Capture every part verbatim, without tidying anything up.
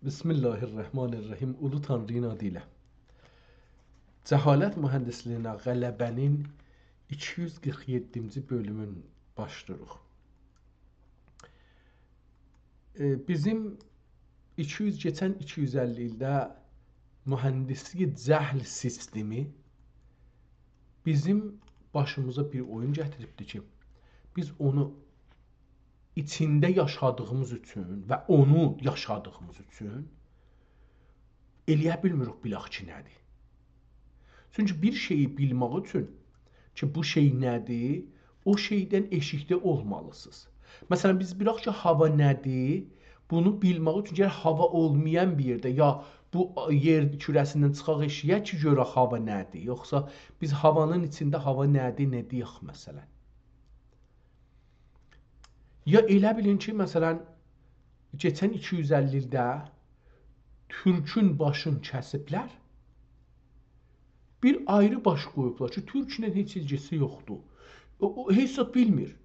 بسم الله الرحمن الرحیم. اولو تانرینین آدی ایله. جهالت مهندسلیگینه غلبه‌نین ایکی یوز قیرخ یئددینجی بؤلومون باشلاییریق. ائ، بیزیم ایکی یوز، کئچن ایکی یوز اللی ایلده مهندسلیک جهل سیستمی بیزیم باشیمیزا بیر اویون گتیریبدی کی، بیز اونو ایچینده یاشادیغیمیز اوچون و اونو یاشادیغیمیز اوچون ائلیه بیلمیریک بیلک کی، نه‌دیر. چونکی بیر شئیی بیلمک اوچون کی، بو شئی نه‌دیر، او شئیدن ائشیکده اولمالیسینیز. مثلا، بیز بیلک کی، هاوا نه‌دیر، بونو بیلمک اوچون گرک هاوا اولمایان بیر یئرده، یا بو یئر کوره‌سیندن چیخاق ائشییه کی، گؤرک هاوا نه‌دیر. یوخسا بیز هاوانین ایچینده هاوا نه‌دیر، نه دئیک، مثلا؟ یا ائله بیلین کی، مثلا، کئچن ایکی یوز اللی ایلده تورکون باشینی کسیبلر، بیر آیری باش قویوبلار کی، تورکله هئچ ایلگیسی یوخدور. او، او هئچ زاد بیلمیر.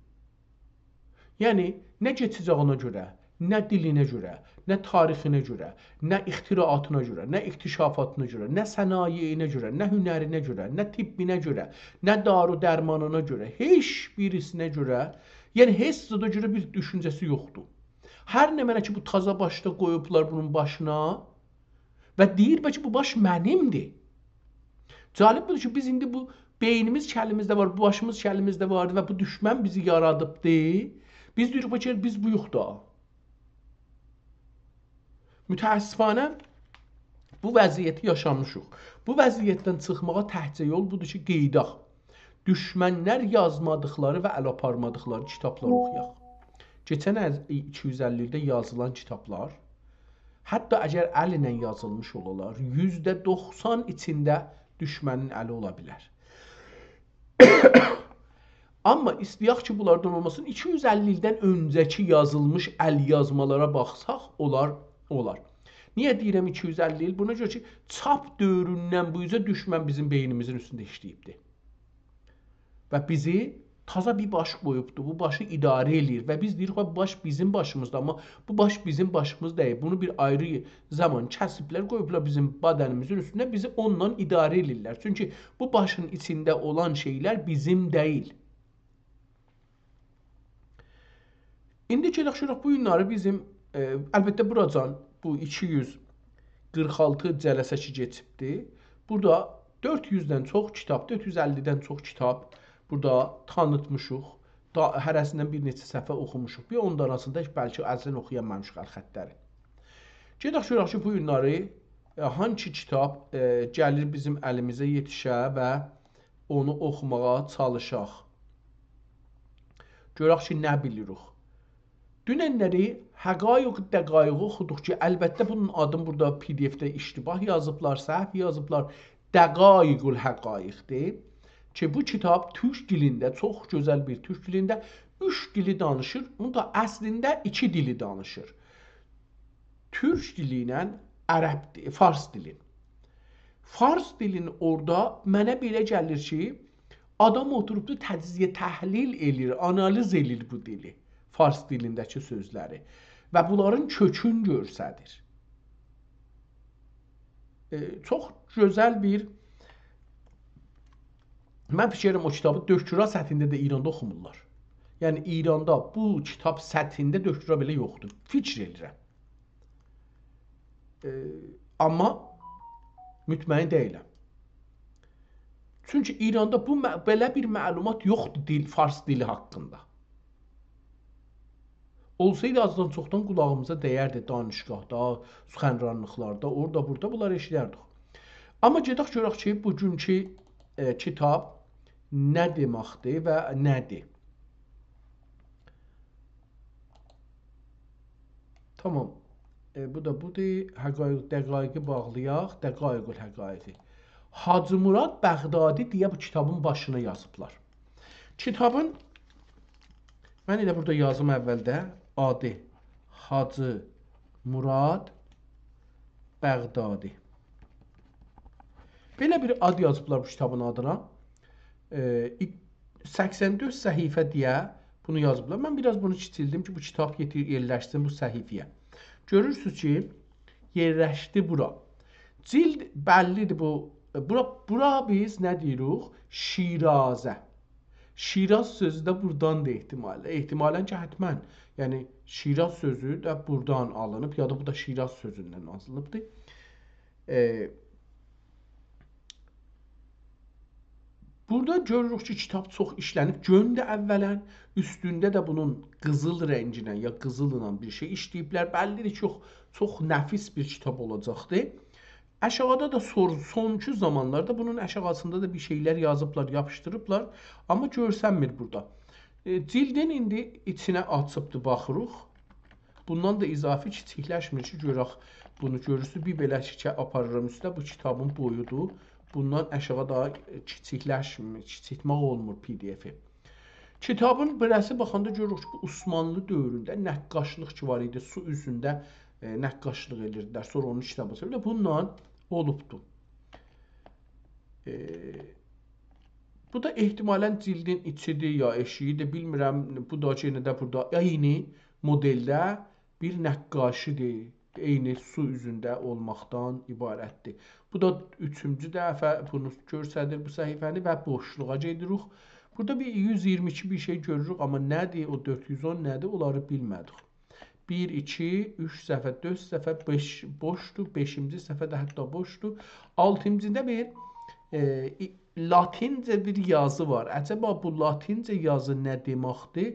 یعنی، نه کئچه‌جه‌یینه گؤره، نه دیلینه گؤره، نه تاریخینه گؤره، نه اختراعاتینا گؤره، نه اکتشافاتینا گؤره، نه صنایعینه گؤره، نه هنرینه گؤره، نه طبینه گؤره، نه دارو درمانینا گؤره، هئچ بیریسینه گؤره، یعنی هئچ زادا گؤره بیر دوشونجه‌سی یوخدور. هر نمنه کی، بو تازا باشدا قویوبلار بونون باشینا، و دئییر، «بلکه بو باش منیمدیر.» جالب بودور کی، بیز ایندی بو بئینیمیز کی الیمیزده وار، بو باشیمیز کی الیمیزده واردی و بو دوشمن بیزی یارادیبدی. بیز دئییریک، «بلکه بیز بویوق دا.» متأسفانه بو وضعیتی یاشامیشیق. بو وضعیتدن چیخماغا تکجه یول بودور کی، قئییداق. دوشمنلر یازمادیقلاری و ال آپارمادیقلاری کیتابلاری اوخویاق. کئچن از ایکی یوز اللی ایلده یازیلان کیتابلار، حتی اگر ال ایله یازیلمیش اولالار، یوزده دوخسان ایچینده دوشمنین الی اولا بیلر. آمما ایسته‌یک کی، بونلاردان اولماسین، ایکی یوز اللی ایلدن اؤنجه‌کی یازیلمیش ال یازمالارا باخساق، اولار، اولار. نییه دئییرم ایکی یوز اللی ایل؟ بونا گؤره کی، چاپ دؤوروندن بو اوزه دوشمن بیزیم بئینیمیزین اوستونده ایشله‌ییبدی. و بیزی تازا بیر باش قویوبدو. بو باشی اداره ائله‌ییر. و بیز دئییریک، «بو باش بیزیم باشیمیزدیر.» آمما بو باش بیزیم باشیمیز دئییل. بونو بیر آیری زامان کسیبلر، قویوبلار بیزیم بدنیمیزین اوستونده، بیزی اونونلا اداره ائله‌ییرلر. چونکی بو باشین ایچینده اولان شئیلر بیزیم دئییل. ایندی گئدک گؤرک بو گونلری بیزیم، ائ، البته، بوراجان، بو ایکی یوز قیرخ آلتی جلسه کی کئچیبدی. بورادا دؤرد یوزدن چوخ کیتاب، دؤرد یوز اللی‌دن چوخ کیتاب بورادا تانیتمیشیق. دا، هره‌سیندن بیر نئچه صفحه اوخوموشوق. بیر اون داناسینی دا بلکه اصلا اوخویانمامیشیق الخطلری. گئدک گؤرک کی، بو گونلری، ائ، هانسی کیتاب، ائ، گلیر بیزیم الیمیزه یئتیشه و اونو اوخوماغا چالیشاق. گؤرک کی، نه بیلیریک. دوننلری حقایق دقایقی اوخودوق کی، البته بونون آدینی بورادا پی دی اف‌ده اشتباه یازیبلار، سهو یازیبلار. دقایق الحقایق‌دیر کی، بو کیتاب تورک دیلینده، چوخ گؤزل بیر تورک دیلینده اوچ دیلی دانیشیر. بونون دا اصلینده ایکی دیلی دانیشیر. تورک دیلی ایله عرب دی-، فارس دیلی. فارس دیلینی اورادا منه بئله گلیر کی، آدام اوتوروبدو تجزیه تحلیل ائله‌ییر، آنالیز ائله‌ییر بو دیلی، فارس دیلینده‌کی سؤزلری و بونلارین کؤکون گؤرسدیر. ائ، چوخ گؤزل بیر، من فیکیر ائدیرم، او کیتابی دکترا سطحینده ده ایراندا اوخومورلار. یعنی، ایراندا بو کیتاب سطحینده دکترا بئله یوخدور. فیکیر ائدیرم. ائ، آمما مطمئن دئییلم. چونکی ایراندا بو مع-، بئله بیر معلومات یوخدور دیل، فارس دیلی حاقیندا. اولسایدی، آزدان چوخدان قولاغیمیزا دَیردی دانشگاهدا، سخنرانلیقلاردا، اورادا، بورادا بونلاری ائشیدردیک. آمما گئدک گؤرک کی، بوگونکو، ائ، کیتاب نه دئمکدیر و نه‌دیر؟ تامام. ائ، بو دا بودور. حقایق، دقایقی باغلایاق. دقایق الحقایقی. حاجی مراد بغدادی دئیه بو کیتابین باشینا یازیبلار. کیتابین، من ائله بورادا یازیم اولده، آدی حاجی مراد بغدادی. بئله بیر آد یازیبلار بو کیتابین آدینا. ائ، ایک-، سکسن دؤرد صفحه دئیه بونو یازیبلار. من بیر آز بونو کیچیلدیم کی، بو کیتاب یئتیر، یئرلشسین بو صفحه‌یه. گؤرورسونوز کی، یئرلشدی بورا. جلد بللی‌دیر بو. بورا، بورا بیز نه دئییریک؟ شیرازه. شیراز سؤزو ده بورادان دا احتمالاً. احتمالاً کی، حتماً. یعنی، شیراز سؤزو ده بورادان آلینیب، یا دا بو دا شیراز سؤزوندن آلینیبدیر. ائ، بورادا گؤروروک کی، کیتاب چوخ ایشله‌نیب. گؤندور اولاً، اوستونده ده بونون قیزیل رنگینن یا قیزیللا بیر شئی ایشله‌ییبلر. بللی‌دیر کی، چوخ، چوخ نفیس بیر کیتاب اولاجاقدیر. آشاغیدا دا سور-، سونکی زامانلاردا بونون آشاغیسیندا دا بیر شئیلر یازیبلار، یاپیشدیریبلار. آمما گؤرسنمیر بورادا. ائ، جلدین ایندی ایچینه آچیبدی، باخیریق. بوندان دا اضافی کیچیکلشمیر کی، گؤرک بونو گؤرورسونوز. بیر بئله شیکه آپاریرام اوسته، بو کیتابین بویودور. بوندان آشاغی داها کیچیکلشمیر، کیچیلتمک اولمور پی دی افی. کیتابین بئله‌سی باخاندا گؤروروک کی، بو عثمانلی دؤورونده نقاشلیق کی وار ایدی، سو اوزونده، ائ، نقاشلیق ائدیردیلر. سونرا اونون کیتابی چکیلدی. بونونلا اولوبدو. ائ، بو دا احتمالاً جلدین ایچی‌دیر یا ائشیگی‌دیر، بیلمیرم. بو دا یئنه ده بورادا عینی مدلده بیر نقاشی‌دیر. عینی سو اوزونده اولماقدان عبارتدیر. بو دا اوچونجو دفعه بونو گؤستریر بو صفحه‌نی و بوشلوغا گئدیریک. بورادا بیر یوز ایگیرمی ایکی بیر شئی گؤروروک، آمما نه‌دیر، او دؤرد یوز اون نه‌دیر، اونلاری بیلمه‌دیک. بیر، ایکی، اوچ صفحه، دؤرد صفحه، بئش بوشدور، بئشینجی صفحه ده حتی بوشدور. آلتینجی‌دا بیر، ائ، ای-، لاتینجه بیر یازی وار. عجبا بو لاتینجه یازی نه دئمکدیر؟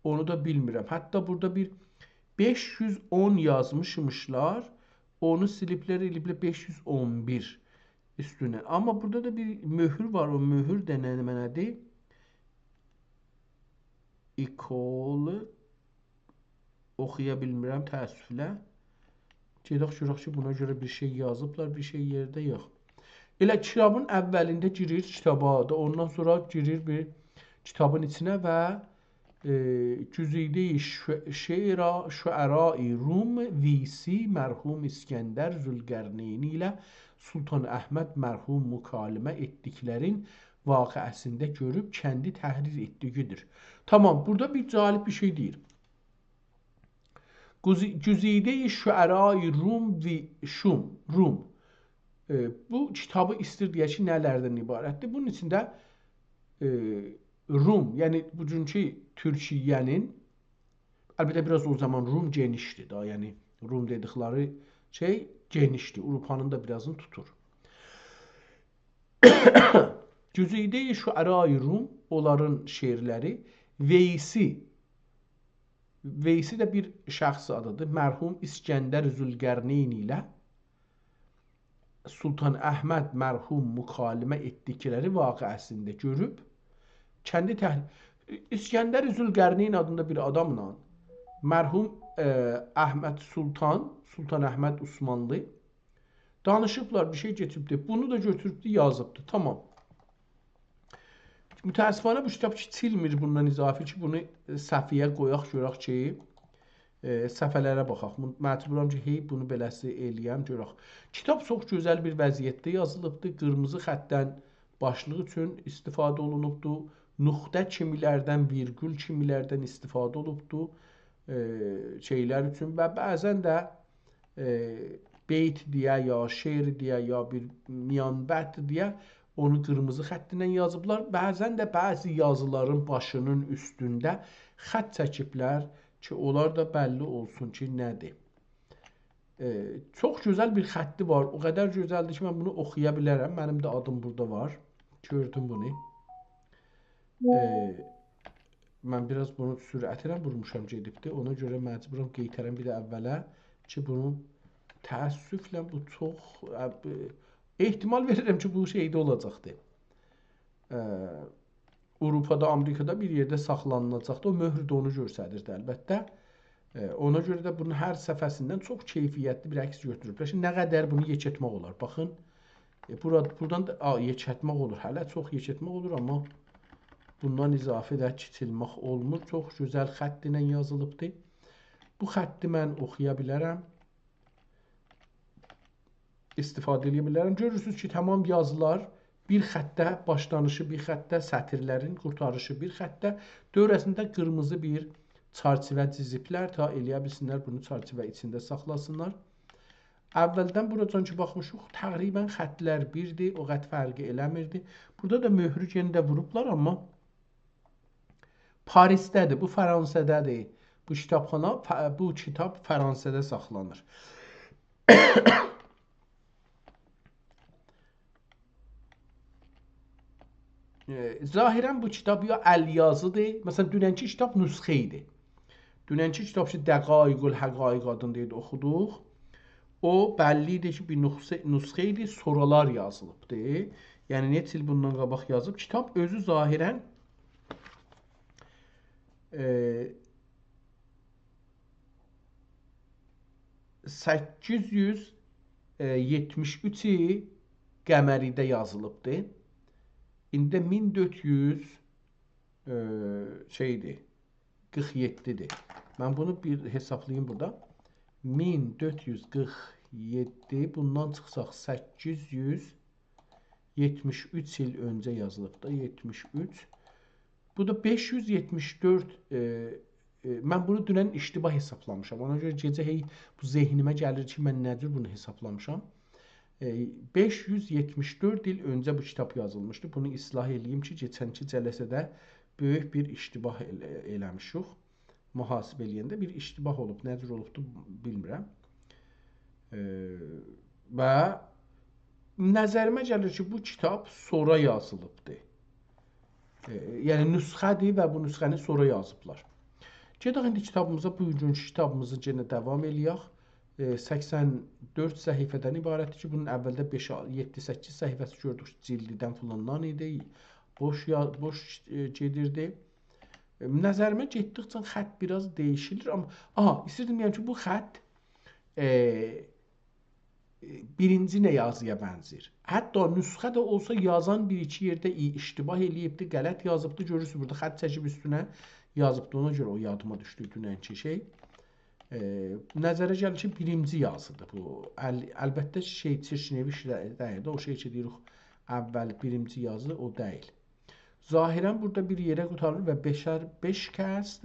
اونو دا بیلمیرم. حتی بورادا بیر بئش یوز اون یازمیشمیشلار، اونو سیلیبلر، ائله‌ییبلر بئش یوز اون بیر اوستونه. آمما بورادا دا بیر مؤهور وار، او مؤهور ده نه، نه‌دیر؟ ایکول اوخویا بیلمیرم، تأسفله. گئدک گؤرک کی، بونا گؤره بیر شئی یازیبلار، بیر شئی یئرده یوخ. ائله کیتابین اولینده گیریر کیتابا دا، اوندان سونرا گیریر بیر کیتابین ایچینه و، ائ، گزیده‌ی شع-، شعرا-، شعرای روم ویسی مرحوم اسکندر ذوالقرنینی ایله سلطان احمد مرحوم مکالمه ائتدیکلرین واقعه‌سینده گؤروب کندی تحریر ائتدیگی‌دیر. تامام، بورادا بیر جالب بیر شئی دئییر. گزی-، گزیده‌ی شعرای روم وی-، شوم، روم. ائ، بو کیتابی ایستیر دئیک کی، نه‌لردن عبارتدیر. بونون ایچینده، ائ، روم، یعنی بوگونکو تورکیه‌نین، البته، بیر آز او زامان روم گئنیشدیر دا، یعنی روم دئدیکلری شئی گئنیشدیر، آوروپانین دا بیر آزینی توتور. گزیده‌ی شعرای روم، اونلارین شعرلری، ویسی، ویسی ده بیر شخص آدی‌دیر، مرحوم اسکندر ذوالقرنین ایله سلطان احمد مرحوم مکالمه ائتدیکلری واقعه‌سینده گؤروب، کندی تح-، اسکندر ذوالقرنین آدیندا بیر آداملا مرحوم، ائ، احمد سلطان، سلطان احمد عثمانلی دانیشیبلار، بیر شئی کئچیبدی. بونو دا گؤتوروبدو، یازیبدی. تامام. متأسفانه بو کیتاب کیچیلمیر بوندان اضافی کی، بونو، ائ، صفحه‌یه قویاق، گؤرک کی، ائ، صفحه‌لره باخاق. بو-، مجبورام کی، هئی بونو بئله‌سی ائله‌یم، گؤرک. کیتاب چوخ گؤزل بیر وضعیتده یازیلیبدی. قیرمیزی خطدن باشلیق اوچون استفاده اولونوبدو. نقطه کیمی‌لردن، ویرگول کیمی‌لردن استفاده اولوبدو. ائ، شئیلر اوچون و بعضاً ده، ائ، بیت دئیه، یا شعر دئیه، یا بیر میان‌بند دئیه، اونو قیرمیزی خطینن یازیبلار. بعضاً ده بعضی یازیلارین باشینین اوستونده خط چکیبلر کی، اونلار دا بللی اولسون کی، نه‌دیر. ائ، چوخ گؤزل بیر خطی وار. او قدر گؤزلدیر کی، من بونو اوخویا بیلرم. منیم ده آدیم بورادا وار. گؤردوم بونو. ائ، من بیر آز بونو سرعتله وورموشام، گئدیبدی. اونا گؤره مجبورام قئیترم بیر ده اوله کی، بونو، تأسفله بو چوخ، ا، ب-، احتمال وئریرم کی، بو شئیده اولاجاقدی. ائ، آوروپادا، آمریکادا بیر یئرده ساخلانیلاجاقدی. او مؤهور ده اونو گؤستریردی، البته. ائ، اونا گؤره ده بونون هر صفحه‌سیندن چوخ کیفیتلی بیر عکس گؤتوروبلر کی، نه قدر بونو یئکلتمک اولار. باخین، ائ، بورا-، بورادان دا، آ، یئکلتمک اولور. هله چوخ یئکلتمک اولور، آمما بوندان اضافی ده کیچیلمک اولمور. چوخ گؤزل خط ایله یازیلیبدی. بو خطی من اوخویا بیلرم، استفاده ائله‌یه بیلرم. گؤرورسونوز کی، تامام یازیلار بیر خطده، باشلانیشی بیر خطده، سطیرلرین قورتاریشی بیر خطده، دؤوره‌سینده قیرمیزی بیر چرچیوه جیزیبلر، تا ائله‌یه بیلسینلر بونو چرچیوه ایچینده ساخلاسینلار. اولدن بوراجان کی باخمیشیق، تقریباً خطلر بیردیر، او قدر فرقی ائله‌میردی. بورادا دا مؤهرو یئنه ده ووروبلار، آمما پاریسده‌دیر، بو فرانسه‌ده‌دیر. بو کیتابخانا، ف-، بو کیتاب فرانسه‌ده ساخلانیر. ائ، ظاهراً بو کیتاب یا ال‌یازی‌دیر. مثلاً، دوننکی کیتاب نسخه ایدی. دوننکی کیتاب کی، دقایق الحقایق آدیندا ایدی، اوخودوق. او بللی ایدی کی، بیر نسخه، نسخه ایدی، سونرالار یازیلیبدی. یعنی، نئچه ایل بوندان قاباق یازیب. کیتاب اؤزو ظاهراً، ائ، سککیز یوز یئتمیش اوچ قمری‌ده یازیلیبدی. ایندی مین دؤرد یوز، ائ، شئیدیر، قیرخ یئددی‌دیر. من بونو بیر حسابلاییم بورادا. مین دؤرد یوز قیرخ یئددی، بوندان چیخساق سککیز یوز یئتمیش اوچ ایل اؤنجه یازیلیب دا، یئتمیش اوچ. بو دا بئش یوز یئتمیش دؤرد، ائ، ائ، من بونو دونن اشتباه حسابلامیشام. اونا گؤره گئجه هئی بو ذهنیمه گلیر کی، من نه جور بونو حسابلامیشام. ائ، بئش یوز یئتمیش دؤرد ایل اؤنجه بو کیتاب یازیلمیشدی. بونو اصلاح ائله‌ییم کی، کئچنکی جلسه‌ده بؤیوک بیر اشتباه ائل-، ائله‌میشیک. محاسبه ائله‌ینده بیر اشتباه اولوب، نه جور اولوبدو بیلمیرم. ائ، و نظریمه گلیر کی، بو کیتاب سونرا یازیلیبدی. ائ، یعنی نسخه‌دیر و بو نسخه‌نی سونرا یازیبلار. گئدک ایندی کیتابیمیزا، بوگونکو کیتابیمیزی یئنه داوام ائله‌یک. ائ، سکسن دؤرد صفحه‌دن عبارتدیر کی، بونون اولده بئش، یئددی، سککیز صفحه‌سی گؤردوک، جلدیدن فلاندان ایدی. بوش یا-، بوش، ائ، گئدیردی. ائ، نظریمه گئتدیکجه خط بیر آز دییشیلیر، آمما، آها، ایستیردیم دئیم کی، بو خط، ائ، ائ، بیرینجی نه یازییا بنزیر. حتی نسخه ده اولسا یازان بیر-ایکی یئرده ای-، اشتباه ائله‌ییبدی، غلط یازیبدی. گؤرورسونوز، بورادا خط چکیب اوستونه یازیبدی. اونا گؤره او یادیما دوشدو دوننکی شئی. ائ، نظره گلیر کی، بیرینجی یازیدیر بو. ال-، البته کی، شئی، چیرچینویش ده-، دئییل ده، او شئی کی، دئییریک، اول بیرینجی یازی او دئییل. ظاهراً بورادا بیر یئره قوتاریر و بئشر بئش کسد.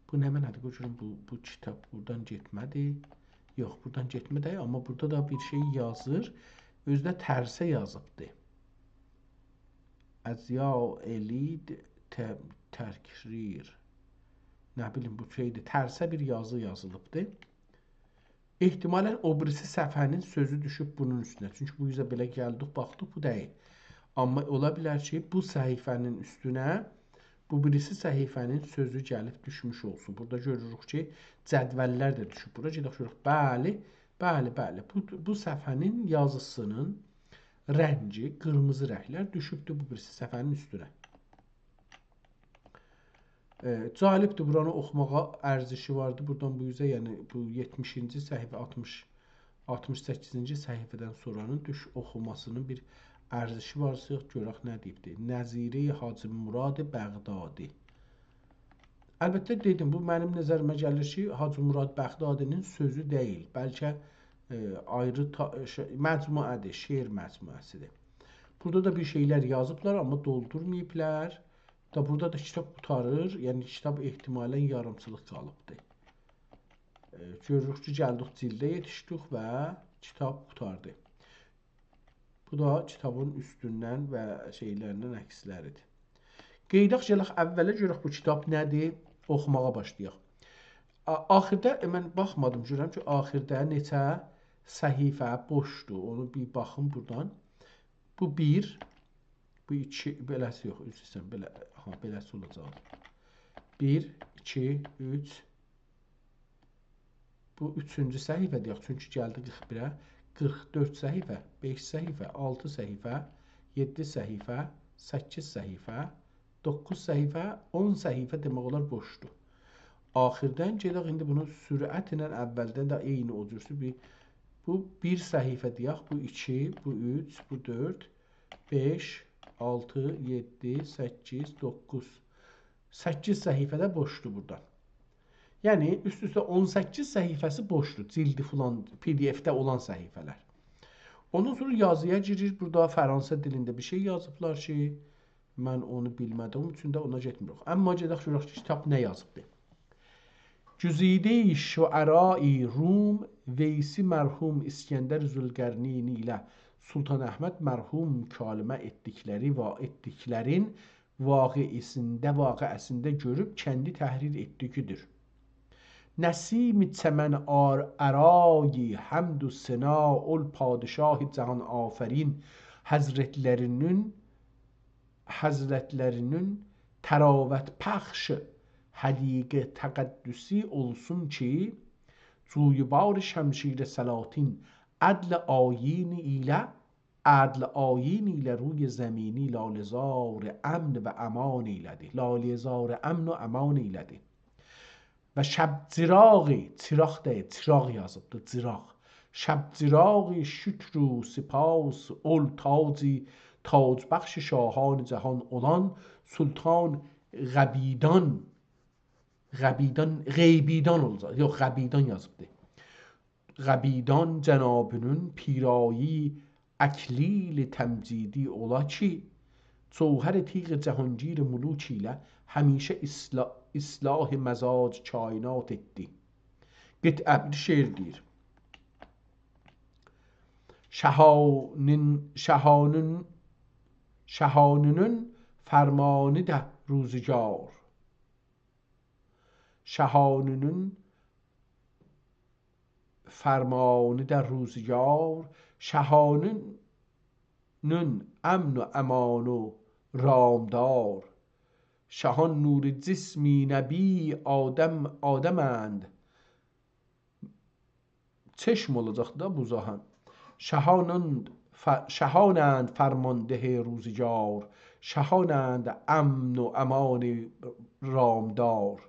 بو نمنه‌دیر؟ قوی گؤروم، بو، بو کیتاب بورادان گئتمه‌دی. یوخ، بورادان گئتمه‌دی، آمما بورادا دا بیر شئی یازیر. اؤزو ده ترسه یازیبدی. ازیا ائلید ت-، تکریر. نه بیلیم، بو شئیدیر، ترسه بیر یازی یازیلیبدی. احتمالاً او بیریسی صفحه‌نین سؤزو دوشوب بونون اوستونه. چونکی بو اوزه بئله گلدیک، باخدیق، بو دئییل. آمما اولا بیلر کی، بو صفحه‌نین اوستونه بو بیریسی صفحه‌نین سؤزو گلیب دوشموش اولسون. بورادا گؤروروک کی، جدوللر ده دوشوب بورا. گئدک گؤرک. بلی، بلی، بلی. بو، بو صفحه‌نین یازیسی‌نین رنگی، قیرمیزی رنگلر دوشوبدور بو بیریسی صفحه‌نین اوستونه. ائ، جالبدیر، بورانی اوخوماغا ارزشی واردی. بورادان بو اوزه، یعنی بو یئتمیشینجی صفحه، آلتمیش، آلتمیش سککیزینجی صفحه‌دن سونرانین دوش اوخوماسی‌نین بیر ارزشی وار. گؤرک نه دئییبدی. نظیره حاجی مراد بغدادی. البته، دئدیم، بو منیم نظریمه گلیر کی، حاجی مراد بغدادی‌نین سؤزو دئییل. بلکه، ائ، آیری تا-، ش-، مجموعه‌دیر، شعر مجموعه‌سی‌دیر. بورادا دا بیر شئیلر یازیبلار، آمما دولدورماییبلار. دا بورادا دا کیتاب قوتاریر، یعنی کیتاب احتمالاً یاریمچیلیق قالیبدی. ائ، گؤروروک کی، گلدیک جلده یئتیشدیک و کیتاب قوتاردی. بو دا کیتابین اوستوندن و شئیلریندن عکسلری‌دیر. قئییداق، گلک اوّله گؤرک بو کیتاب نه‌دیر، اوخوماغا باشلایاق. آ-، آخیردا، ائ، من باخمادیم، گؤرم کی، آخیردا نئچه صفحه بوشدور. اونو بیر باخیم بورادان. بو بیر، بو ایکی، بئله‌سی یوخ، عذر ایسته‌ییرم، بئله، ها، بئله‌سی اولاجاق. بیر، ایکی، اوچ، بو اوچونجو صفحه دئیک، چونکی گلدی قیرخ بیره. قیرخ دؤرد صفحه، بئش صفحه، آلتی صفحه، یئددی صفحه، سککیز صفحه، دوققوز صفحه، اون صفحه دئمک اولار بوشدور. آخیردان گئدک، ایندی بونو سرعتله اوّلدن ده عینی او جورسو بیر، بو بیر صفحه دئیک، بو ایکی، بو اوچ، بو دؤرد، بئش، آلتی، یئددی، سککیز، دوققوز. سککیز صفحه ده بوشدور بورادان. یعنی، اوست-اوسته اون سککیز صفحه‌سی بوشدور، جلدی فلان، پی دی اف‌ده اولان صفحه‌لر. اوندان سونرا یازییا گیریر، بورادا فرانسه دیلینده بیر شئی یازیبلار کی، من اونو بیلمه‌دیییم اوچون ده اونا گئتمیریک. آمما گئدک گؤرک کی، کیتاب نه یازیبدی. گزیده شعرای روم ویسی مرحوم اسکندر ذوالقرنینی ایله سلطان احمد مرحوم مکالمه ائتدیکلری و ائتدیکلرین واقعه‌سینده، واقعه‌سینده گؤروب کندی تحریر ائتدیگیدیر. نسیم چمن آر-، ارای حمد و ثنا اول پادشاه جهان آفرین حضرتلرینین، حضرتلرینین طراوت پخش حدیقه تقدسی اولسون کی، جویبار شمشیر سلاطین عدل آیینی ایله، عدل آیینی ایله روی زمینی لاله‌زار امن و امان ایله‌دی. لاله‌زار امن و امان ایله‌دی. و شب چراغی، چراغ دئییل، چراغ یازیبدی، چراغ. شب چراغی شکر و سپاس اول تاجی، تاج بخش شاهان جهان اولان سلطان غبیدان، غبیدان، غیبیدان اولاجاق. یوخ، غبیدان یازیبدی. غبیدان جنابینین پیرایی اکلیل تمجیدی اولا کی، جوهر تیغ جهانگیر ملوک ایله همیشه اصلا-، اصلاح مزاج کائنات ائتدی. قطعه بیر شعر دئییر. شهانین، شهانین، شهانینین فرمانی ده روزگار. شهانینین فرمانی ده روزگار، شهانینین امن و امان و رامدار. شهان نور جسمی نبی آدم، آدمند. چشم اولاجاق دا بو زاهان. شهانند ف-، شهانند فرمانده روزگار، شهانند امن و امان رامدار.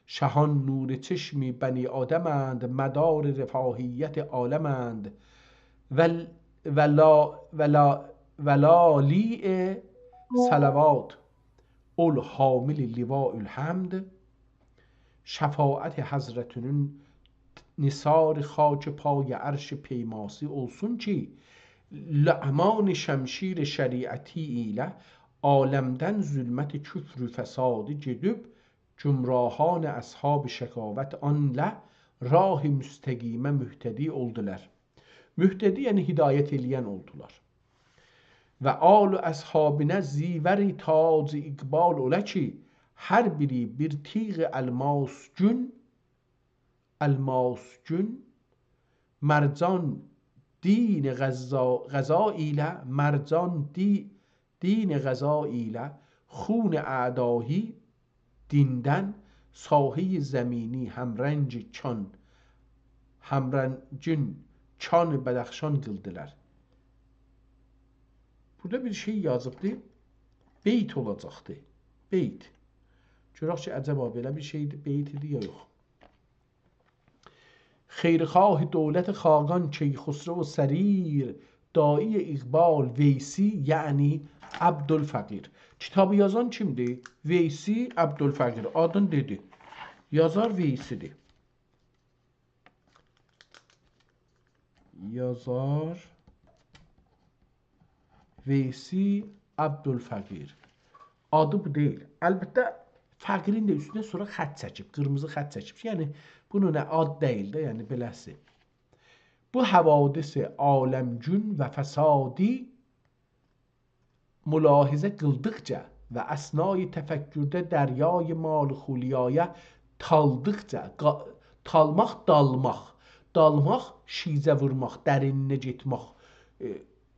شهان نور چشم بنی آدمند، مدار رفاهیت عالمند. ول-، ولا-، ولا-، ولالیع صلوات اول حامل لواء الحمد. شفاعت حضرتینین نثار خاک پای عرش پیماسی اولسون کی، لعمان شمشیر شریعتی ایله عالمدن ظلمت کفر و فسادی گئدیب، گمراهان اصحاب شقاوت آنله راه مستقیمه مهتدی اولدولار. مهتدی، یعنی هدایت ائله‌ین اولدولار. و آل و اصحابینه زیور تاج اقبال اولا کی، هر بیری بیر تیغ الماس گون، الماس گون، مرجان دین غذا، غذا ایله، مرجان دی-، دین غذا ایله خون اعدایی دیندن ساحهٔ زمینی همرنگ کان، همرنگین کان بدخشان قیلدیلار. بورادا بیر شئی یازیبدی. بیت اولاجاقدی. بیت. گؤرک کی، عجبا بئله بیر شئیدی، بیت ایدی یا یوخ. خیرخواه دولت خاقان کیخسرو و سریر، داعی اقبال ویسی، یعنی عبدالفقیر. کیتابی یازان کیمدیر؟ ویسی عبدالفقیر. آدین دئدی. یازار ویسی‌دیر. یازار ویسی عبدالفقیر. آدی بو دئییل. البته، فقیرین ده اوستونه سونرا خط چکیب، قیرمیزی خط چکیب. یعنی، بونون نه آد دئییل ده، یعنی بئله‌سی. بو حوادث عالم‌گون و فسادی ملاحظه قیلدیقجا و اثنای تفکرده دریای مال خولیایا تالدیقجا، قا-، تالماق، دالماق، دالماق، شیجه وورماق، درینینه گئتمک، ائ،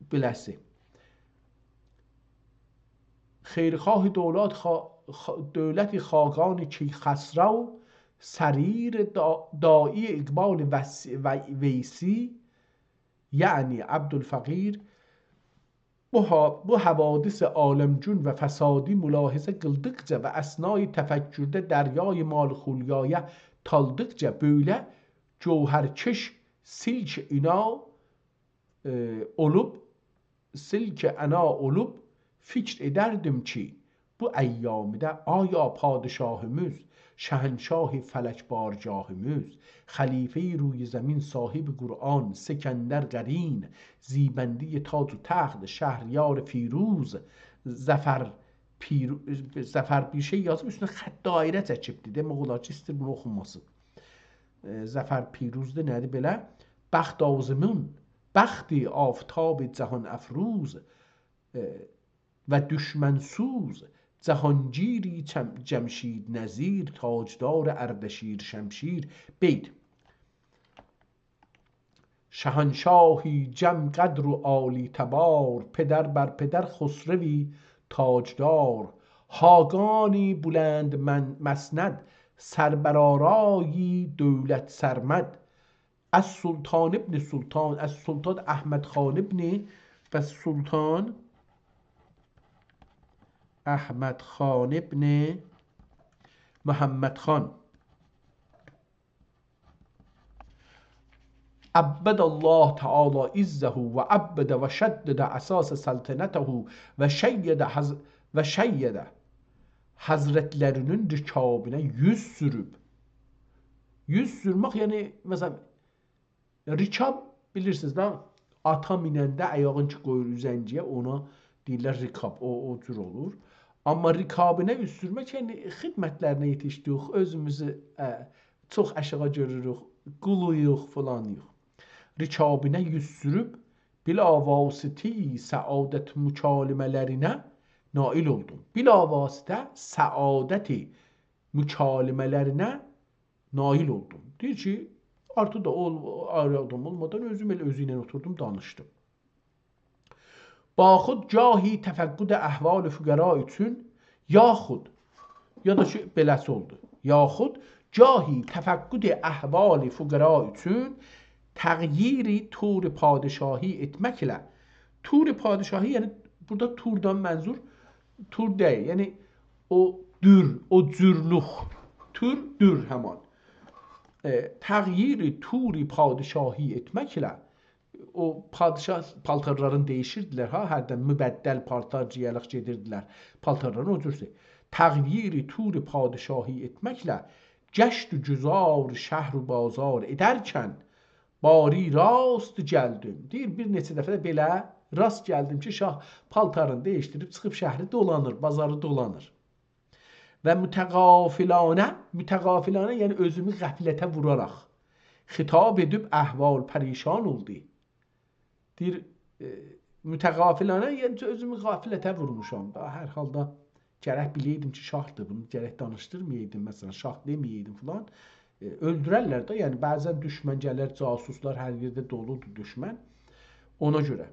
بئله‌سی. خیرخواه دولت خا-، خا-، دولت خاقان کیخسرو، سریر دا-، داعی اقبال وس-، و-، ویسی، یعنی عبدالفقیر، بو حا-، بو حوادث عالم‌گون و فسادی ملاحظه قیلدیقجا و اثنای تفکرده دریای مال خولیایا تالدیقجا بؤیله گوهرکش سلک عنا، ائ، اولوب، سلک عنا اولوب فکر ائدردیم کی، بو ایامیده آیا پادشاهیمیز، شهنشاه فلک بارگاهیمیز، خلیفهٔ روی زمین، صاحب قرآن، سکندر قرین، زیبندهٔ تاج و تخت، شهریار فیروز، ظفر پیر-، ظفر بیر شئی یازیب، اوستونه خط دایره چکیبدی. دئمک اولار کی، ایستیر بونو اوخوماسین. ائ، ظفر پیروزدور، نه‌دیر بئله؟ بخت آزمون، بخت آفتاب جهان‌افروز، ائ، و دشمن‌سوز، جهانگیری چم-، جمشیدنظیر، تاجدار اردشیر شمشیر. بیت: شهنشاهی جم قدر و عالی‌تبار، پدر بر پدر خسروی تاجدار، خاقانی بلند من-، مسند، سربرآرایی دولت سرمد. از سلطان ابن سلطان، از سلطان احمد خان ابن، و سلطان احمد خان ابن محمد خان. عبد الله تعالی عزه و عبد و شدد اساس سلطنته و شید حض-، و شید حضرتلرینین رکابینه یوز سوروب. یوز سورمک، یعنی، مثلا، رکاب، بیلیرسینیز ده، آتا میننده آیاغین کی قویور اوزنگی‌یه، اونا دئییرلر رکاب، او، او جور اولور. آمما رکابینه یوز سورمک، یعنی خدمتلرینه یئتیشدیک، اؤزوموزو، اه، چوخ آشاغی گؤروروک، قولویوق، فلانیوق. رکابینه یوز سوروب، بلاواسطه سعادت مکالمه‌لرینه نائل اولدوم. بلاواسطه سعادت مکالمه‌لرینه نائل اولدوم. دئییر کی، آرتیق دا اول-، آیری آدام اولمادان اؤزوم ائله اؤزو ایله اوتوردوم، دانیشدیم. باخود گاهی تفقد احوال فقرا اوچون، یاخود، یا دا کی، بئله‌سی اولدو. یاخود گاهی تفقد احوال فقرا اوچون تغییر طور پادشاهی ائتمکله. طور پادشاهی، یعنی بورادا طوردان منظور طور دئییل، یعنی او دور، او جورلوک، طور، دور همان. ائ، تغییر طور پادشاهی ائتمکله، او پادشاه پالتارلارینی دییشیردیلر ها، هردن مبدل پالتار گئیه‌رک گئدیردیلر، پالتارلارینی او جور شئی. تغییر طور پادشاهی ائتمکله، گشت و گذار شهر و بازار ائدرکن، باری راست گلدیم. دئییر، بیر نئچه دفعه ده بئله راست گلدیم کی، شاه پالتارینی دییشدیریب چیخیب شهری دولانیر، بازاری دولانیر. و متغافلانه، متغافلانه، یعنی اؤزومو غفلته ووراراق، خطاب ائدیب احوال پریشان اولدو. دئییر، ائ، متغافلانه، یعنی اؤزومو غفلته وورموشام دا. هر حالدا گرک بیله‌یدیم کی، شاهدیر، بونو گرک دانیشدیرمایایدیم، مثلا، شاه دئمه‌یه‌یدیم فلان. ائ، اؤلدوررلر ده، یعنی بعضا دوشمن گلر، جاسوسلار، هر یئرده دولودور دوشمن. اونا گؤره،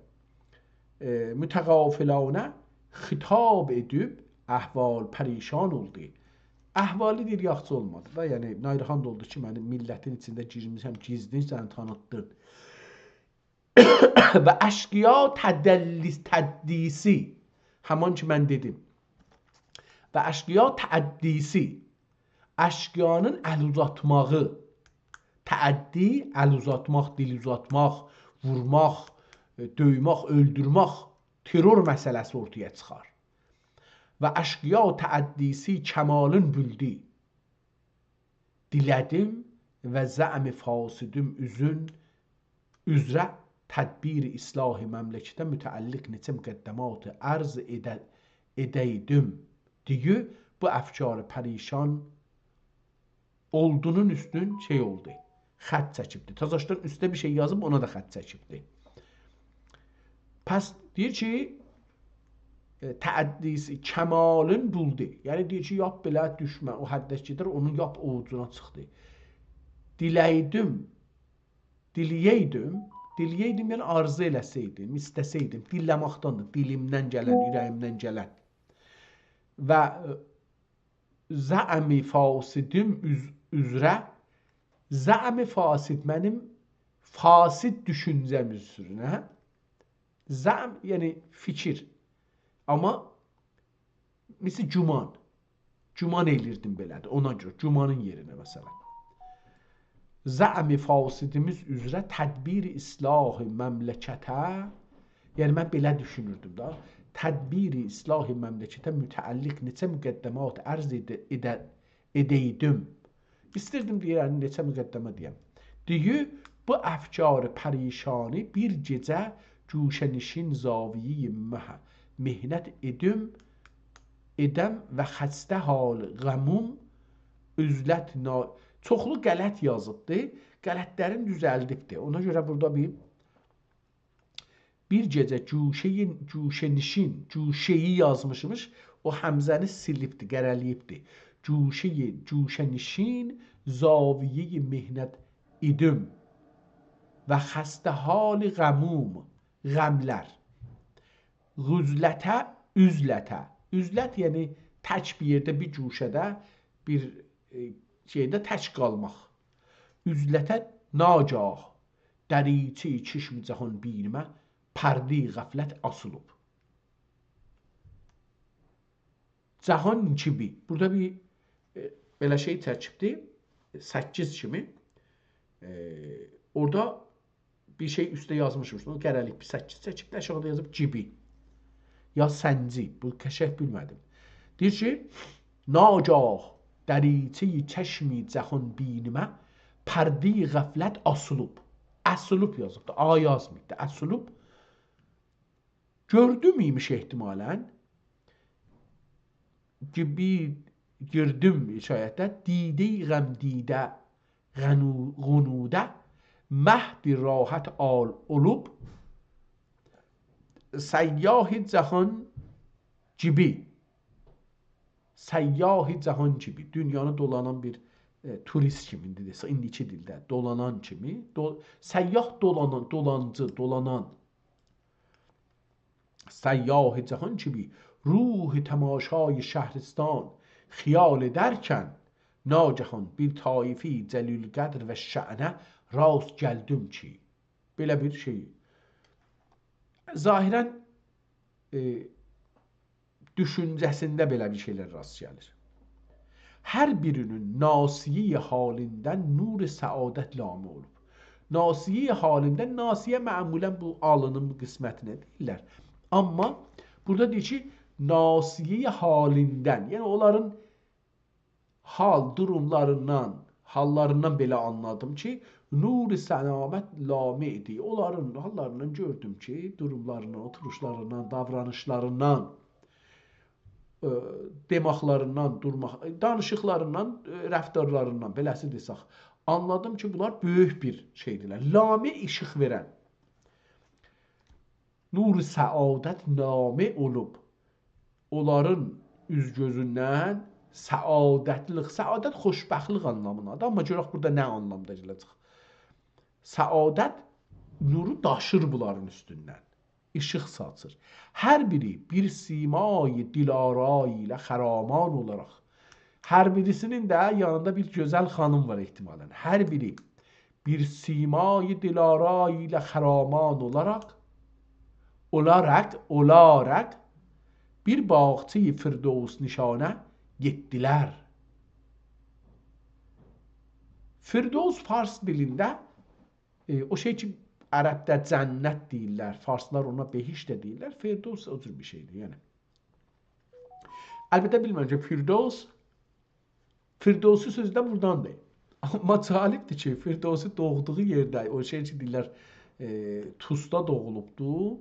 ائ، متغافلانه خطاب ائدیب احوال پریشان اولدو. احوالی دئییر، یاخشی اولمادی دا، یعنی ناراحات اولدو کی، منی میللتین ایچینده گیرمیشم، گیزلین سنی تانیتدیم. و اشقیا تدلیس-، تدلیسی، همان کی من دئدیم. و اشقیا تعدیسی، اشقیانین ال اوزاتماغی، تعدی، ال اوزاتماق، دیل اوزاتماق، وورماق، ائ، دؤیمک، اؤلدورمک، ترور مسئله‌سی اورتایا چیخار. و اشقیا تعدیسی کمالین بولدو. دیله‌دیم و زعم فاسدیم اوزون، اوزره تدبیر اصلاح مملکته متعلق نئچه مقدمات عرض ائده-، ائده‌یدیم دئیه، بو افکار پریشان اولدوغونون اوستون شئی اولدو، خط چکیبدی. تازاشدان اوسته بیر شئی یازیب، اونا دا خط چکیبدی. پس دئییر کی، ائ، تعدیسی کمالین بولدو. یعنی دئییر کی، لاپ بئله دوشمن، او حده کی گئدیر، اونون لاپ اوجونا چیخدی. دیله‌یدیم، دیله‌یه‌یدیم، دیله‌یه‌یدیم، یعنی آرزو ائله‌سه‌یدیم، ایسته‌سه‌یدیم، دیله‌مکدندیر، دیلیمدن گلن، اوره‌ییمدن گلن. و، ائ، زعم فاسدیم اوز-، اوزره، زعم فاسد، منیم فاسد دوشونجه‌م اوزره، نه؟ زعم، یعنی فیکیر. آمما، مثل گمان. گمان ائله‌ییردیم بئله‌دیر. اونا گؤره، گمانین یئرینه، مثلا. زعم فاسدیمیز اوزره تدبیر اصلاح مملکته، یعنی من بئله دوشونوردوم دا، تدبیر اصلاح مملکته متعلق نئچه مقدمات عرض ائده-، ائده-، ائده‌یدیم. ایستیردیم دئییر، یعنی نئچه مقدمه دئیم. دئییر، بو افکار پریشانی بیر گئجه گوشه‌نشین زاویه‌ی مه-، محنت ائدیم، ائدم و خسته حال غموم عزلت نا-، چوخلو غلط یازیبدی، غلطلرین دوزلدیبدی. اونا گؤره بورادا بیر، بیر گئجه گوشه‌ی، گوشه‌نشین، گوشه‌یی یازمیشمیش، او همزه‌نی سیلیبدی، قره‌له‌ییبدی. گوشه‌ی، گوشه‌نشین، زاویه‌ی محنت ایدیم و خسته حال غموم، غملر. غزلته، عزلته. عزلت، یعنی تک بیر یئرده، بیر گوشه‌ده، بیر، ائ، شئیده تک قالماق. عزلته ناگاه، دریچه‌ی چشم جهان بینیمه، پرده‌ی غفلت آسیلیب. جهان کیمی. بورادا بیر، ائ، بئله شئی چکیبدی. سککیز کیمی. ائ، اورادا بیر شئی اوسته یازمیشمیش. اونو قره‌له‌ییب بیر سککیز چکیب، آشاغیدا یازیب کیمی. یا سنجی. بو قشنگ بیلمه‌دیم. دئییر کی، ناگاه دریچه‌ی چشم جهان بینیمه، پرده‌ی غفلت آسیلیب. آسیلیب یازیبدی. آ یازماییبدی. آسیلیب. گؤردوم ایمیش احتمالاً. گیبی گیردیم شاید ده. دیده‌ی غمدیده غنو-، غنوده، مهد راحت حال اولوب. سیاح جهان کیمی. سیاح جهان کیمی. دونیانی دولانان بیر، ائ، توریست کیمی، ایندی دئسک، ایندیکی دیلده دولانان کیمی. دو-، سیاح دولانان، دولانجی، دولانان. سیاح جهان کیمی روح تماشای شهرستان خیال درکن، ناگهان بیر طایفه‌ی جلیل‌قدر و شأنه راست گلدیم کی. بئله بیر شئی. ظاهراً، ائ، دوشونجه‌سینده بئله بیر شئیلر راست گلیر. هر بیرینین ناصیه‌ی حالیندن نور سعادت لامع اولوب. ناصیه‌ی حالیندن، ناصیه معمولاً بو آلینین قسمتینه دئییرلر. آمما بورادا دئییر کی، ناصیه‌ی حالیندن، یعنی اونلارین حال، دوروملاریندان، حاللاریندان بئله آنلادیم کی، نور سعادت لامعدیر. اونلارین حاللاریندان گؤردوم کی، دوروملاریندان، اوتوروشلاریندان، داورانیشلاریندان، ائ، دئماقلاریندان، دورماق، دانیشیقلاریندان، ائ، رفتارلاریندان، بئله‌سی دئسک، آنلادیم کی، بونلار بؤیوک بیر شئیدیرلر. لامع، ایشیق وئرن. نور سعادت لامع اولوب. اونلارین اوز-گؤزوندن سعادتلیلیک، سعادت خوشبختلیک آنلامینادیر. آمما گؤرک بورادا نه آنلامدا گله‌جک. سعادت نورو داشیر بونلارین اوستوندن. ایشیق ساچیر. هر بیری بیر سیمای دل‌آرای ایله خرامان اولاراق. هر بیریسینین ده یانیندا بیر گؤزل خانیم وار احتمالاً. هر بیری بیر سیمای دل‌آرای ایله خرامان اولاراق، اولاراق، اولاراق بیر باغچه‌ی فردوس نشانه یئتدیلر. فردوس فارس دیلینده، ائ، او شئی کی، عربده جنت دئییرلر، فارسلار اونا بهشت ده دئییرلر، فردوس او جور بیر شئیدیر، یعنی. البته، بیلمیرم کی، فردوس، فردوسی سؤزو ده بوراداندیر. آمما جالبدیر کی، فردوسی دوغدوغو یئرده، او شئی کی، دئییرلر، ائ، طوسدا دوغولوبدو.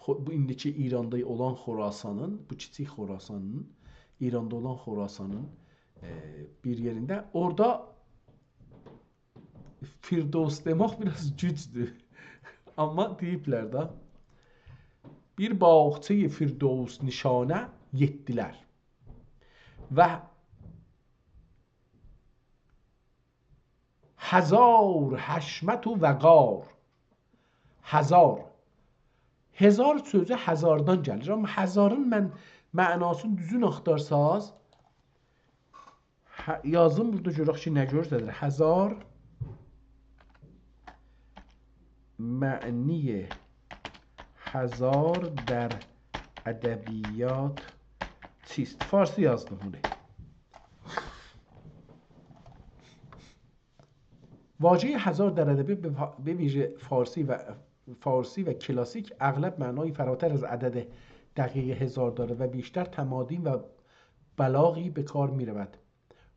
خو-، بو ایندیکی ایراندا اولان خوراسانین، بو کیچیک خوراسانین، ایراندا اولان خوراسانین، ائ، بیر یئرینده. اورادا فردوس دئمک بیر آز گوجدور. آمما دئییبلر ده. بیر باغچه‌ی فردوس نشانه یئتدیلر. و هزار حشمت و وقار. هزار. هزار سؤزو هزاردان گلیر. آمما هزارین من معناسینی دوزون آختارساز، هه، یازین بورادا گؤرک کی، نه گؤرسدیر. هزار، معنی هزار در ادبیات چیست؟ فارسی یازدیم بونو. واژه‌ی هزار در ادبیات به فا-، به ویژه فارسی و، فارسی و کلاسیک اغلب معنای فراتر از عدد دقیق هزار داره و بیشتر تمادین و بلاغی به کار می‌رود.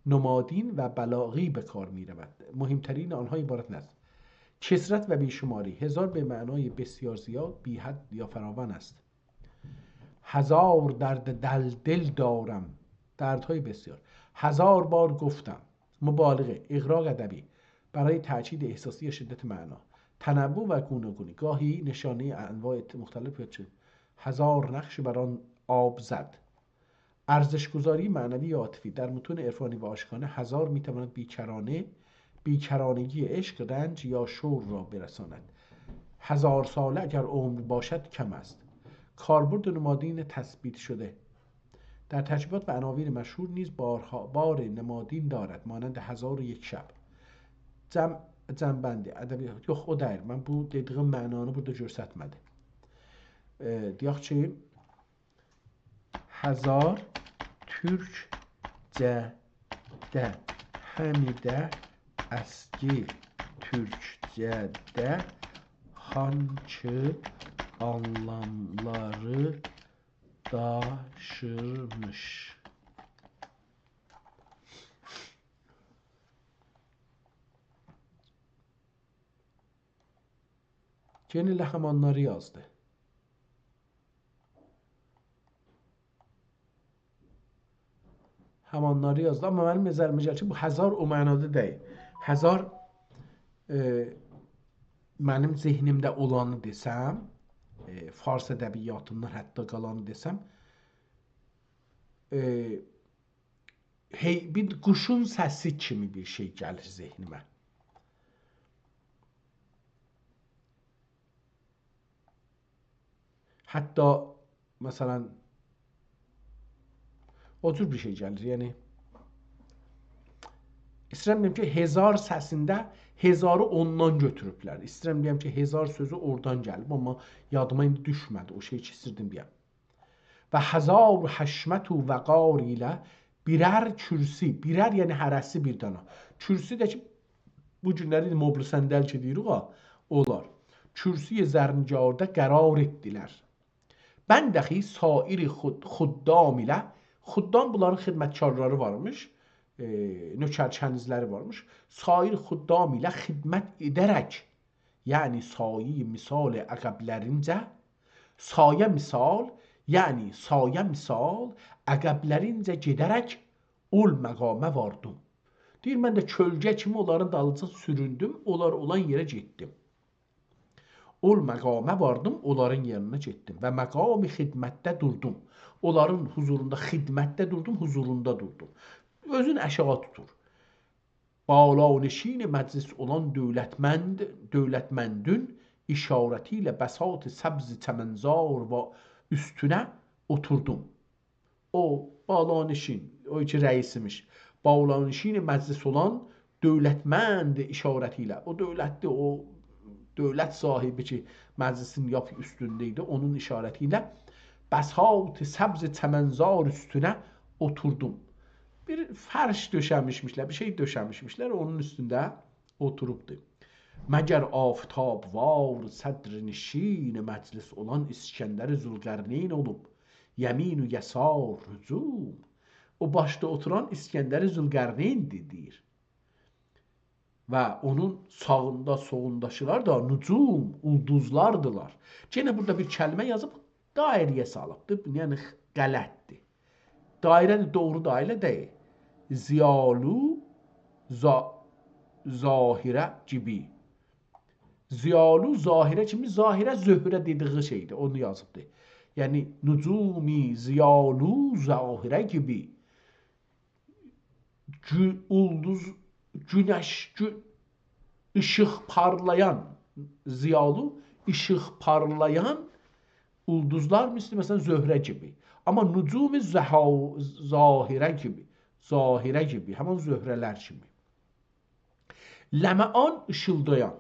نمادین و بلاغی به کار می‌رود. مهمترین آنها عبارت از: کثرت و بی‌شماری. هزار به معنای بسیار زیاد، بی‌حد یا فراوان است. هزار درد دل، دل دارم. دردهای بسیار. هزار بار گفتم. مبالغه، اغراق ادبی، برای تأکید احساسی یا شدت معنا. تنوع و گوناگونی، گاهی نشانهٔ انواع مختلف یا چه هزار نقش بر آن آب زد. ارزش‌گذاری معنوی یا عاطفی، در متون عرفانی و عاشقانه هزار می‌تواند بی‌کرانه، بی‌کرانگی عشق، رنج یا شور را برساند. هزار ساله اگر عمر باشد کم است. کاربرد نمادین تثبیت شده، در ترکیبات و عناوین مشهور نیز بارها، بار نمادین دارد، مانند هزار و یک شب. جمع، جمع‌بندی، ادبی، یوخ، او دئییل. من بو دئدیگیم معنانی بورادا گؤرستمه‌دیم. ائ، دئیک کی، هزار تورکجه‌ده، هم ده اسکی تورکجه‌ده هانسی آنلاملاری داشیرمیش؟ یئنه ائله همانلاری یازدی. همانلاری یازدی. آمما منیم نظریمه گلیر کی، بو هزار او معنادا دئییل. هزار، ائ، منیم ذهنیمده اولانی دئسم، ائ، فارس ادبیاتیندان حتی قالانی دئسم، ائ، هئی، بیر قوشون سسی کیمی بیر شئی گلیر ذهنیمه. حتی، مثلا، او جور بیر شئی گلیر. یعنی، ایسته‌ییرم دئییم کی، هزار سسینده هزاری اوندان گؤتوروبلر. ایسته‌ییرم دئیم کی، هزار سؤزو اورادان گلیب، آمما یادیما ایندی دوشمه‌دی. او شئی کئچیردیم بیر یان. و هزار حشمت و وقار ایله بیرر کرسی، بیرر یعنی هره‌سی بیر دانا. کرسی ده کی، بو گونلری مبل و صندل کی دئییریک ها، اونلار. کرسی زرنگاردا قرار ائتدیلر. بند دخی سایر خود-، خدام ایله، خدام بونلارین خدمتکارلاری وارمیش، ائ، نؤکر کنیزلری وارمیش. سایر خدام ایله خدمت ائده‌رک، یعنی سایه مثال عقبلرینجه، سایه مثال، یعنی سایه مثال عقبلرینجه گئده‌رک اول مقامه واردیم. دئییر، من ده کؤلگه کیمی اونلارین دالیجا سوروندوم، اونلار اولان یئره گئتدیم. اول مقامه واردیم، اونلارین یانینا گئتدیم و مقام خدمتده دوردوم. اونلارین حضوروندا خدمتده دوردوم، حضوروندا دوردوم. اؤزون آشاغی توتور. بالانشین مجلس اولان دولتمند، دولتمندون اشارتی ایله بساط سبز چمنزار و اوستونه اوتوردوم. او، بالانشین، او کی رئیس ایمیش. بالانشین مجلس اولان دولتمند اشارتی ایله، او دولتلی، او دولت صاحیبی کی، مجلسین لاپ اوستونده ایدی، اونون اشارتی ایله بساط سبز چمنزار اوستونه اوتوردوم. بیر فرش دؤشه‌میشمیشلر، بیر شئی دؤشه‌میشمیشلر، اونون اوستونده اوتوروبدو. مگر آفتاب‌وار صدرنشین مجلس اولان اسکندر ذوالقرنین اولوب، یمین و یسار نجوم. او باشدا اوتوران اسکندر ذوالقرنین‌دیر، دئییر. و اونون ساغیندا، سولونداکیلار دا نجوم، اولدوزلاردیلار. یئنه بورادا بیر کلمه یازیب، دایره‌یه سالیبدیر. یعنی، غلطدیر. دایره ده دوغرو دایره دئییل. ضیالی، ظا-، ظاهره کیمی. ضیالی، ظاهره کیمی، ظاهره زهره دئدیگی شئیدیر، اونو یازیبدیر. یعنی، نجومی ضیالی ظاهره کیمی. گو-، اولدوز، گونش، گو-، ایشیق پارلایان، ضیالی، ایشیق پارلایان اولدوزلار مثل، مثلا، زهره کیمی. آمما نجوم زها-، ظاهره کیمی، ظاهره کیمی، همین زهره‌لر کیمی. لمعان، ایشیلدایان.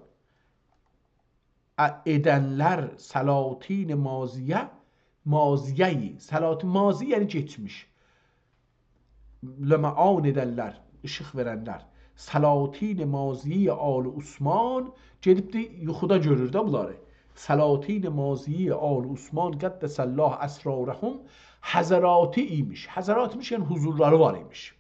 ا-، ائدنلر سلاطین ماضیه، ماضیه‌یی، سلاطین ماضی یعنی کئچمیش. لمعان ائدنلر، ایشیق وئرنلر. سلاطین ماضی آل عثمان، گئدیبدی یوخودا گؤرور ده بونلاری. سلاطین ماضی آل عثمان قدس الله اسرارهم، حضراتی ایمیش. حضرات ایمیش، یعنی حضورلاری وار ایمیش.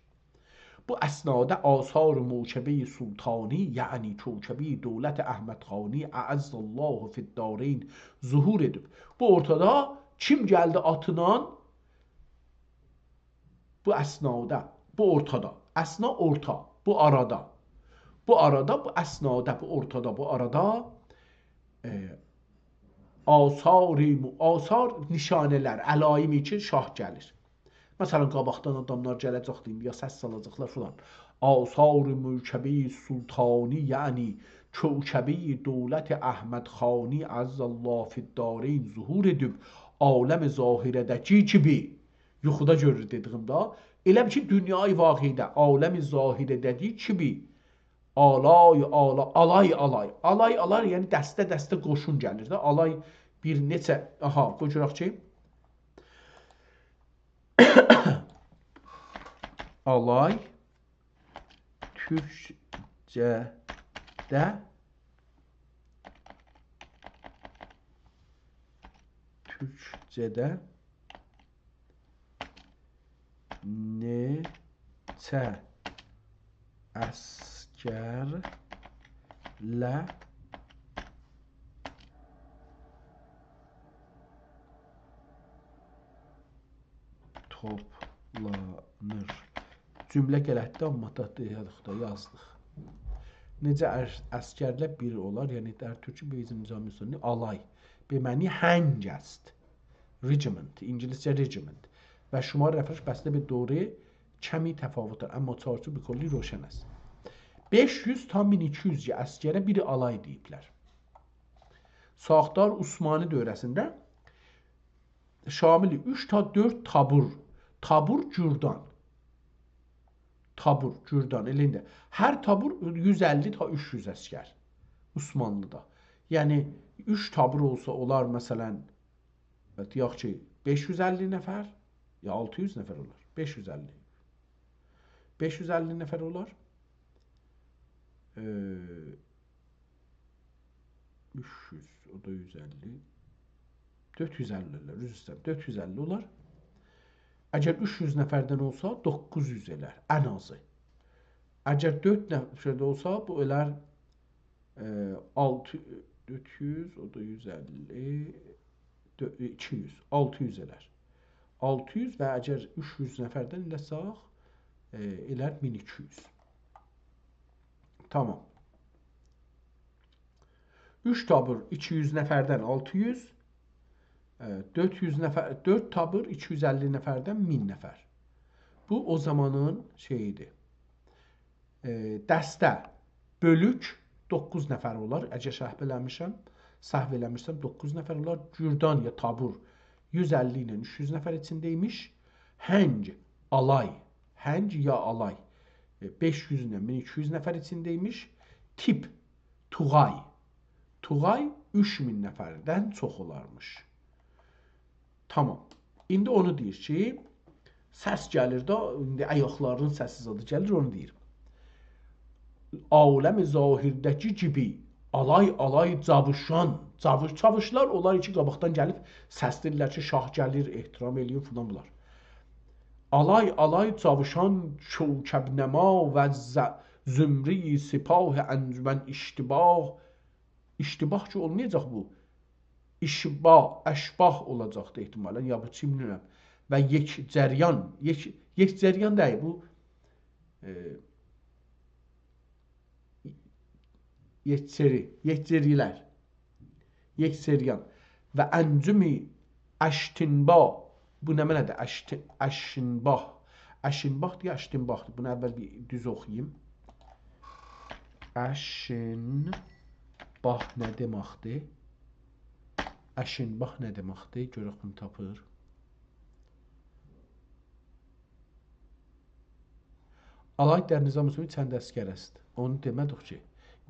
بو اثنادا آثار موکبهٔ سلطانی، یعنی کوکبهٔ دولت احمد خانی، اعز الله فی الدارین، ظهور ائدیب. بو اورتادا کیم گلدی آتینان؟ بو اثنادا، بو اورتادا. اثنا اورتا. بو آرادا، بو آرادا، بو اثنادا، بو اورتادا، بو آرادا، ائ، آثاری مو-، آثار، نشانه‌لر، علائمی کی شاه گلیر. مثلا، قاباقدان آداملار گله‌جکدی ایندی، یا سس سالاجاقلار فلان. آثار موکبهٔ سلطانی، یعنی کوکبهٔ دولت احمد خانی عز الله فی الدارین ظهور ائدیب، عالم ظاهره‌ده‌کی کیمی، یوخودا گؤرور دئدیگیم دا. ائله بیل کی دونیای واقعی‌ده، عالم ظاهره‌ده‌دیگی کیمی، آلای، آلا-، آلای، آلای. آلای، آلای، یعنی دسته، دسته قوشون گلیر ده. آلای بیر نئچه، آها، بو گؤرک کی، آلای تورکجه‌ده، تورکجه‌ده نئچه عسگرله توپلانیر. جمله غلطدیر، آمما دا دئیه‌ریک ده، یازدیق. نئچه عس-، عسگرله بیر اولار، یعنی در تورکی بیزیم نظامی سنی آلای به معنی هنگ است. Regiment، انگلیسجه regiment. و شمار نفرش بسته به دوره کمی تفاوت دارد، اما چارچوب کلی روشن است. بئش یوز تا مین ایکی یوز عسگره بیر آلای دئییبلر. ساختار عثمانی دوره‌سینده شامل اوچ تا دؤرد تابور، تابور گردان. تابور، گردان، ائله ایندی. هر تابور یوز اللی تا اوچ یوز عسگر عثمانلی‌دا. یعنی اوچ تابور اولسا اولار، مثلا، دئیک کی بئش یوز اللی نفر، یا آلتی یوز نفر اولار. بئش یوز اللی. بئش یوز اللی نفر اولار. ائ، اوچ یوز، او دا یوز اللی. دؤرد یوز اللی اولار، عذر ایسته‌ییرم. دؤرد یوز اللی اولار. اگر اوچ یوز نفردن اولسا، دوققوز یوز ائلر، ان آزی. اگر دؤرد نفرده اولسا، بو ائلر، ائ، آلتی، دؤرد یوز، او دا یوز اللی، دؤ-، ایکی یوز، آلتی یوز ائلر. آلتی یوز و اگر اوچ یوز نفردن ائله‌سک، ائ، ائلر مین ایکی یوز. تامام. اوچ تابور ایکی یوز نفردن آلتی یوز، ائ، دؤرد یوز نفر، دؤرد تابور ایکی یوز اللی نفردن مین نفر. بو او زامانین شئیی‌دیر. ائ، دسته، بؤلوک دوققوز نفر اولار، اگر شک ائله‌میرسم، سهو ائله‌میرسم، دوققوز نفر اولار. گردان یا تابور یوز اللی ایله اوچ یوز نفر ایچینده ایمیش. هنگ، آلای، هنگ یا آلای، ائ، بئش یوز ایله مین ایکی یوز نفر ایچینده ایمیش. تیپ، توغای. توغای اوچ مین نفردن چوخ اولارمیش. تامام. ایندی اونو دئییر کی، سس گلیر ده، ایندی آیاقلارینین سسی زادی گلیر، اونو دئییر. عالم ظاهرده‌کی کیمی، آلای آلای چاووشان. چاووش، چاووشلار اونلار کی قاباقدان گلیب سسله‌ییرلر کی، شاه گلیر، احترام ائله‌یین فلان بونلار. آلای آلای چاووشان کوکب‌نما و ز-، زمرهٔ سپاه انجمن اشتباه. اشتباه کی اولمایاجاق بو. اشباح، اشباح اولاجاقدی احتمالا، یا بو چی بیلمیرم. و یک جریان، یک، یک جریان دئییل بو، ائ، یکجری، یکجری‌لر. یکجریان. و انجم اشتنباح. بو نه معنادیر؟ اشت-، اشنباح. اشنباحدیر یا اشتنباحدیر؟ بونو اول بیر دوز اوخویوم. اشنباح نه دئمکدیر؟ اشنباح نه دئمکدیر؟ گؤرک بونو تاپیر. آلای در نظام اسلامی چند عسگر است؟ اونو دئمه‌دیک کی.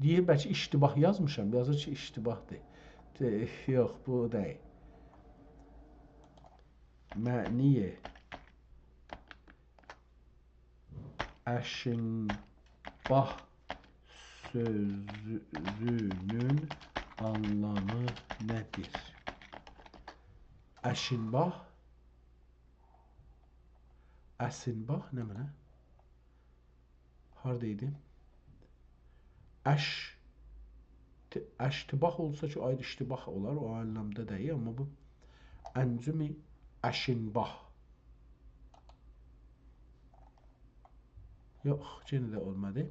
دئییر، بلکه اشتباه یازمیشام، یازیر کی، اشتباهدیر. دئ-، یوخ، بو دئییل. معنی اشنباح سؤزونون آنلامی نه‌دیر؟ اشنباح، اشنباح نه معنی؟ هاردا ایدی؟ اش-، ت-، اشتباه اولسا کی، آیری اشتباه اولار، او آنلامدا دئییل، آمما بو انجم اشنباح. یوخ، یئنه ده اولمادی.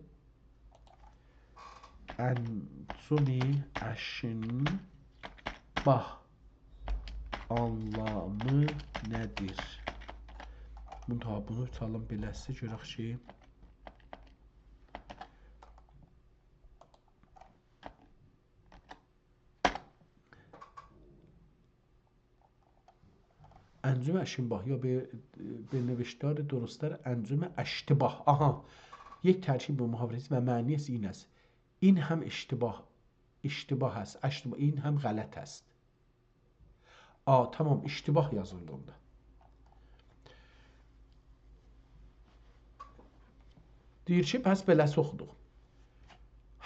انجم اشتباه آنلامی نه‌دیر؟ بونو، تا بونو چالیم بئله‌سی، گؤرک کی، انجم اشتباه، یا به، به نوشتار درست‌تر انجم اشتباه. آها. یک ترکیب محاوره است و معنیش این است. این هم اشتباه، اشتباه است. اشتباه، این هم غلط است. آ، تمام، اشتباه یازیلدی اوندا. دئییر کی، پس بئله‌سی اوخودوق.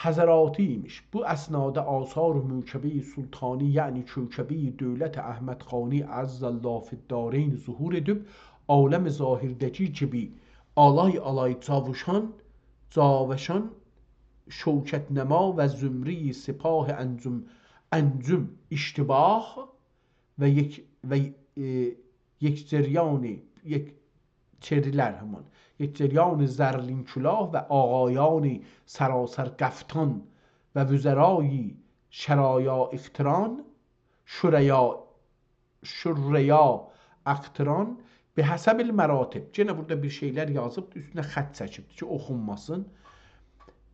حضراتی ایمیش. بو اثنادا آثار موکبهٔ سلطانی، یعنی کوکبهٔ دولت احمد خانی عز الله فی الدارین ظهور ائدیب، عالم ظاهرده‌کی کیمی آلای-آلای جاوشان، جاوشان، شوکت‌نما و زمرهٔ سپاه انجم، انجم اشتباه و یک، و، ائ، یک جریان، یک چری‌لر همان، یک جریان زرین کلاه و آقایان سراسر کفتان و وزرای شرایا اقتران، شریا، شریا اقتران، بحسب المراتب. یئنه بورادا بیر شئی‌لر یازیب، اوستونه خط چکیبدیر کی، اوخونماسین.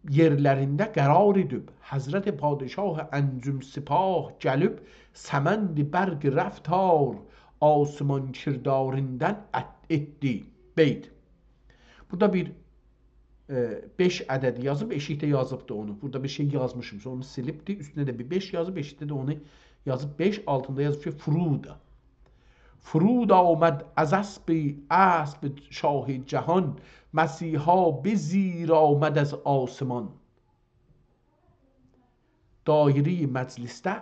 یئرلرینده قرار ائدیب، حضرت پادشاه انجم سپاه گلیب، سمند برق رفتار آسمان کرداریندن ات-، ائتدی. بیت. بورادا بیر، ائ، بئش عددی یازیب، ائشیکده یازیبدی اونو. بورادا بیر شئی یازمیشیم، سونرا اونو سیلیبدی. اوستونه ده بیر بئش یازیب، ائشیکده ده اونو یازیب بئش، آلتیندا یازیب کی، فرود. فرود آمد از اسب، اسب شاه جهان، مسیحا به زیر آمد از آسمان. دایرهٔ مجلسده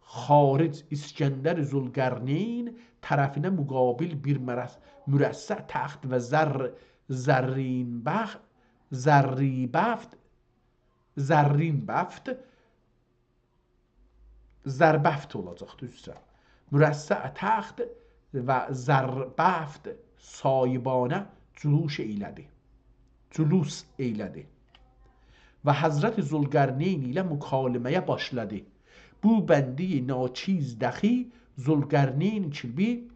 خارج اسکندر ذوالقرنین طرفینه مقابل بیر مرص-، مرصع تخت و زر-، زرین بخ-، زری بفت، زرین بفت، زربفت اولاجاق، دوزدور. مرصع تخت و زربفت صاحبانه جلوس ائیله‌دی. جلوس ائیله‌دی. و حضرت ذوالقرنین ایله مکالمه‌یه باشلادی. بو بندهٔ ناچیز دخی ذوالقرنین کیمی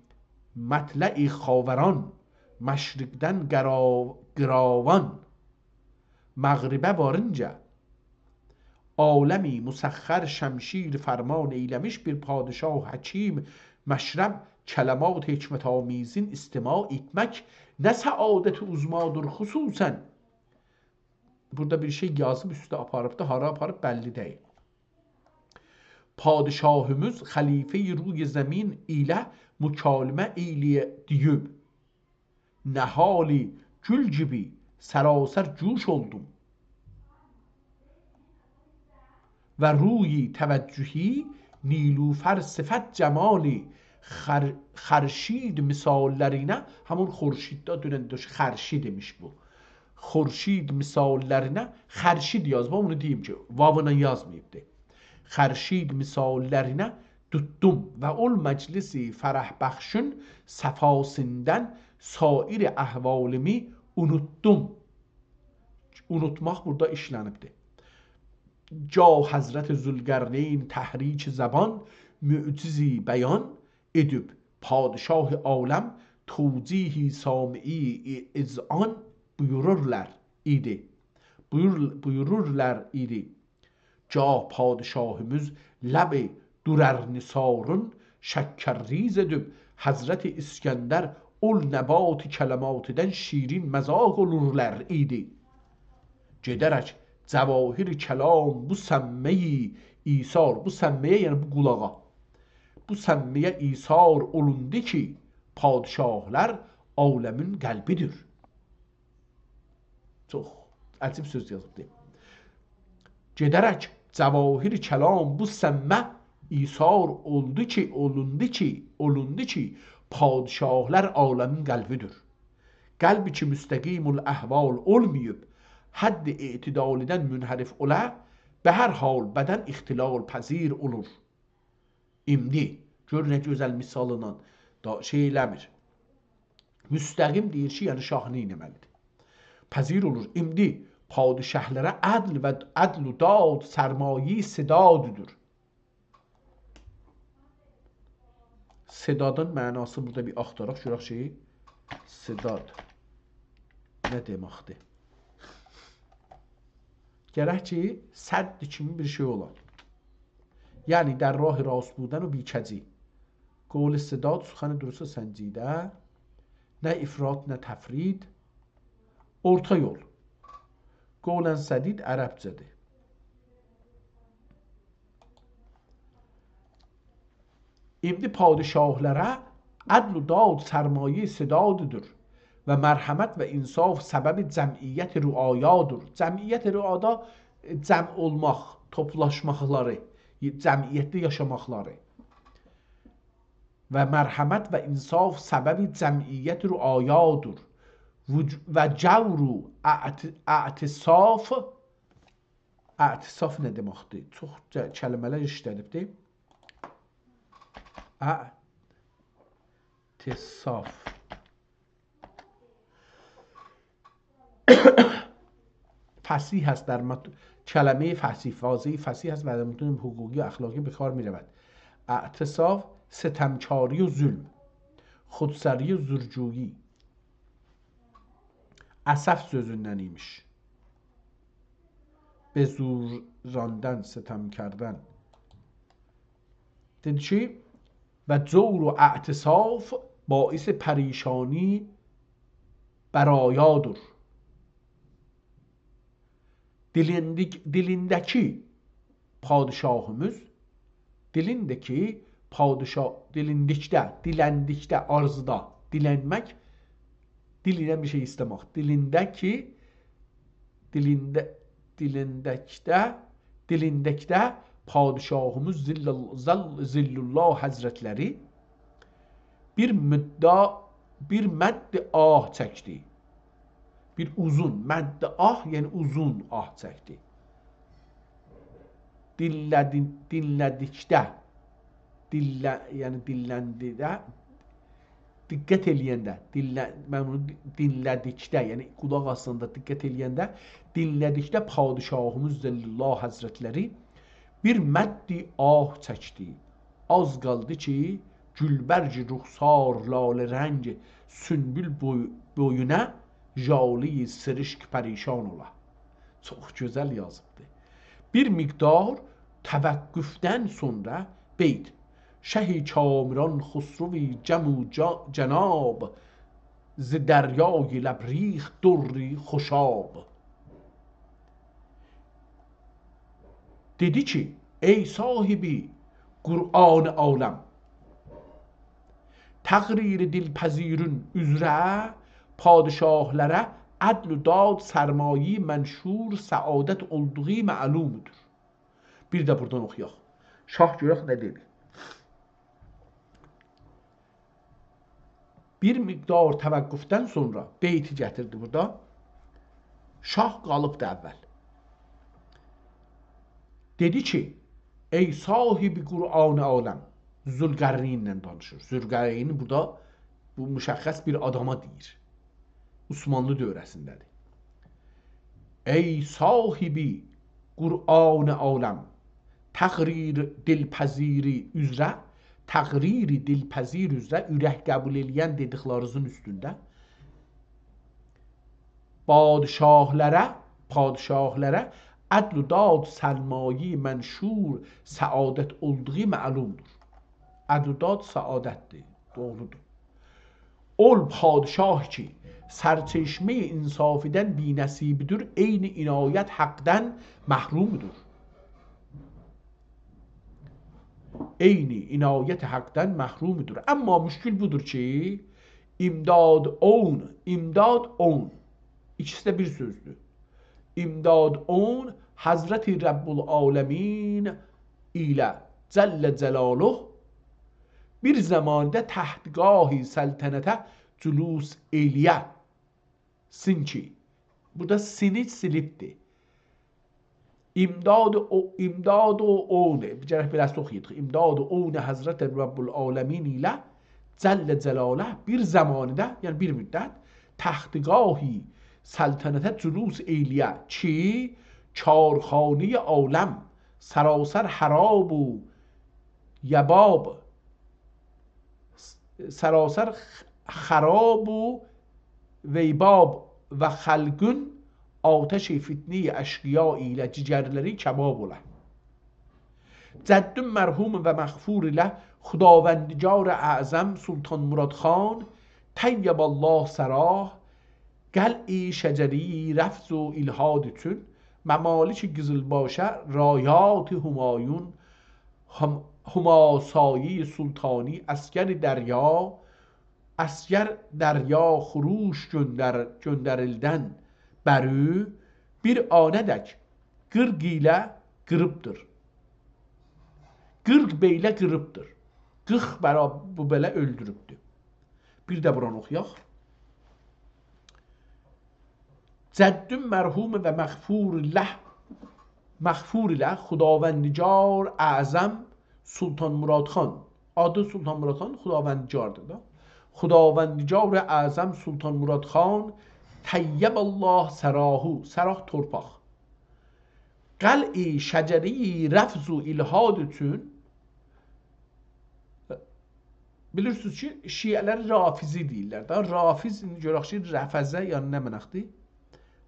مطلع خاوران، مشرقدن قرا-، قیراوان، مغربه وارینجا عالمی مسخر شمشیر فرمان ائیله‌میش بیر پادشاه حکیم مشرب کلمات حکمت‌آمیزین استماع ائتمک نه سعادت عظمی‌دیر خصوصاً. بورادا بیر شئی یازیب اوسته آپاریبدی، هارا آپاریب بللی دئییل. پادشاهیمیز خلیفهٔ روی زمین ایله مکالمه ائیله‌ییب، نهالی گول کیمی سراسر جوش اولدوم. و روی توجهی نیلوفر صفت جمالی خر-، خورشید مثال‌لرینه، همون خورشید ده دونن دوش-، خرشید ایمیش بو. خورشید مثال‌لرینه خرشید یازیب، اونو دئییم کی، واولا یازماییبدی. خورشید مثال‌لرینه توتدوم و اول مجلسی فرح بخشون صفاسیندن سایر احوالیمی اونوتدوم. اونوتماق بورادا ایشلنیبدیر. گاه حضرت ذوالقرنین تحریک زبان معجزی بیان ائدیب، پادشاه عالم توجیه سامعی اذعان بویورورلار ایدی. بویور-، بویورورلار ایدی. گاه پادشاهیمیز لب درر نثارین شکرریز ائدیب، حضرت اسکندر اول نبات کلماتیدن شیرین مذاق اولورلار ایدی. گئده‌رک جواهر کلام بو سمعه‌یی ایثار، بو سمعه‌یه، یعنی بو قولاغا، بو سمعه‌یه ایثار اولوندو کی، پادشاهلار عالمین قلبی‌دیر. چوخ عجیب سؤز یازیبدی. گئده‌رک جواهر کلام بو سمعه ایثار اولدو کی، اولوندو کی، اولوندو کی، پادشاهلار عالمین قلبی‌دیر. قلبی کی مستقیم الاحوال اولماییب، حد اعتدالیدن منحرف اولا، به هر حال بدن اختلال‌پذیر اولور. ایندی گؤر نه گؤزل مثالینان دا شئی ائله‌میر. مستقیم دئییر کی، یعنی شاه نه ائتمه‌لی‌دیر؟ پذیر اولور. ایندی پادشاهلارا عدل و عدل و داد سرمایه‌ی سداددیر. سدادین معناسی بورادا بیر آختاراق گؤرک کی، سداد نه دئمکدیر؟ گرک کی، سد کیمی بیر شئی اولا. یعنی، در راه راست بودن و بی‌کجی. قول سداد، سخن درست و سنجیده. نه افراط، نه تفریط. اورتا یول. قولاً سدید عربجه‌دیر. ایندی پادشاهلارا عدل و داد سرمایه‌ی سداددیر و مرحمت و انصاف سبب جمعیت رعایادیر. جمعیت رعایا، جمع اولماق، توپلاشماقلاری، جمعیتده یاشاماقلاری. و مرحمت و انصاف سبب جمعیت رعایادیر. و ج-، و جور و اعت-، اعتصاف، اعتصاف نه دئمکدیر؟ چوخ ج-، کلمه‌لر ایشله‌دیبدیر. اعتصاف. فصیح است در مت-، کلمه‌ی فصیح، واضحی فصیح است و در متون حقوقی و اخلاقی به کار می‌رود. اعتصاف، ستمکاری و ظلم، خودسری و زورجویی. اسف سؤزوندن ایمیش. بزوراندن، ستم کردن. دئدی کی، و جور و اعتصاف باعث پریشانی برایادیر. دیلیندیک-، دیلینده‌کی پادشاهیمیز، دیلینده‌کی پادشاه، دیلیندیکده، دیلندیکده، آرزودا، دیلنمک، دیل ایله بیر شئی ایسته‌مک. دیلینده‌کی، دیلینده، دیلیندیکده، دیلیندیکده پادشاهیمیز ظل-، ظل-، ظل‌الله حضرتلری بیر مدّا-، بیر مد آه چکدی. بیر اوزون، مد آه، یعنی اوزون آه چکدی. دینله‌دی-، دینله‌دیکده، دینله-، یعنی دینلندیده، دقت ائله‌ینده، دینله-، من بونو دی-، دینله‌دیکده، یعنی قولاق آساندا، دقت ائله‌ینده، دینله‌دیکده پادشاهیمیز ظل‌الله حضرتلری بیر مد آه چکدی. آز قالدی کی، گولبرگ رخسار لاله‌رنگ سونبول بوی-، بویونه ژاله سرشک پریشان اولا. چوخ گؤزل یازیبدی. بیر مقدار توقفدن سونرا بیت. شهی کامران خسروی جم و جا-، جناب، ز دریای لبریخ دری خوشاب. دئدی کی، ای صاحب قرآن عالم، تقریر دلپذیرون اوزره پادشاهلارا عدل و داد سرمایه‌ی منشور سعادت اولدوغو معلومدور. بیر ده بورادان اوخویاق. شاه گؤرک نه دئدی. بیر مقدار توقفدن سونرا بیتی گتیردی بورادا. شاه قالیبدی اول. دئدی کی، ای صاحب قرآن عالم، ذوالقرنین‌له دانیشیر. ذوالقرنین بورادا بو مشخص بیر آداما دئییر. عثمانلی دؤوره‌سینده‌دیر. ای صاحب قرآن عالم، تقریر دلپذیری اوزره، تقریر دلپذیر اوزره، اورک قبول ائله‌ین دئدیکلرینیزین اوستونده پادشاهلارا، پادشاهلارا عدل و داد سرمایه‌ی منشور سعادت اولدوغو معلومدور. عدل و داد سعادتدیر، دوغرودور. اول پادشاه کی، سرچشمه‌ی انصافدن بی‌نصیبدور، عین عنایت حقدن محرومدور. عین عنایت حقدن محرومدور. اما مشکل بودور کی، امداد عون، امداد عون، ایکیسی ده بیر سؤزدور. امداد عون حضرت رب العالمین ایله جل جلاله بیر زماندا تختگاه سلطنته جلوس ائله‌یه. سین کی، بورادا سینی سیلیبدیر. امداد او، امداد و عون، گرک بئله‌سی اوخویایدیق. امداد و عون حضرت رب العالمین ایله جل جلاله بیر زماندا، یعنی بیر مدت تختگاه سلطنته جلوس ائیله‌یه کی، کارخانهٔ عالم سراسر خراب و یباب، سراسر خراب و ویباب و خلقین آتش فتنهٔ اشقیا ایله جگرلری کباب اولا. جدّ مرحوم و مغفور ایله خداوندگار اعظم سلطان مراد خان، طیّب الله ثراه، قلع شجری رفض و الحاد اوچون ممالک قیزیلباشه رایات همایون، هم-، هماسایهٔ سلطانی عسگر دریا، عسگر دریا خروش گؤندر-، گؤندریلدن بری بیر آنه‌دک قیرخ ایله قیریبدیر. قیرخ بیله قیریبدیر. قیرخ برا-، بو بئله اؤلدوروبدور. بیر ده بورانی اوخویاق. جدّ مرحوم و مغفور له، مغفور له خداوندگار اعظم سلطان مراد خان. آدی سلطان مراد خان خداوندگاردیر دا. خداوندگار اعظم سلطان مراد خان، طیّب الله ثراه، ثراه تورپاق. قلع شجری رفض و الحاد اوچون، بیلیرسینیز کی، شیعه‌لر رافضی دئییرلر ده. رافض، ایندی گؤرک کی، رفضه، یعنی نه معنادیر؟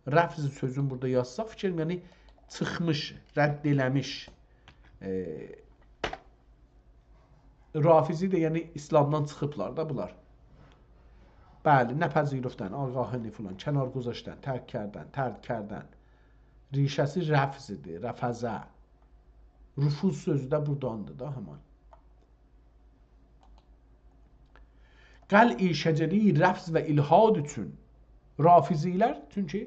رفض سؤزون بورادا یازساق، فیکریم، یعنی چیخمیش، رد ائله‌میش. ائ، رافضی ده، یعنی ایسلامدان چیخیبلار دا بونلار. بلی، نپذیرفتن، آگاهی فلان، کنار گذاشتن، ترک کردن، ترک کردن. ریشه‌سی رفضی‌دیر، رفضه. رفوض سؤزو ده بوراداندیر دا همان. قلع شجری رفض و الحاد اوچون رافضی‌لر، چونکی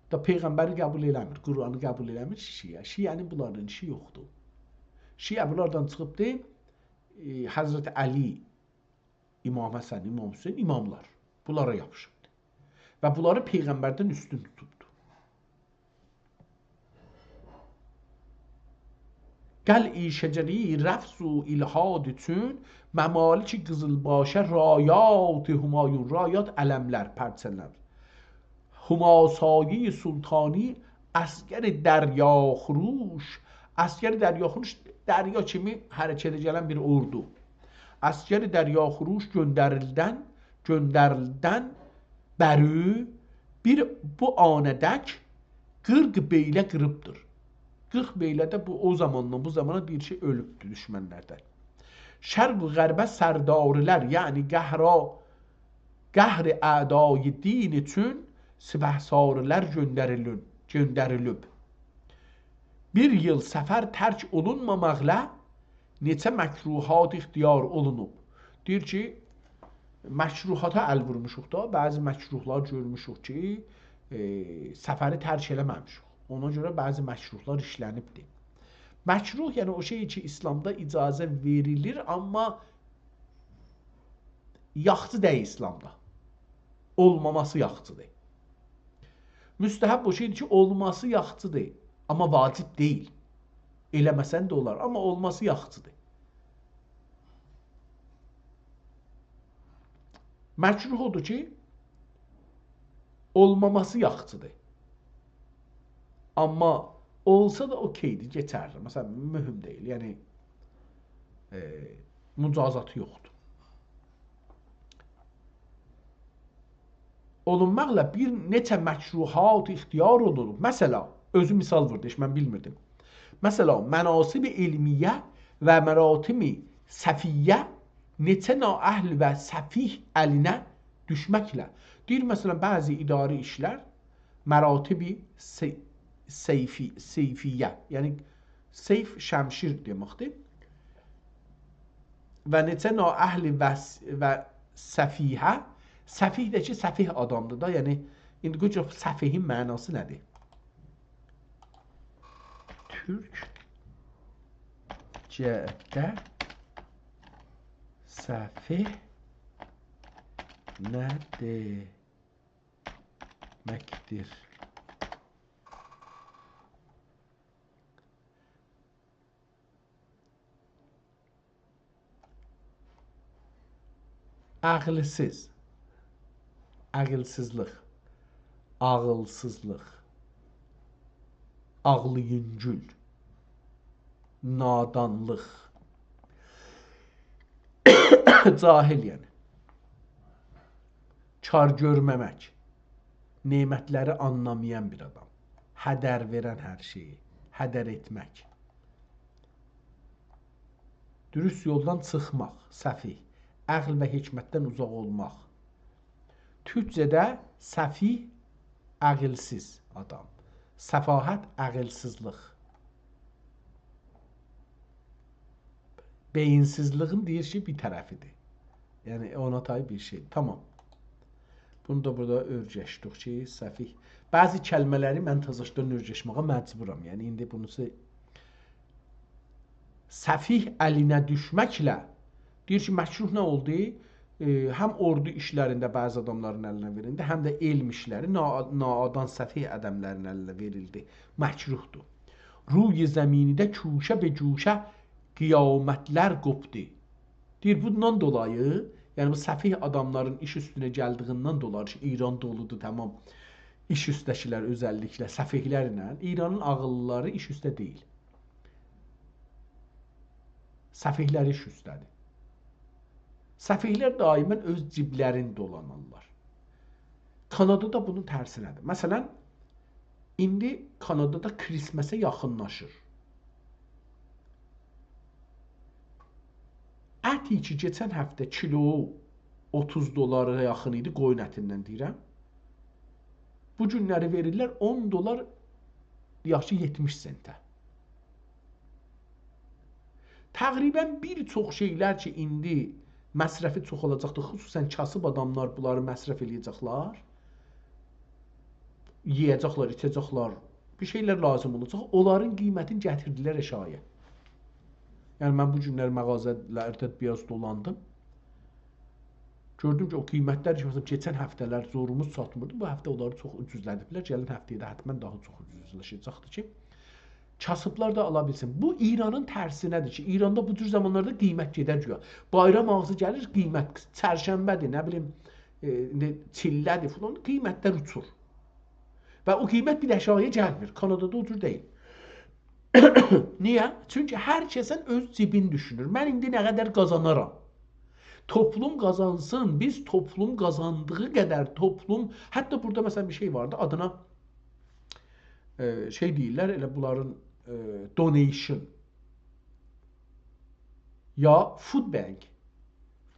دا پیغمبری قبول ائله‌میر، قرآنی قبول ائله‌میر شیعه. شیعه‌نین بونلارلا ایشی یوخدور. شیعه بونلاردان چیخیبدی، ائ، حضرت علی، امام حسن، امام حسین، اماملار. بونلارا یاپیشیبدی. و بونلاری پیغمبردن اوستون توتوبدو. قلع شجری رفض و الحاد اوچون ممالک قیزیلباشه رایات همایون، رایات علملر، پرچملر. هماسایهٔ سلطانی عسگر دریاخروش، عسگر دریاخروش، دریا کیمی حرکته گلن بیر اوردو. عسگر دریاخروش گؤندریلدن، گؤندریلدن بری بیر بو آنه‌دک قیرخ بیله قیریبدیر. قیرخ بیله ده بو، او زاماندان بو زامانا دئییر کی، اؤلوبدور دوشمنلردن. شرق و غربه سرداری‌لر، یعنی قهرا-، قهر اعدای دین اوچون سپهساری‌لر گؤندریلین-، گؤندریلیب. بیر ایل سفر ترک اولونماماقلا نئچه مکروهات اختیار اولونوب. دئییر کی، مکروهاتا ال وورموشوق دا، بعضی مکروهلار گؤرموشوک کی، ائ، سفری ترک ائله‌مه‌میشیک. اونا گؤره بعضی مکروهلار ایشله‌نیبدیر. مکروه، یعنی او شئی کی، ایسلامدا اجازه وئریلیر، آمما یاخشی دئییل ایسلامدا. اولماماسی یاخشیدیر. مستحب او شئیدیر کی، اولماسی یاخشیدیر، آمما واجب دئییل. ائله‌مه‌سن ده اولار، آمما اولماسی یاخشیدیر. مکروه اودور کی، اولماماسی یاخشیدیر. آمما اولسا دا اوکئیدیر، کئچرلر. مثلا، مهم دئییل. یعنی، ائ، مجازاتی یوخدور. اولونماقلا بیر نئچه مکروهات اختیار اولونوب. مثلا، اؤزو مثال ووردو، هئچ من بیلمیردیم. مثلا، مناصب علمیه و مراتب صفیه نئچه نااهل و سفیه الینه دوشمکله. دئییر، مثلا، بعضی اداری ایشلر، مراتب سی-، سیفی-، سیفیه، یعنی سیف شمشیر دئمکدیر. و نئچه نااهل و س-، و سفیه، سفیه ده کی، سفیه آدامدیر دا، یعنی ایندی گؤرک سفیهین معناسی نه‌دیر؟ تورکجه‌ده سفیه نه دئمکدیر؟ عاغیلسیز. عاغیلسیزلیق. عاغیلسیزلیق، عاغلی یونگول، نادانلیق، جاهل یعنی. کار گؤرمه‌مک، نعمتلری آنلامایان بیر آدام. هدر وئرن هر شئیی، هدر ائتمک. دوروست یولدان چیخماق، سفیه. عقل و حکمتدن اوزاق اولماق. تورکجه‌ده سفیه، عاغیلسیز آدام. سفاهت، عاغیلسیزلیق. بئیینسیزلیگین دئییر کی، بیر طرفیدیر. یعنی، اونا تای بیر شئی. تامام. بونو دا بورادا اؤرگشدیک کی، سفیه. بعضی کلمه‌لری من تازاشدان اؤرگشمه‌یه مجبورام. یعنی، ایندی بونو سیزه سفیه الینه دوشمکله، دئییر کی، مکروه نه اولدو؟ ائ، هم اوردو ایشلرینده بعضی آداملارین الینه وئریلدی، هم ده علم ایشلری، نا-، نادان سفیه آداملارین الینه وئریلدی. مکروهدور. روی زمینیده گوشه به گوشه قیامتلر قوپدو. دئییر، بوندان دولایی، یعنی بو سفیه آداملارین ایش اوستونه گلدیگیندن دولایی کی، ایران دولودور، تامام. ایش اوسته‌کیلر اؤزللیکله سفیه‌لرله، ایرانین عاغیللیلاری ایش اوسته دئییل. سفیه‌لر ایش اوسته‌دیر. سفیه‌لر دائما اؤز جیبلرینی دولانارلار. کانادادا بونون ترسینه‌دیر. مثلا، ایندی کانادادا کریسمسه یاخینلاشیر. ات کی، کئچن هفته کیلو اوتوز دلارا یاخین ایدی، قویون اتیندن دئییرم. بو گونلری وئریرلر اون دلار، یاخشی یئتمیش سنته. تقریبا بیر چوخ شئیلر کی، ایندی مصرفی چوخ اولاجاقدیر، خصوصا کاسیب آداملار بونلاری مصرف ائله‌یه‌جکلر. یئیه‌جکلر، ایچه‌جکلر، بیر شئیلر لازیم اولاجاق. اونلارین قیمتینی گتیردیلر آشاغییا. یعنی، من بو گونلری مغازه‌لرده بیر آز دولاندیم. گؤردوم کی، او قیمتلر کی، مثلا، کئچن هفته‌لر زوروموز چاتمیردی. بو هفته اونلاری چوخ اوجوزلدیبلر. گلن هفته‌یه ده حتما داها چوخ اوجوزلشه‌جکدیر کی، کاسیبلار دا آلا بیلسین. بو ایرانین ترسینه‌دیر کی، ایراندا بو جور زامانلاردا قیمت گئدر گویا. بایرام آغزی گلیر، قیمت، چرشنبه‌دیر، نه بیلیم، ائ، ایندی چیلله‌دیر فلان، قیمتلر اوچور. و او قیمت بیر ده آشاغییا گلمیر. کانادادا او جور دئییل. نییه؟ چونکی هر کسن اؤز جیبین دوشونور. من ایندی نه قدر قازانارام؟ توپلوم قازانسین، بیز توپلوم قازاندیغی قدر توپلوم، حتی بورادا مثلا بیر شئی واردی، آدینا، ائ، شئی دئییرلر، ائله بونلارین، ائ، donation یا food bank.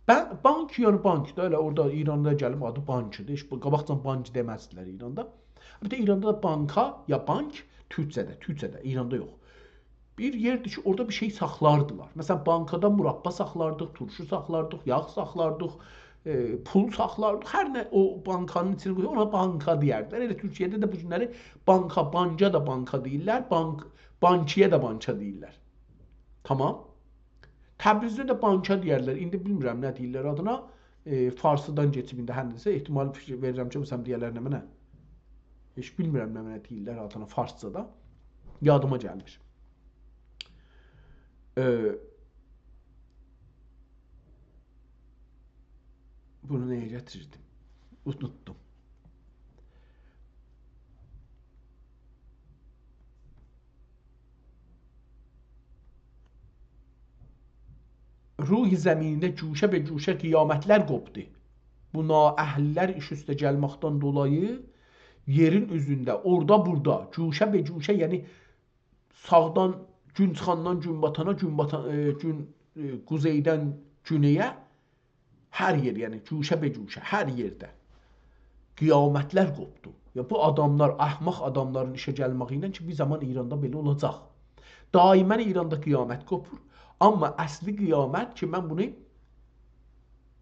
بن-، بانک، یعنی بانک دا، ائله اورادا ایراندا گلیب آدی بانکیدیر. هئچ بو، قاباقجان بانک دئمزدیلر ایراندا. البته، ایراندا دا بانکا یا بانک، تورکجه‌ده، تورکجه‌ده، ایراندا یوخ. بیر یئردیر کی، اورادا بیر شئی ساخلاردیلار. مثلا، بانکادا مربا ساخلاردیق، تورشو ساخلاردیق، یاغ ساخلاردیق، ائ، پول ساخلاردیق. هر نه او بانکانین ایچینه قویور، اونا بانکا دئیردیلر. ائله تورکیه‌ده ده بو گونلری بانکا، بانکا دا بانکا دئییرلر، بانک، بانکی‌یه ده بانکا دئییرلر. تامام. تبریزده ده بانکا دئیرلر. ایندی بیلمیرم نه دئییرلر آدینا. ائ، فارسیدان کئچیب ایندی هر نه‌یسه. احتمال فیکیر وئریرم کی، مثلا، دئیرلر نمنه. هئچ بیلمیرم نمنه دئییرلر آدینا فارسجادا. یادیما گلمیر. ائ، بونو نه‌یه گتیردیم؟ اونوتدوم. روی زمینده گوشه به گوشه قیامتلر قوپدو. بو نااهللر ایش اوسته گلمکدن دولایی یئرین اوزونده، اورادا بورادا، گوشه به گوشه، یعنی ساغدان گون چیخاندان گون باتانا، گون باتا-، ائ، گون، ائ، قوزئیدن گونئیه، هر یئر، یعنی گوشه به گوشه، هر یئرده قیامتلر قوپدو. یا بو آداملار، احمق آداملارین ایشه گلمه‌یی ایله کی، بیر زامان ایراندا بئله اولاجاق. دائما ایراندا قیامت قوپور. آمما اصلی قیامت کی، من بونو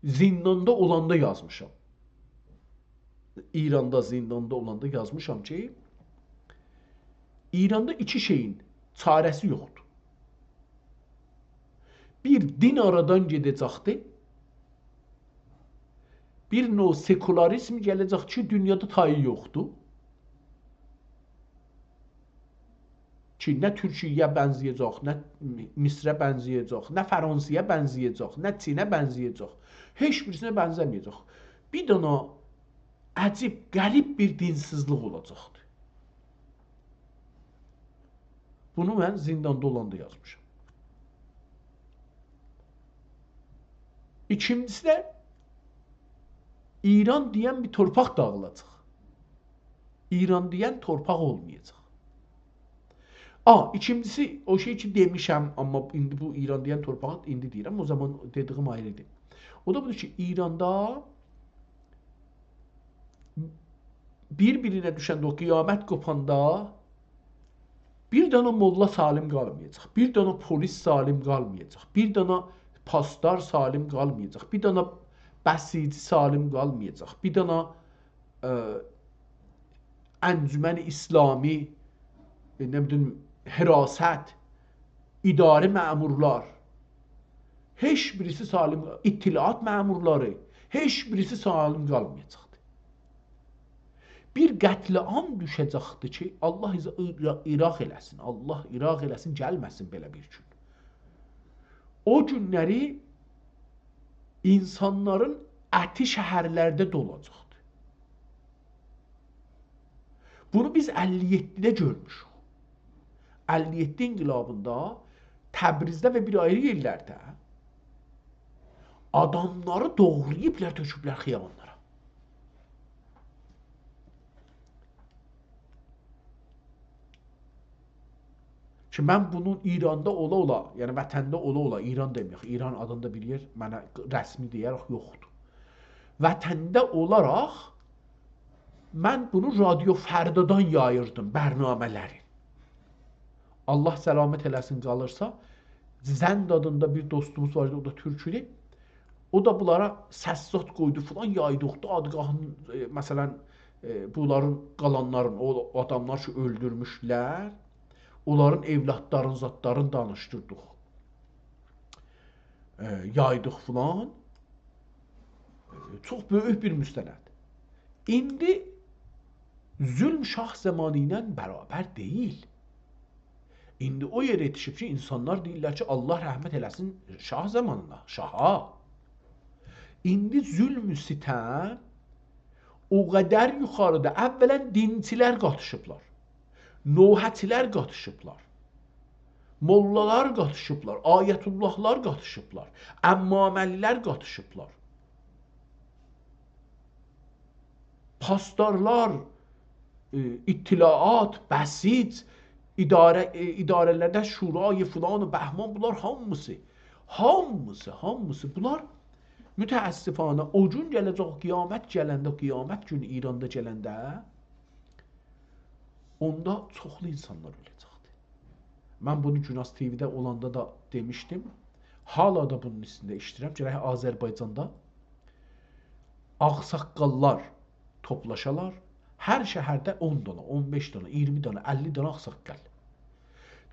زینداندا اولاندا یازمیشام. ایراندا زینداندا اولاندا یازمیشام کی، ایراندا ایکی شئیین چاره‌سی یوخدور. بیر، دین آرادان گئده‌جکدیر. بیر نوع سکولاریزم گله‌جک کی، دونیادا تایی یوخدور. کی، نه تورکیه‌یه بنزه‌یه‌جک، نه مصره بنزه‌یه‌جک، نه فرانسه‌یه بنزه‌یه‌جک، نه چینه بنزه‌یه‌جک. هئچ بیریسینه بنزه‌مه‌یه‌جک. بیر دانا عجیب، غریب بیر دینسیزلیک اولاجاقدیر. بونو من زینداندا اولاندا یازمیشام. ایکینجیسی ده، ایران دئین بیر تورپاق داغیلاجاق. ایران دئین تورپاق اولمایاجاق. آ، ایکینجیسی، او شئی کی دئمیشم، آمما ایندی بو ایران دئین تورپاغی ایندی دئییرم، او زامان دئدیگیم آیری ایدی. او دا بودور کی، ایراندا بیر-بیرینه دوشنده، او قیامت قوپاندا بیر دانا موللا سالم قالمایاجاق، بیر دانا پولیس سالم قالمایاجاق، بیر دانا پاسدار سالم قالمایاجاق، بیر دانا بسیجی سالم قالمایاجاق، بیر دانا، ائ، انجمن اسلامی، ائ، نه بیلیم، حراست، اداره مأمورلار، هئچ بیریسی سالم، اطلاعات مأمورلاری، هئچ بیریسی سالم قالمایاجاقدیر. بیر قتل‌عام دوشه‌جکدیر کی، الله ایز-، ایرا-، ایراق ائله‌سین، الله ایراق ائله‌سین، گلمه‌سین بئله بیر گون. او گونلری اینسانلارین اتی شهرلرده دولاجاقدیر. بونو بیز اللی یئددیده گؤرموشوک. اللی یئددی انقلابیندا تبریزده و بیر آیری یئرلرده آداملاری دوغراییبلار، تؤکوبلر خیابانلارا. کی، من بونون ایراندا اولا-اولا، یعنی وطنده اولا-اولا، ایران دئمه‌یک، ایران آدیندا بیر یئر منه رسمی دئیه‌رک یوخدور. وطنده اولاراق من بونو رادیو فردادان یاییردیم، برنامه‌لری. الله سلامت ائله‌سین، قالیرسا، زند آدیندا بیر دوستوموز وار ایدی، او دا تورک ایدی. او دا بونلارا سس زاد قویدو فلان، یایدیق. دادگاهین، ائ، مثلا، ائ، بونلارین قالانلارین، او آداملار کی اؤلدورموشدولر، اونلارین اولادلارین، زادلارین دانیشدیردیق. ائ، یایدیق فلان. ائ، چوخ بؤیوک بیر مستند. ایندی ظلم شاه زامانی ایله برابر دئییل. ایندی او یئره یئتیشیب کی، اینسانلار دئییرلر کی، الله رحمت ائله‌سین شاه زامانینا، شاها. ایندی ظلم و ستم او قدر یوخاریدا، اولا دینچیلر قاتیشیبلار، نوحه‌چیلر قاتیشیبلار، موللالار قاتیشیبلار، آیت‌الله‌لار قاتیشیبلار، عمامه‌لیلر قاتیشیبلار. پاسدارلار، ائ، اطلاعات، بسیج، اداره، ائ، اداره‌لرده شورای فلان و بهمان، بونلار هامیسی، هامیسی، هامیسی، بونلار متأسفانه او گون گله‌جک، قیامت گلنده، قیامت گونو ایراندا گلنده، اوندا چوخلو اینسانلار اؤله‌جکدیر. من بونو گوناز تی‌وی‌ده اولاندا دا دئمیشدیم. حالا دا بونون اوستونده ایشله‌ییرم. گرک آذربایجاندا آغ‌ساققاللار توپلاشالار. هر شهرده اون دانا، اون بئش دانا، اییرمی دانا، اللی دانا آغ‌ساققال.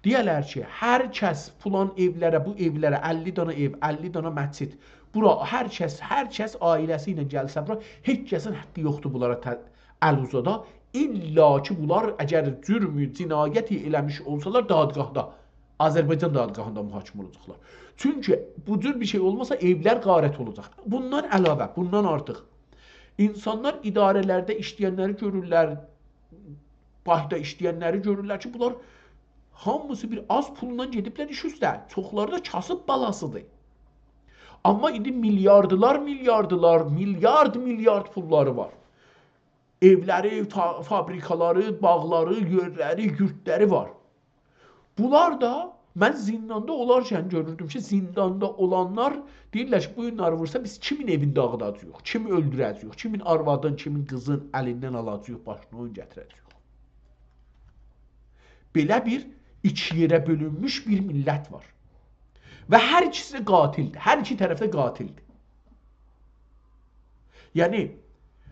دئیه‌لر کی، هر کس فلان ائولره، بو ائولره، اللی دانا ائو، اللی دانا مسجد، بورا هر کس، هر کس عائله‌سی ایله گلسه بورا، هئچ کسین حاققی یوخدور بونلارا ته-، ال اوزادا. الا کی، بونلار اگر جرم، جنایت ائله‌میش اولسالار، دادگاهدا، آذربایجان دادگاهیندا محاکمه اولاجاقلار. چونکی بو جور بیر شئی اولماسا، ائولر غارت اولاجاق. بوندان علاوه، بوندان آرتیق اینسانلار اداره‌لرده ایشله‌ینلری گؤرورلر، بانکدا ایشله‌ینلری گؤرورلر کی، بونلار هامیسی بیر آز پوللا گئدیبلر ایش اوسته. چوخلاری دا کاسیب بالاسیدیر. آمما ایندی میلیاردلار، میلیاردلار، میلیارد، میلیارد پوللاری وار. ائولری، فا-، فابریکالاری، باغلاری، یئرلری، یوردلاری وار. بونلار دا، من زینداندا اولارکن گؤروردوم کی، زینداندا اولانلار دئییرلر کی، بو گونلری وورسا بیز کیمین ائوینی داغیداجاغیق، کیمی اؤلدوره‌جه‌ییک، کیمین آروادین، کیمین قیزین الیندن آلاجاغیق، باشینا اویون گتیره‌جه‌ییک. بئله بیر ایکی یئره بؤلونموش بیر میللت وار. و هر ایکیسی ده قاتلدیر. هر ایکی طرف ده قاتلدیر. یعنی،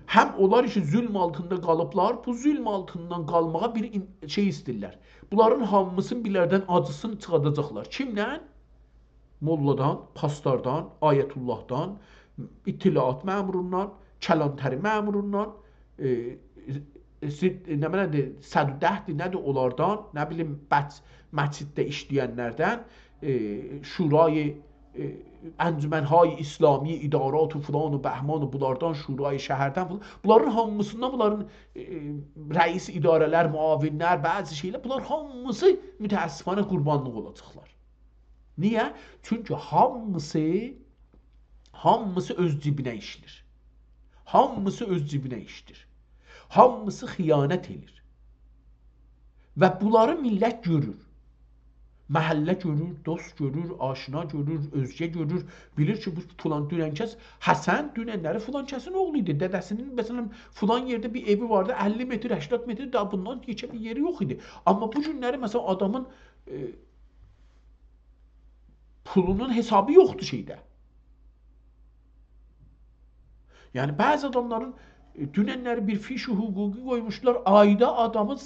هم اونلار کی ظلم آلتیندا قالیبلار، بو ظلم آلتیندان قالماغا بیر این-، شئی ایسته‌ییرلر. بونلارین هامیسینین بیر یئردن آجیسینی چیخاداجاقلار. کیمدن؟ موللادان، پاسداردان، آیت‌الله‌دان، اطلاعات مأموروندان، کلانتری مأموروندان، ائ، ائ، سی-، ائ، نمنه‌دیر، صد و ده‌دیر، نه‌دیر اونلاردان، نه بیلیم، بچ-، مسجدده ایشله‌ینلردن، ائ، شورای، ائ، انجمن‌های اسلامی، ادارات و فلان و بهمان و بونلاردان، شورای شهردن فلان، بونلارین هامیسیندان، بونلارین، ائ، رئیس اداره‌لر، معاون‌لر، بعضی شئی‌لر، بونلار هامیسی متأسفانه قوربانلیق اولاجاقلار. نییه؟ چونکی هامیسی، هامیسی اؤز جیبینه ایشله‌ییر. هامیسی اؤز جیبینه ایشله‌ییر. هامیسی خیانت ائدیر. و بونلاری میللت گؤرور. محله گؤرور، دوست گؤرور، آشنا گؤرور، اؤزگه گؤرور. بیلیر کی، بو فلان دونن کس، حسن دونن‌لری فلان کسین اوغلو ایدی. دده‌سینین، مثلا، فلان یئرده بیر ائوی واردی، اللی متر، هشتاد متر، داها بوندان کئچه بیر یئری یوخ ایدی. آمما بو گونلری، مثلا، آدامین، ائ، پولونون حسابی یوخدور شئیده. یعنی، بعضی آداملارین، ائ، دونن‌لری بیر فیش حقوقی قویموشلار، آیدا آدامین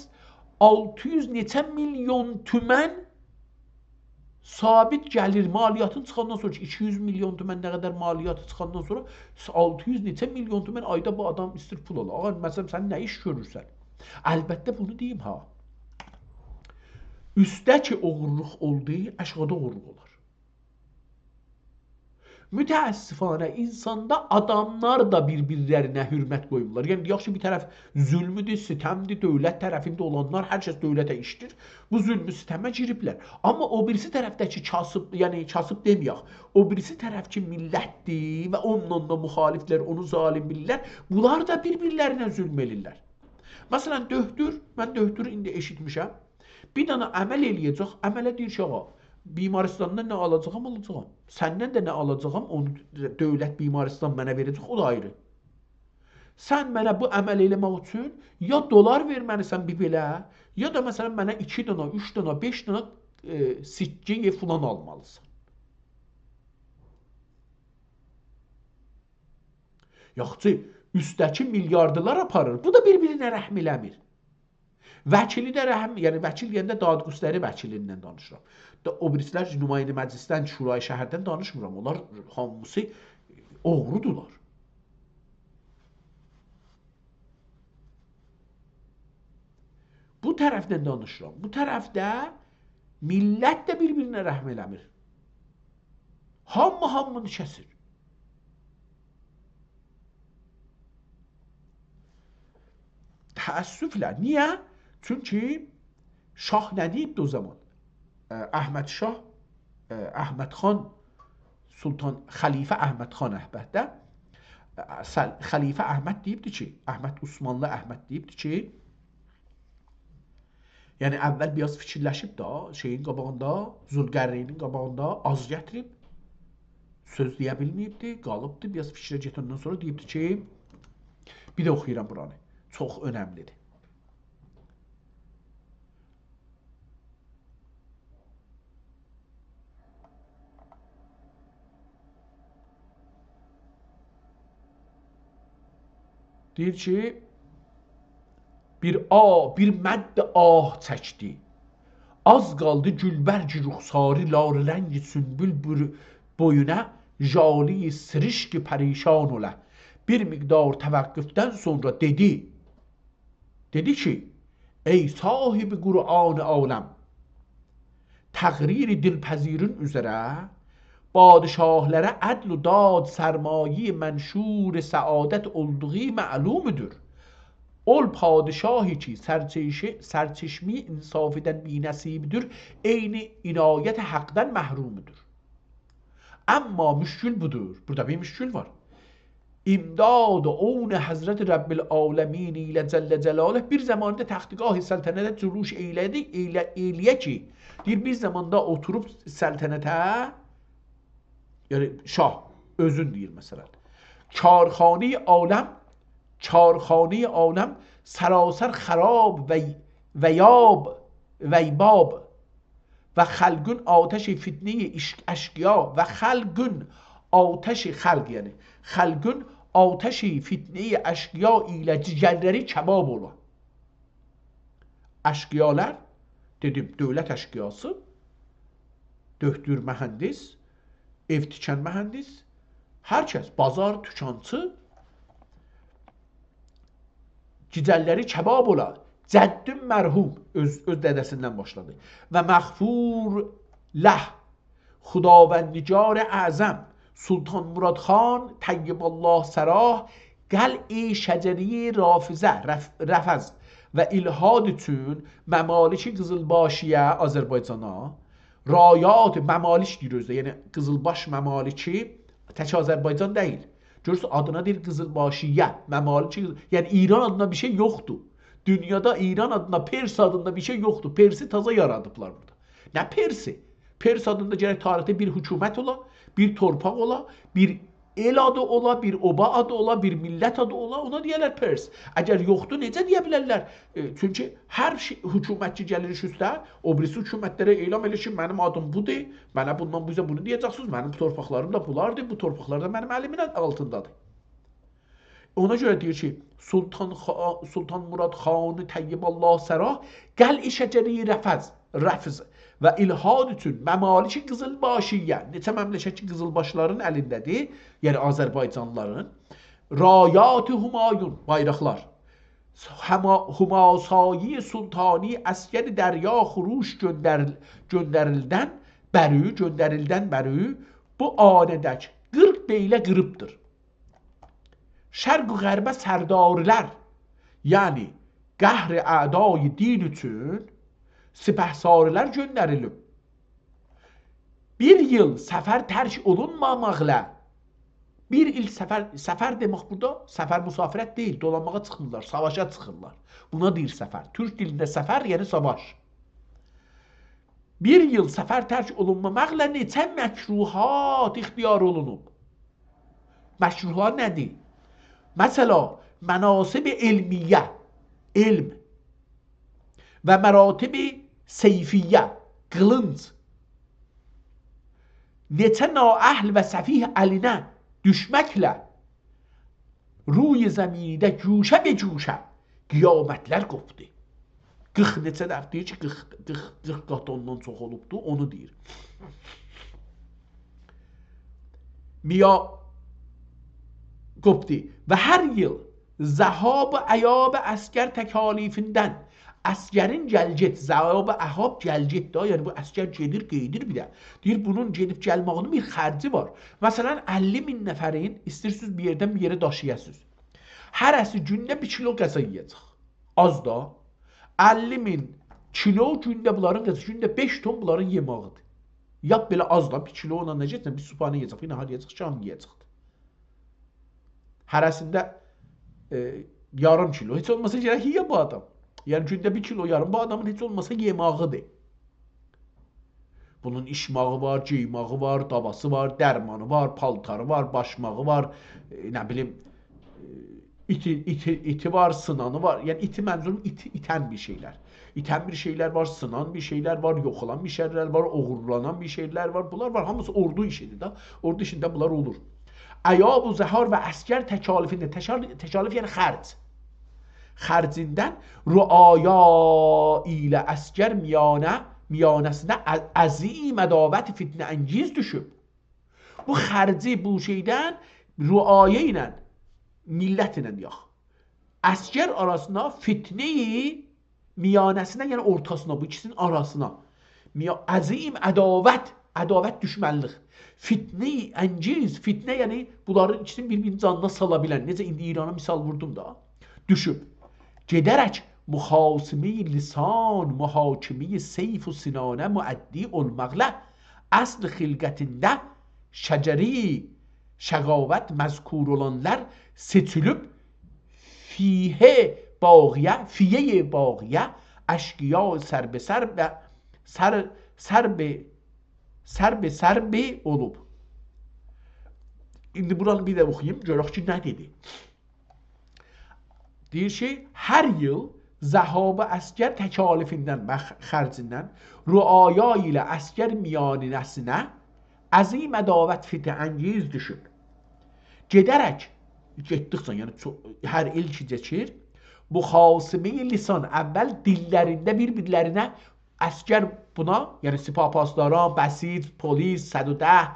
آلتی یوز نئچه میلیون تومن ثابت گلیر، مالیاتین چیخاندان سونرا کی، ایکی یوز میلیون تومن نه قدر مالیاتی چیخاندان سونرا آلتی یوز نئچه میلیون تومن آیدا بو آدام ایسته‌ییر پول آلا. آغا، مثلا، سن نه ایش گؤرورسن؟ البته، بونو دئییم ها. اوستده کی اوغورلوق اولدو، آشاغیدا اوغورلوق اولار. متأسفانه، اینساندا آداملار دا بیر-بیرلرینه حؤرمت قویمورلار. یعنی، یاخشی، بیر طرف ظلمودور، ستمدیر، دؤولت طرفینده اولانلار، هر کس دؤولته ایشله‌ییر. بو ظلمو، ستمه گیریبلر. آمما او بیریسی طرفده‌کی کاسیب، یعنی کاسیب دئمه‌یک، او بیریسی طرف کی میللتدیر و اونونلا دا مخالفلر، اونو ظالم بیلیرلر، بونلار دا بیر-بیرلرینه ظلم ائدیرلر. مثلا، دؤکتور، من دؤکتورو ایندی ائشیتمیشم. بیر دنه عمل ائله‌یه‌جک، عمله دئییر کی، آغا، بیمارستاندان نه آلاجاغام، آلاجاغام. سندن ده نه آلاجاغام، اونو دؤولت بیمارستان منه وئره‌جک، او دا آیری. سن منه بو عمل ائله‌مک اوچون یا دلار وئرمه‌لیسن بیر بئله، یا دا، مثلا، منه ایکی دنه، اوچ دنه، بئش دنه، ائ، سکه فلان آلمالیسان. یاخشی، اوستده‌کی میلیاردلار آپاریر. بو دا بیر-بیرینه رحم ائله‌میر. وکیلی ده رحم، یعنی وکیل دئینده دادگستری وکیلیندن دانیشیرام. دا، او بیریسیلر نماینده مجلسدن، شورای شهردن دانیشمیرام. اونلار هامیسی اوغرودولار. بو طرفدن دانیشیرام. بو طرفده میللت ده بیر-بیرینه رحم ائله‌میر. هامی هامینی کسیر. تأسفله. نییه؟ چونکی شاه نه دئییبدی او زامان؟ اه، احمد شاه، اه، احمد خان، سلطان، خلیفه احمد خان البته. اه، سل-، خلیفه احمد دئییبدی کی، احمد عثمانلی احمد دئییبدی کی، یعنی اول بیر آز فیکیرلشیب دا، شئیین قاباغیندا، ذوالقرنینین قاباغیندا آز گتیریب، سؤز دئیه بیلمه‌ییبدی، قالیبدی، بیر آز فیکره گئدندن سونرا دئییبدی کی، بیر ده اوخویورام بورانی. چوخ اؤنملی‌دیر. دئییر کی، بیر آ-، بیر مد آه چکدی. آز قالدی گولبرگ رخساری، لاله رنگ سنبل بور-، بویونه، ژاله سرشک پریشان اوله. بیر مقدار توقفدن سونرا دئدی، دئدی کی، ای صاحب قرآن عالم، تقریر دلپذیرین اوزره پادشاهلره عدل و داد سرمایه‌ی منشور سعادت اولدوغو معلومدور. اول پادشاهی کی، سرچش-، سرچشمه‌ی انصافدن بی‌نصیبدیر، عین عنایت حقدن محرومدور. اما مشکل بودور. بورادا بیر مشکل وار. امداد و عون حضرت رب العالمین ایله جل جلاله، بیر زاماندا تختگاه سلطنته جلوس ائیله‌دی، ائیله-، ائیله‌یه کی، دئییر، بیر زاماندا اوتوروب سلطنته، یعنی شاه اؤزون دئییر مثلا، کارخانه‌ی عالم، کارخانه‌ی عالم سراسر خراب و، و یاب، ویباب و خلقون آتش فتنه‌ی اشک-، اشقیا و خلقون آتش، خلق یعنی، خلقون آتش فتنه‌ی اشقیا ایله جیگرلری کباب اولا. اشقیالار، دئدیم، دؤولت اشقیاسی، دؤکتور، مهندس، ائو تیکن مهندس، هر کس، بازار، توکانچی، جیگرلری کباب اولا. جدّ مرحوم، اؤز، اؤز دده‌سیندن باشلادی. و مغفور له، خداوندگار اعظم سلطان مراد خان طیب الله ثراه قلع شجرهٔ رافضه، رف-، رفض و الحاد اوچون ممالک قزلباشی‌یه، آذربایجانا، رایات، ممالک دئییر اؤزو ده، یعنی قزلباش ممالکی، تک آذربایجان دئییل. گؤرورسن، آدینا دئییر قزلباشی‌یه، ممالک قزل-، یعنی ایران آدینا بیر شئی یوخدور. دونیادا ایران آدینا، پرس آدیندا بیر شئی یوخدور. پرسی تازا یارادیبلار بورادا. نه پرسی؟ پرس آدیندا گرک تاریخده بیر حکومت اولا، بیر تورپاق اولا، بیر ائل آدی اولا، بیر اوبا آدی اولا، بیر میللت آدی اولا، اونا دئیرلر پرس. اگر یوخدور، نئجه دئیه بیلرلر؟ ائ، چونکی هر شئی، حکومت کی گلیر ایش اوسته، او بیریسی حکومتلره اعلام ائله‌ییر کی، منیم آدیم بودور، منه بوندان بو اوزه بونو دئیه‌جکسینیز، منیم تورپاقلاریم دا بونلاردیر، بو تورپاقلار دا منیم الیمین آلتیندادیر. اونا گؤره دئییر کی، سلطان خا-، سلطان مراد خان طیب الله ثراه قلع شجرهٔ رفض، رفض و الحاد اوچون ممالک قزلباشی‌یه، نئچه مملکت کی قزلباشلارین الینده‌دیر، یعنی آذربایجانلیلارین، رایات همایون، بایراقلار، هما-، هماسایی سلطانی عسگر دریا خروش گؤندر-، گؤندریلدن بری، گؤندریلدن بری بو آنه‌دک قیرخ بیله قیریبدیر. شرق و غربه سرداری‌لر، یعنی قهر اعدای دین اوچون سپهساری‌لر گؤندریلیب. بیر ایل سفر ترک اولونماماقلا، بیر ایل سفر، سفر دئمک بورادا، سفر مسافرت دئییل، دولانماغا چیخمیرلار، ساواشا چیخیرلار. بونا دئییر سفر. تورک دیلینده سفر، یعنی ساواش. بیر ایل سفر ترک اولونماماقلا نئچه مکروهات اختیار اولونوب. مکروهات نه‌دیر؟ مثلا، مناصب علمیه، علم و مراتب سیفیه، قیلینج، نئچه نااهل و سفیه الینه دوشمکله روی زمینده گوشه به گوشه قیامتلر قوپدو. قیرخ نئچه دفعه دئییر کی، قیرخ، قیرخ، قیرخ قات اوندان چوخ اولوبدو، اونو دئییر. میا قوپدو. و هر ایل ذهاب و ایاب عسگر تکالیفیندن، عسگرین گل-گئت، ذهاب و ایاب گل-گئت دا، یعنی بو عسگر گئدیر، قئییدیر بیر ده. دئییر، بونون گئدیب گلمه‌یینین بیر خرجی وار. مثلا، اللی مین نفرین ایسته‌ییرسینیز بیر یئردن بیر یئره داشییاسینیز. هره‌سی گونده بیر کیلو غذا یئیه‌جک. آز دا. اللی مین کیلو گونده بونلارین غذا-، گونده بئش تون بونلارین یئماغیدیر. یاپ بئله آز دا، بیر کیلو اونا نه گئتسن، بیر صبحانه یئیه‌جک، بیر ناهار یئیه‌جک، شام یئیه‌جک. هره‌سینده، ائ، یاریم کیلو. هئچ اولماسا گرک یئیه بو آدام. یعنی گونده بیر کیلو یاریم بو آدامین هئچ اولماسا یئماغیدیر. بونون ایچماغی وار، گئیماغی وار، داواسی وار، درمانی وار، پالتاری وار، باشماغی وار، ائ، نه بیلیم، ائ، ایتی، ایتی، ایتی وار، سینانی وار. یعنی ایتی منظوروم ایتی، ایتن بیر شئیلر. ایتن بیر شئیلر وار، سینان بیر شئیلر وار، یوخ اولان بیر شئیلر وار، اوغورلانان بیر شئیلر وار. بونلار وار، هامیسی اوردو ایشیدیر ده. اوردو ایشینده بونلار اولور. ایاب و ذهاب و عسگر تکالیفیندن، تکال-، تکالیف یعنی خرج. خرجیندن رعایا ایله عسگر میانه، میانه‌سینه ع-، عظیم عداوت فتنه‌انگیز دوشوب. بو خرجی بو شئیدن رعایا ایله، میللت ایله یوخ، عسگر آراسینا فتنه‌یی میانه‌سینه، یعنی اورتاسینا، بو ایکیسینین آراسینا. میا-، عظیم عداوت، عداوت دوشمنلیک. فتنه‌انگیز، فتنه یعنی بونلارین ایکیسینین بیر-بیرینین جانینا سالا بیلن، نئجه ایندی ایرانا مثال ووردوم دا، دوشوب. گئده‌رک مخاصمه‌ی لسان، محاکمه‌ی سیف و سنانه مؤدی اولماقلا اصل خلقتینده شجره‌ی شقاوت مذکور اولانلار سئچیلیب فیه باغیه، فیه‌ی باغیه، اشقیا سر به سر و سر، سر به، سر به سر به اولوب. ایندی بورانی بیر ده اوخویوم، گؤرک کی، نه دئدی. دئییر کی، هر ایل ذهاب عسگر تکالیفیندن، مخ-، خرجیندن، رعایا ایله عسگر میانه‌سینه عظیم عداوت فتنه‌انگیز دوشوب. گئده‌رک، گئتدیکجه، یعنی چو-، هر ایل کی کئچیر، مخاصمه‌ی لسان، اول دیللرینده بیر-بیرلرینه عسگر بونا، یعنی سپاه پاسداران، بسیج، پلیس، صد و ده،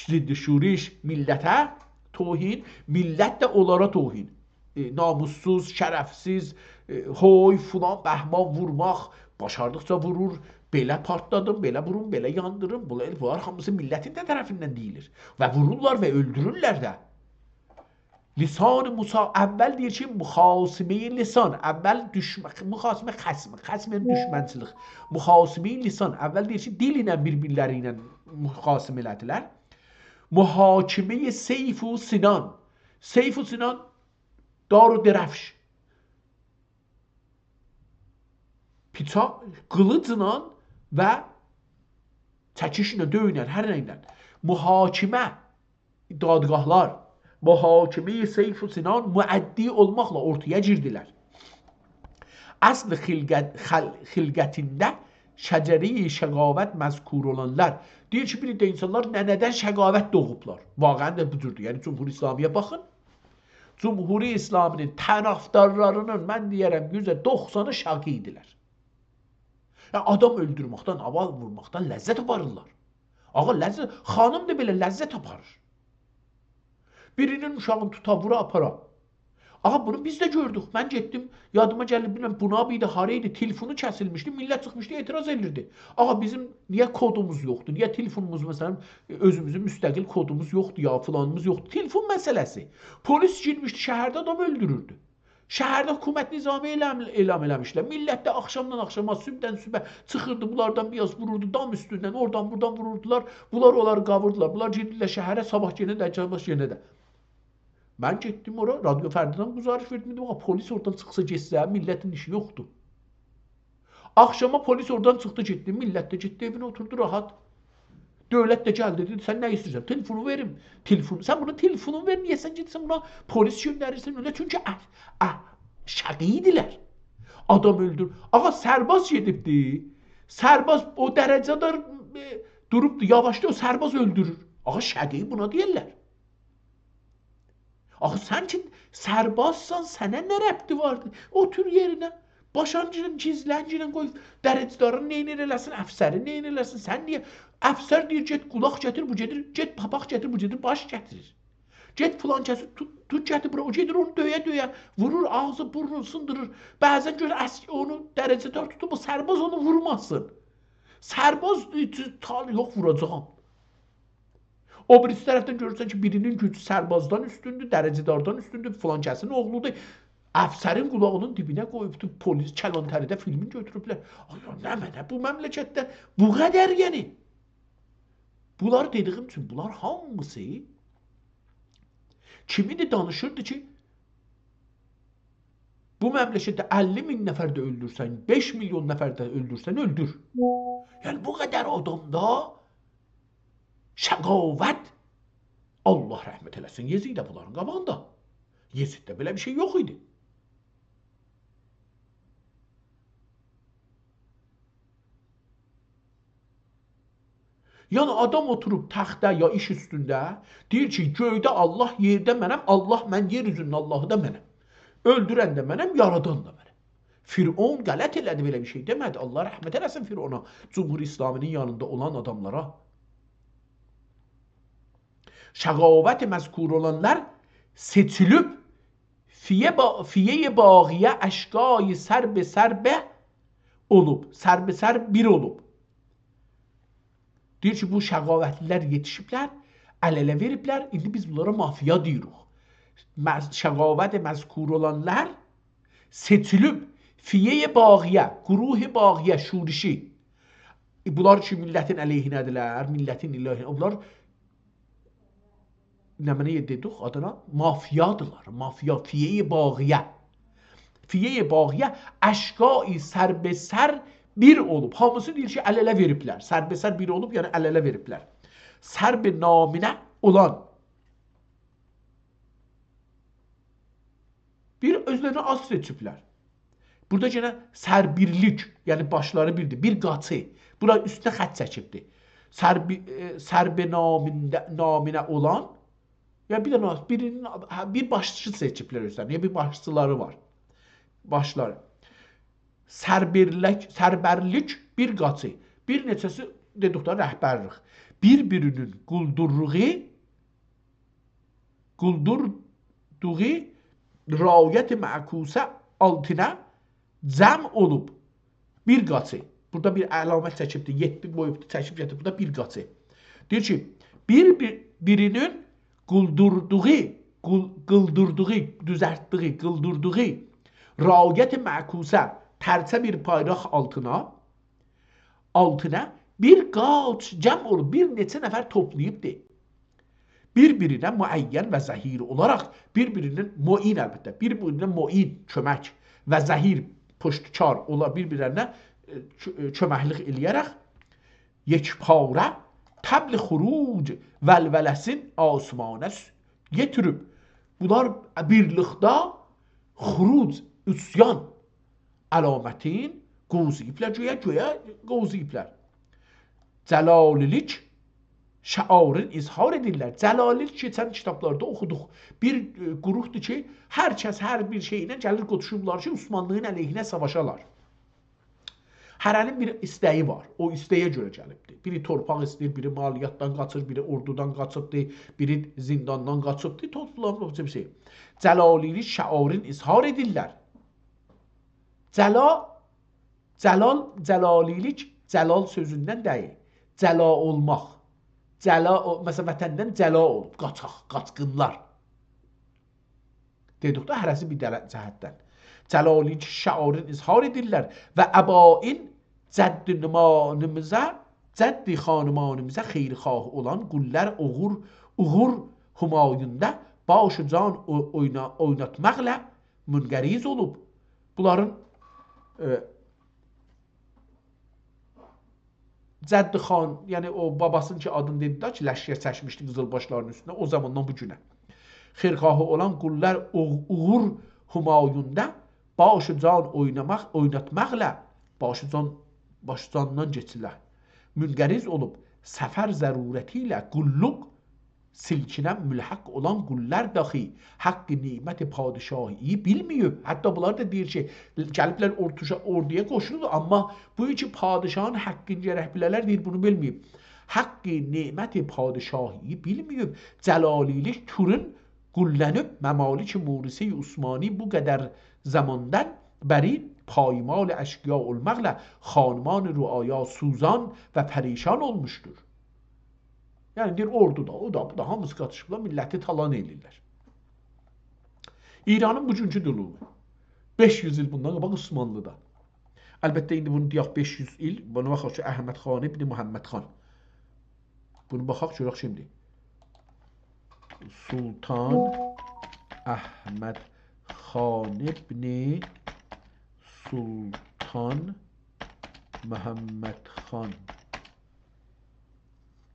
ضد شورش، میللته توهین، میللت ده اونلارا توهین. ائ، ناموسسوز، شرفسیز، ائ، هوی، فلان، بهمان، وورماق، باشاردیقجا وورور، بئله پارتلادیم، بئله ووروم، بئله یاندیریم. بونلار، بونلار هامیسی میللتین ده طرفیندن دئییلیر. و وورورلار و اؤلدورورلر ده. لسان مسا-، اول دئییر کی، مخاصمهٔ لسان، اول دوشمه-، مخاصمه خصم، خصم یعنی دوشمنچیلیک. مخاصمهٔ لسان، اول دئییر کی، دیل ایله بیر-بیرلری ایله مخاصمه ائله‌دیلر. محاکمهٔ سیف و سنان، سیف و سنان، دار و درفش، پیچاق، قیلیجلا و چکیشله، دؤیونن، هر نه ایله. محاکمه، دادگاهلار، محاکمهٔ سیف و سنان مؤدی اولماقلا اورتایا گیردیلر. اصل خلقت، خل-، خلقتینده شجرهٔ شقاوت مذکور اولانلار. دئییر کی، بیر عده اینسانلار ننه‌دن شقاوت دوغوبلار. واقعا ده بو جوردور. یعنی، جمهوری اسلامی‌یه باخین. جمهوری اسلامی‌نین طرفدارلاری‌نین، من دئیه‌رم، یوزده دوخسانی شقی ایدیلر. یا، آدام اؤلدورمکدن، آدام وورماقدان لذت آپاریرلار. آغا، لذت، خانیم دا بئله لذت آپاریر. بیرینین اوشاغینی توتا، وورا، آپارا. آغا، بونو بیز ده گؤردوک. من گئتدیم، یادیما گلیر، بیلمیرم، بوناب ایدی، هارا ایدی، تلفونو کسیلمیشدی، میللت چیخمیشدی، اعتراض ائدیردی. آغا، بیزیم نییه کدوموز یوخدور؟ نییه تلفونوموز، مثلا، اؤزوموزون مستقل کدوموز یوخدور یا، فلانیمیز یوخدور؟ تلفون مسئله‌سی. پلیس گیرمیشدی شهرده، آدام اؤلدوروردو. شهرده حکومت نظامی اعلام، اعلام ائله‌میشدیلر. میللت ده آخشامدان آخشاما، صبحدن صبحه چیخیردی، بونلاردان بیر آز ووروردو، دام اوستوندن، اورادان بورادان ووروردولار. بونلار اونلاری قاویردیلار. بونلار گئدیردیلر شهره، صاباح یئنه ده، صاباح یئنه ده. من گئتدیم اورا، رادیو فردادان گزارش وئردیم. دئدیم، «آغا، پلیس اورادان چیخسا گئتسه، میللتین ایشی یوخدور.» آخشاما پلیس اورادان چیخدی، گئتدی. میللت ده گئتدی، ائوینه اوتوردو راحت. دؤولت ده گلدی، دئدی، «سن نه ایسته‌ییرسن؟ تلفونو وئریم.» تلفون، سن بونا تلفونو وئر، نییه سن گئدیرسن بونا پلیس گؤندریرسن؟ اؤیله، چونکی اه، اه، شقی ایدیلر. آدام اؤلدور. آغا، سرباز گئدیبدی. سرباز او درجه‌ده، ائ، دوروبدو، یاواشدا او سرباز اؤلدورور. آغا، شقی بونا دئییرلر. آخی سن کی سربازسان، سنه نه ربطی واردی؟ اوتور یئرینه. باشانگیرن، گیزلنگیرن، قوی درجه‌دارین نئینیر ائله‌سین، افسرین نئینیر ائله‌سین. سن نییه؟ افسر دئییر، «گئت قولاق گتیر»، بو گئدیر، «گئت پاپاق گتیر»، بو گئدیر باش گتیریر. «گئت فلان کسی توت، توت گتیر بورا»، او گئدیر اونو دؤیه-دؤیه، وورور آغزی، بورنون سیندیریر. بعضا گؤرور، اس-، اونو درجه‌دار توتوب، بو سرباز اونو وورماسین. سرباز، ائ، تال-، یوخ، ووراجاغام. او بیریسی طرفدن گؤرورسن کی، بیرینین گوجو سربازدان اوستوندور، درجه‌داردان اوستوندور، فلان کسین اوغلودور. افسرین قولاغینین دیبینه قویوبدور، پلیس کلانتری‌ده فیلمین گؤتوروبلر. آی، یا نمنه بو مملکتده بو قدر، یعنی. بونلاری دئدیگیم اوچون، بونلار هامیسی کیمیدیر، دانیشیردی کی، بو مملکتده اللی مین نفر ده اؤلدورسن، بئش میلیون نفر ده اؤلدورسن، اؤلدور. یعنی، بو قدر آدامدا شقاوت، الله رحمت ائله‌سین یزیده، بونلارین قاباغیندا. یزیدده بئله بیر شئی یوخ ایدی. یعنی، آدام اوتوروب تختده یا ایش اوستونده، دئییر کی، «گؤیده الله، یئرده منم، الله، من یئر اوزونون اللهی دا منم. اؤلدورن ده منم، یارادان دا منم.» فرعون غلط ائله‌دی، بئله بیر شئی دئمه‌دی. الله رحمت ائله‌سین فرعونا، جمهوری اسلامی‌نین یانیندا اولان آداملارا. شقاوت مذکور اولانلار سئچیلیب، فیه با-، فیهٔ باقیه اشقای سر به سر به اولوب، سر به سر بیر اولوب. دئییر کی، بو شقاوتلی‌لر یئتیشیبلر، ال-اله وئریبلر، ایندی بیز بونلارا مافیا دئییریک. مز-، شقاوت مذکور اولانلار سئچیلیب، فیهٔ باقیه، گروه باقیه، شورشی. ائ، بونلار کی، میللتین علیهینه‌دیرلر، میللتین علیهینه، بونلار نمنه دئدیک آدینا؟ مافیادیلار، مافیا، فیهٔ باقیه. فیهٔ باقیه اشقای سر به سر بیر اولوب. هامیسی دئییر کی، ال-اله وئریبلر. سر به سر بیر اولوب، یعنی ال-اله وئریبلر. سر به نامینه اولان بیر اؤزلرینه آد سئچیبلر. بورادا یئنه سربیرلیک، یعنی باشلاری بیردیر، بیر قاچی. بورا اوستونه خط چکیبدیر. سر بی-، ائ، سر به نامینده، نامینه اولان، یا بیر دنه بیرینین، هه، بیر باشچی سئچیبلر اؤزلرینه، یا بیر باشچیلاری وار. باشلاری. سربیرلیک، سربرلیک، بیر قاچی. بیر نئچه‌سی، دئدیک ده، رهبرلیک. بیر-بیرینین قولدورلوغو، قولدوردوغو رعایت معکوسه آلتینا جمع اولوب. بیر قاچی. بورادا بیر علامت چکیبدیر، یئددی قویوبدور، چکیب گتیریب. بورادا بیر قاچی. دئییر کی، بیر، بیر، بیرینین قولدوردوغو، قول-، قیلدیردیغی، دوزلتدیگی، قیلدیردیغی رعایت معکوسه، ترسه بیر بایراق آلتینا، آلتینا بیر قاچ جمع اولوب، بیر نئچه نفر توپلاییبدی. بیر-بیرینه معین و ظهیر اولاراق، بیر-بیرینین معین، البته، بیر-بیرینه معین، کؤمک، و ظهیر، پشتکار اولا، بیر-بیرلرینه، ائ، کؤ-، ائ، کؤمکلیک ائله‌یه‌رک، یکپاره طبل خروج ولوله‌سین آسمانا س-، گتیریب. بونلار بیرلیکده خروج، عصیان علامتین قووزاییبلار، گؤیه، گؤیه قووزاییبلار. جلالیلیک شعارین اظهار ائدیرلر. جلالیلیک کئچن کیتابلاردا اوخودوق. بیر، ائ، گروهدور کی، هر کس هر بیر شئیله گلیر قوشولورلار کی، عثمانلی‌نین علیهینه ساواشالار. هره‌نین بیر ایسته‌یی وار. او ایسته‌یه گؤره گلیبدیر. بیری تورپاق ایسته‌ییر، بیری مالیاتدان قاچیر، بیری اوردودان قاچیبدیر، بیری زینداندان قاچیبدیر. توپلام، توپلام بیر شئی. جلالیلیک شعارین اظهار ائدیرلر. جلا، جلال، جلالیلیک، جلال سؤزوندن دئییل. جلا اولماق. جلا، او، مثلا، وطندن جلا اولوب، قاچاق، قاچقینلار. دئدیک ده، هره‌سی بیر دره-، جهتدن. جلالیلیک شعارین اظهار ائدیرلر و ابایین جد نمانیمیزا، جد خانمانیمیزا خیرخواه اولان قوللر اوغور، اوغور همایوندا باش و جان او-، اوینا-، اویناتماقلا منقرض اولوب. بونلارین، ائ، جد خان، یعنی او باباسینین کی آدینی دئدی ده کی، لشکر چکمیشدی قیزیلباشلارین اوستونه، او زاماندان بو گونه. خیرخواهی اولان قوللر اوغ-، اوغور همایوندا باش و جان اویناماق، اویناتماقلا، باش و جان، باش جاندان گئچیرلر. منقرض اولوب، سفر ضرورتی ایله قوللوق سلکینه ملحق اولان قوللر داخی حق نعمت پادشاهی‌یی بیلمه‌ییب. حتی بونلار دا دئییر کی، گلیبلر اورتوشا-، اوردویا قوشولوب، آمما بو کی پادشاهین حقینی گرک بیله‌لر، دئییر، بونو بیلمه‌ییب. حق نعمت پادشاهی‌یی بیلمه‌ییب. جلالیلیک تورون قوللانیب، ممالک موروثه‌ی عثمانی بو قدر زاماندان بری پایمال اشقیا اولماقلا خانمان رعایا سوزان و پریشان اولموشدور. یعنی دئییر، اوردو دا، او دا، بو دا، هامیسی قاتیشیبلار، میللتی تالان ائله‌ییرلر. ایرانین بوگونکو دورمو. بئش یوز ایل بوندان قاباق عثمانلی‌دا. البته، ایندی بونو دئیک، بئش یوز ایل، بونا باخاق کی، احمد خان ابن محمد خان. بونو باخاق، گؤرک کیمدیر. سلطان احمد خان ابن سلطان محمد خان.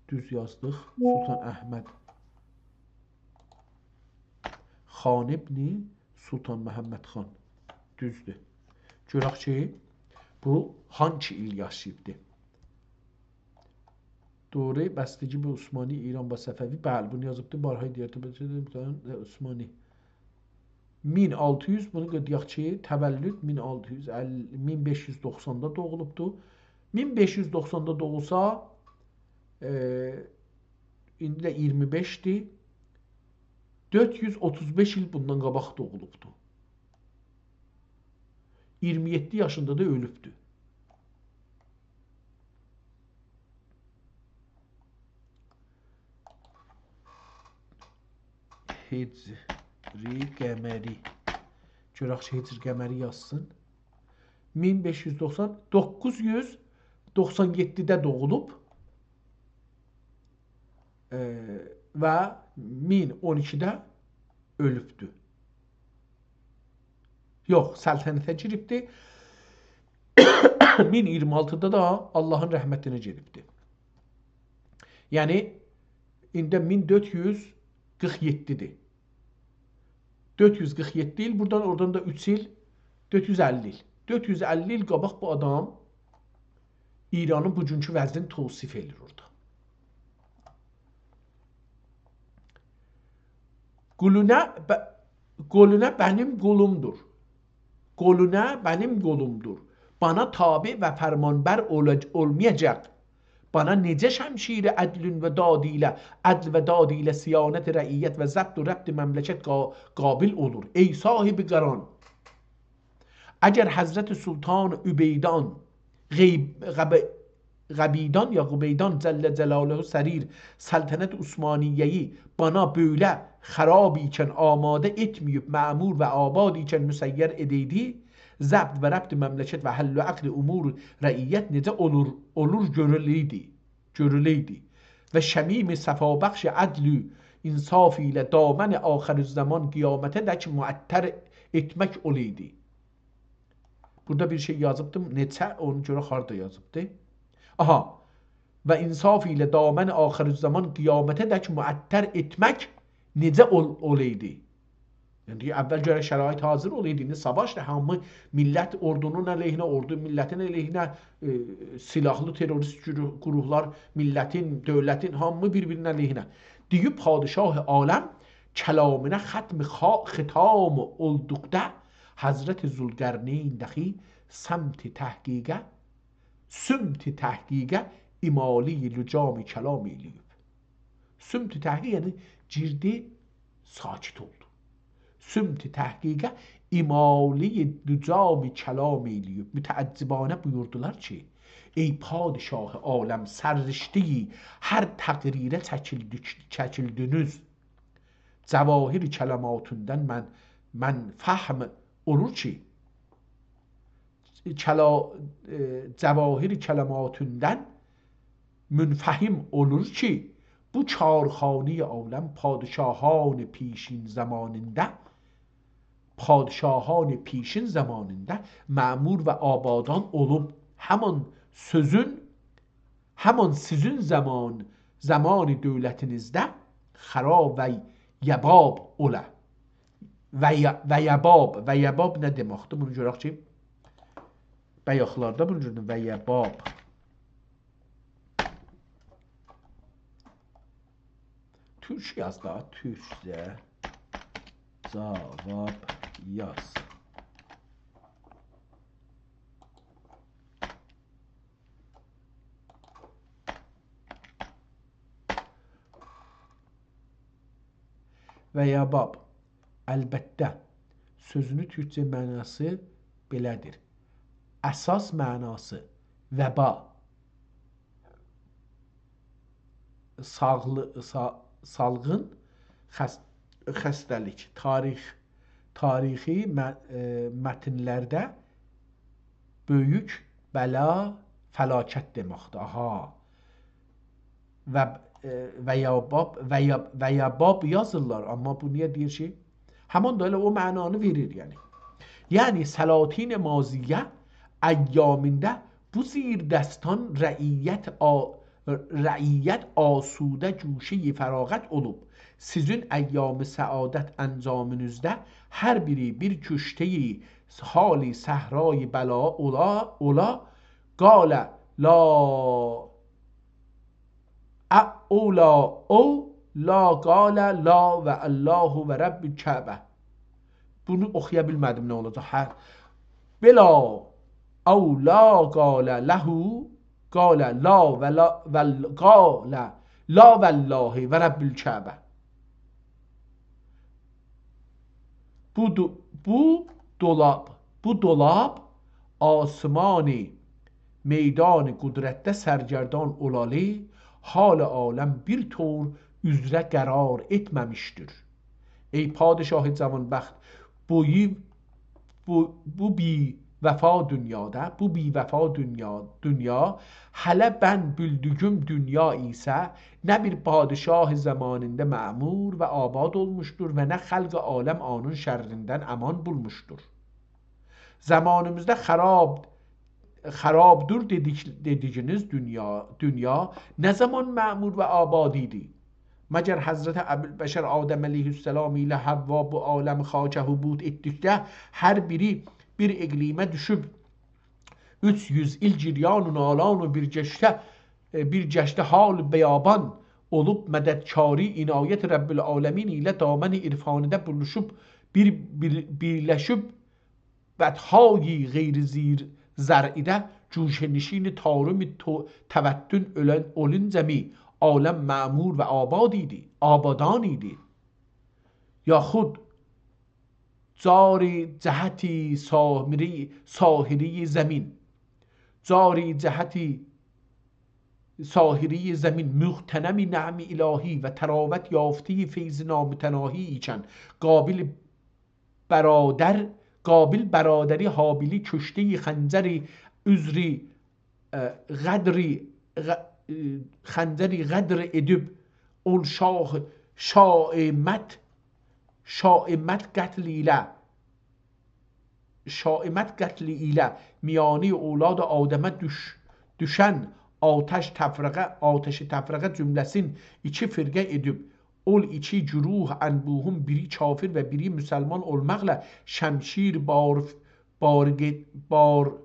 دوز یازدیق. سلطان احمد خان ابن سلطان محمد خان. دوزدور. گؤرک کی، بو هانسی ایل یاشاییبدی؟ دوره بستگی به عثمانی، ایران با صفوی. بلی، بونو یازیبدی. بارهای دیگر عثمانی. مین آلتی یوز، بونو قویاق کی، تولد مین آلتی یوز اللی، مین بئش یوز دوخساندا دوغولوبدو. مین بئش یوز دوخساندا دوغولسا، ائ، ایندی ده اییرمی بئشدیر. دؤرد یوز اوتوز بئش ایل بوندان قاباق دوغولوبدو. اییرمی یئددی یاشیندا دا اؤلوبدو. هجری قمری. گؤرک کی، هجری قمری یازسین. مین بئش یوز دوخسان، دوققوز یوز دوخسان یئددیده دوغولوب، ائ، و مین اون ایکیده اؤلوبدو. یوخ، سلطنته گیریبدی. مین اییرمی آلتیدا دا آللاهین رحمتینه گئدیبدی. یعنی، ایندی مین دؤرد یوز قیرخ یئددیدیر. دؤرد یوز قیرخ یئددی ایل، بورادان، اورادان دا اوچ ایل، دؤرد یوز اللی ایل. دؤرد یوز اللی ایل قاباق بو آدام ایرانین بوگونکو وضعینی توصیف ائله‌ییر اورادا. قولونه ب-، قولونه بنیم قولومدور. قولونه بنیم قولومدور. بانا تابع و فرمانبر اولاج-، اولمایاجاق. بانا نئجه شمشیر عدلین و داد ایله، عدل و داد ایله صیانت رعیت و ضبط و ربط مملکت قا-، قابل اولور؟ ای صاحب قران! اگر حضرت سلطان عبیدان غیب-، غب-، قبیدان یا قبیدان جل جلاله سریر سلطنت عثمانیه‌یی بانا بؤیله خراب ایکن آماده ائتمه‌ییب معمور و آباد ایکن مسیر ائدیدی، ضبط و ربط مملکت و حل و عقد امور رعیت نئجه اولور، اولور گؤروله‌یدی، گؤروله‌یدی. و شمیم صفابخش عدل و انصاف ایله دامن آخرالزمان قیامته دک معطر ائتمک اولایدی. بورادا بیر شئی یازیبدیم، نئچه، اونو گؤرک هاردا یازیبدی. آها. و انصاف ایله دامن آخرالزمان قیامته دک معطر ائتمک نئجه اول-، اولایدی؟ یعنی، دئییر، اول گرک شرایط حاضر اولایدی. ایندی ساواشدیر، هامی میللت اوردونون علیهینه، اوردو میللتین علیهینه، ائ، سیلاحلی تروریست گرو-، گروهلار، میللتین، دؤولتین، هامی بیر-بیرینین علیهینه. دئییب پادشاه عالم کلامینا ختم خا-، ختام اولدوقدا حضرت ذوالقرنین دخی سمت تحقیقه، سمت تحقیقه امالی لجام کلام ائله‌ییب. سمت تحقیق، یعنی گیردی، ساکت اولدو. سمت تحقیقه امالی لجام کلام ائله‌ییب. متعجبانه بویوردولار کی: «ای پادشاه عالم، سررشته‌ی هر تقریره چکیلدیک-، چکیلدینیز. جواهر کلماتوندان من، من فهم اولور کی، کلا-، ائ، جواهر کلماتوندان منفهم اولور کی، بو کارخانه‌ی عالم پادشاهان پیشین زمانیندا، پادشاهان پیشین زمانیندا معمور و آبادان اولوب، همان سؤزون، همان سیزین زمان، زمان دؤولتینیزده خراب و یباب اولا.» و ی-، و یباب، و یباب نه دئمکدیر؟ بونو گؤرک کی، بایاقلاردا بونو گؤردوم، و یباب. تورک یاز دا، تورکجه جاواب یاز. و یباب، البته، سؤزونون تورکجه معناسی بئله‌دیر. اساس معناسی وبا، ساغلی-، سا-، سالغین، خس-، خسته‌لیک، تاریخ، تاریخی مه-، ائ، متنلرده بؤیوک بلا، فلاکت دئمکدیر. آها. و، ائ، و یباب، و یب-، و یباب یازیرلار، آمما بو نییه دئییر کی، همان دا ائله او معنانی وئریر، یعنی. یعنی، سلاطین ماضیه ایامیندا بو زیردستان رعیت آ-، رعیت آسوده گوشه‌ی فراغت اولوب، سیزین ایام سعادت انجامینیزده هر بیری بیر کشته‌ی حال صحرای بلا اولا، اولا، قال لا، ا، اولا، او، لا، قال لا و الله و رب الکعبه. بونو اوخویا بیلمه‌دیم، نه اولاجاق؟ هه. بلا، او لا قال له، قال لا و لا، و قال لا والله و رب الکعبه. بو دو-، بو دولاب، بو دولاب آسمانی میدان قدرتده سرگردان اولالی، حال عالم بیر طور عذره قرار ائتمه‌میشدیر. ای پادشاه جوانبخت، بو، بو، بو بی‌وفا دونیادا، بو بی‌وفا دونیا، دونیا، هله بن بیلدیگیم دونیا ایسه، نه بیر پادشاه زمانیندا معمور و آباد اولموشدور و نه خلق عالم اونون شریندن امان بولموشدور. زمانیمیزدا خراب، خرابدور دئدیک-، دئدیگینیز دونیا، دونیا نه زامان معمور و آباد ایدی؟ مگر حضرت ابوالبشر آدم علیه‌السلام ایله حوا بو عالم خاکه هبوط ائتدیکده هر بیری بیر اقلیمه دوشوب، اوچ یوز ایل گریان و نالان و بیر گشته، ائ، بیر گشته حال بیابان اولوب، مددکاری عنایت رب العالمین ایله دامن عرفانیده بولوشوب، بیر، بیر، بیرلشیب، بطحای غیر زیر زرعیده گوشه‌نشین طارم تو-، توطن اولن-، اولونجا می عالم معمور و آباد ایدی، آبادان ایدی؟ یاخود جاری جهتی سامری-، ساحری زمین، جاری جهتی ساحری زمین، مغتنم نعم الهی و طراوت یافتهٔ فیض نامتناهی ایکن، قابل برادر، قابل برادری هابیلی کشتهٔ خنجری عذری، اه، غدری، غ-، اه، خنجری غدر ائدیب، اول شاه-، شائمت، شائمت قتل ایله، شائمت قتلی ایله میانی اولاد آدمه دوش-، دوشن آتش تفرقه، آتش تفرقه جمله‌سین ایکی فرقه ائدیب، اول ایکی گروه انبوهون بیری کافر و بیری مسلمان اولماقلا شمشیر بار، بار، بار،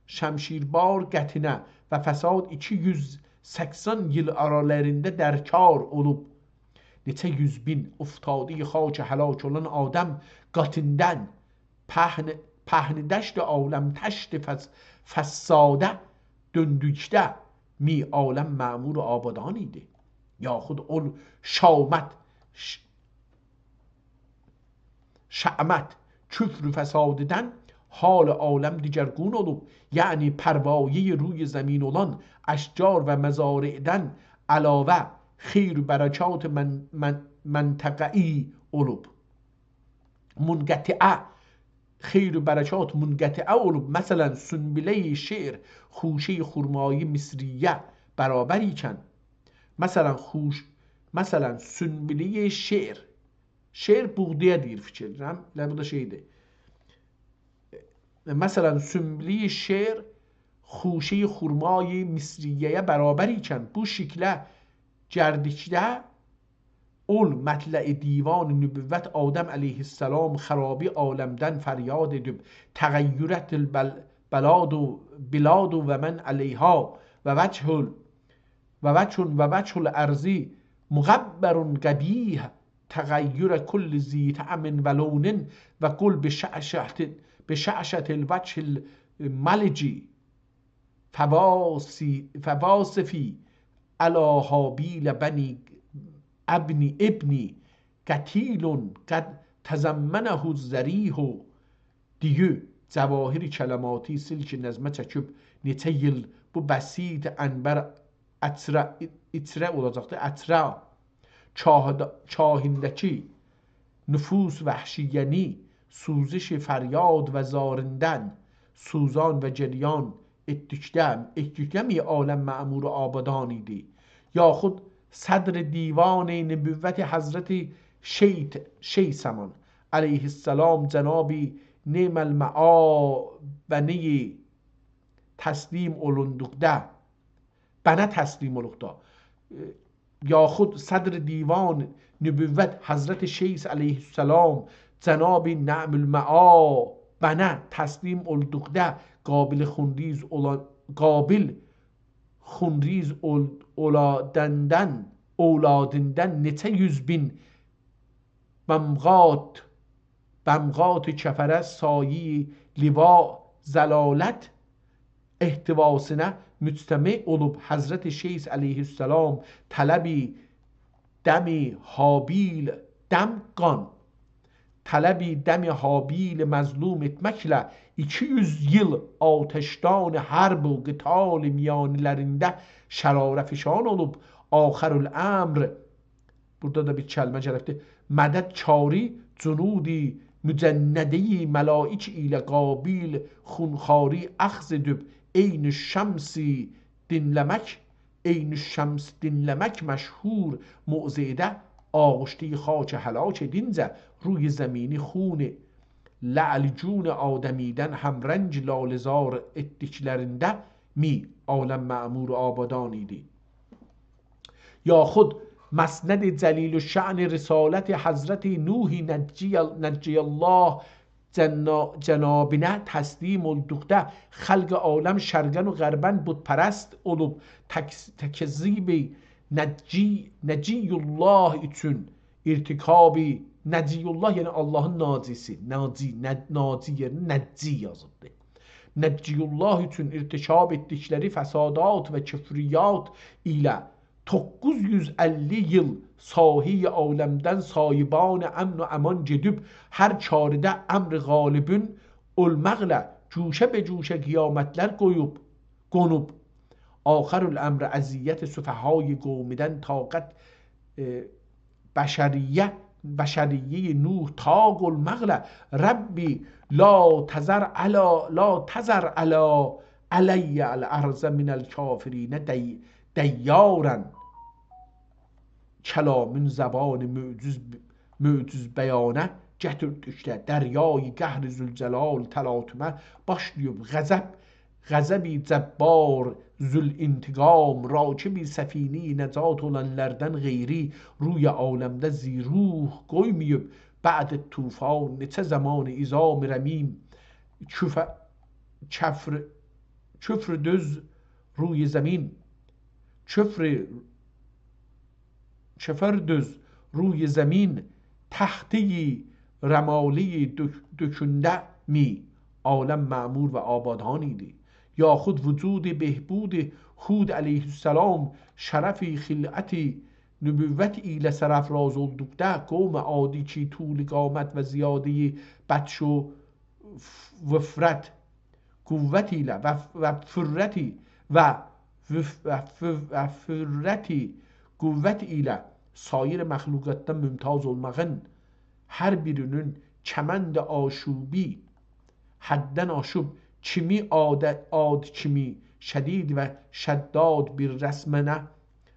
شمشیربار قتلینه و فساد ایکی یوز سکسن ایل آرالاریندا درکار اولوب. نئچه یوز بین افتادهٔ خاک هلاک اولان آدم قاتیندان پهن، پهن دشت عالم تشت فس-، فساده دؤندوکده می عالم معمور آبادان ایدی. یاخود اول شامت، ش-، شامت، کفر و فساددن حال عالم دگرگون اولوب. یعنی پروایهٔ روی زمین اولان اشجار و مزارعدن علاوه خیر و برکات من-، من-، منطقه‌ای اولوب. منقطعه، خیر و برکات منقطعه اولوب. مثلا، سنبلهٔ شعر خوشهٔ خرمای مصریه برابر ایکن، مثلا، خوش-، مثلا، سنبلهٔ شعر، شعر بوغدایا دئییر، فیکیر ائدیرم. ائله بو دا شئیدیر. مثلا، سنبلهٔ شعر خوشهٔ خرمای مصریه‌یه برابر ایکن، بو شکله گلدیکده اول مطلع دیوان نبوت آدم علیه‌السلام خرابی عالمدن فریاد ائدیب، تغیرت البل-، بلاد و بلاد و من علیها و وجه ال-، و وجه و وجه الارض مغبر قبیح، تغیر کل ذی طعم و لون و قل بشعشعة، بشعشعة الوجه الملج، فواص-، فواصفی علی هابیل بنی ابنی، ابنی قتیل قد تضمنه الضریح. دئییر، جواهر کلماتی سیل کی نظمه چکیب، نئچه ایل بو بسیط عنبر اطرا، اطرا اولاجاقدیر، اطرا کاهد-، کاهینده‌کی نفوس وحشیه‌نی سوزش فریاد و زاریندن، سوزان و گریان ائتدیکده، ائتدیکده می عالم معمور آبادان ایدی؟ یاخود صدر دیوان نبوت حضرت شیط-، شیثمان علیه‌السلام جناب نعم المعابنی تسلیم اولوندوقدا، بنه تسلیم اولوقدا، ائ، یاخود صدر دیوان نبوت حضرت شیث علیه‌السلام جناب نعم المعابنه تسلیم اولدوقدا، قابل خونریز اولا-، قابل خونریز اول-، اولادندن، اولادیندان نئچه یوز بین بمغات، بمغات کفره سایهٔ لواء ضلالت احتواسینا مجتمع اولوب، حضرت شیث علیه‌السلام طلب دم هابیل، دم قان، طلب دم هابیل مظلوم ائتمکله ایکی یوز ایل آتشدان حرب و قتال میانلرینده شراره‌فشان اولوب، آخرالامر، بورادا دا بیر کلمه گلیبدیر، مددکاری جنود مجندهٔ ملائک ایله قابل خونخواری اخذ ائدیب، عین الشمس دینله‌مک، عین الشمس دینله‌مک مشهور موضعده آغوشتهٔ خاک هلاک ائدینجه، روی زمینی خون لعل گون آدمیدن همرنگ لاله‌زار ائتدیکلرینده می عالم معمور آبادان ایدی؟ یاخود مسند جلیل الشأن رسالت حضرت نوح نجی، نجی الله جنا-، جنابینا تسلیم اولدوقدا، خلق عالم شرقاً و غرباً بت‌پرست اولوب، تک-، تکذیب نجی، نجی الله اوچون ارتکاب، نجی الله یعنی اللهین ناجیسی، ناجی، ن-، ناجی یئرینه نجی یازیبدیر. نجی الله اوچون ارتکاب ائتدیکلری فسادات و کفریات ایله دوققوز یوز اللی ایل ساحهٔ عالمدن سایبان امن و امان گئدیب، هر کارده امر غالبین اولماقلا گوشه به گوشه قیامتلر قویوب، قونوب. آخرالامر اذیت سفهای قومیدن طاقت، ائ، بشریه، بشریهٔ نوح طاق اولماقلا: «رب لا تذر علی، لا تذر علی، علی الارض من الکافرین دی-، دیارا.» کلامین زبان معجز، معجز بیانه گتیردیکده، دریای قهر ذوالجلال تلاطمه باشلاییب، غضب، غضب جبار ذوالانتقام، راکب سفینهٔ نجات اولانلاردان غیری، روی عالمده ذی روح قویماییب، بعد طوفان نئچه زمان عظام رمیم، کفر، کفر، کفر دوز روی زمین، کفر، کفر دوز روی زمین، تخته رمالی دؤک-، دؤکونده می عالم معمور و آبادان ایدی؟ یاخود وجود بهبود هود علیه‌السلام، شرف خلعت نبوت ایله سرافراز اولدوقدا، قوم عادی کی طول قامت و زیادهٔ بطش و وفرت، قوت ایله و، و فرتی و وف-، و ف-، و فرتی قوت ایله سایر مخلوقاتدان ممتاز اولماغین، هر بیرینین کمند آشوبی حددن آشیب، کیمی عاد، عاد کیمی شدید و شداد بیر رسمنه،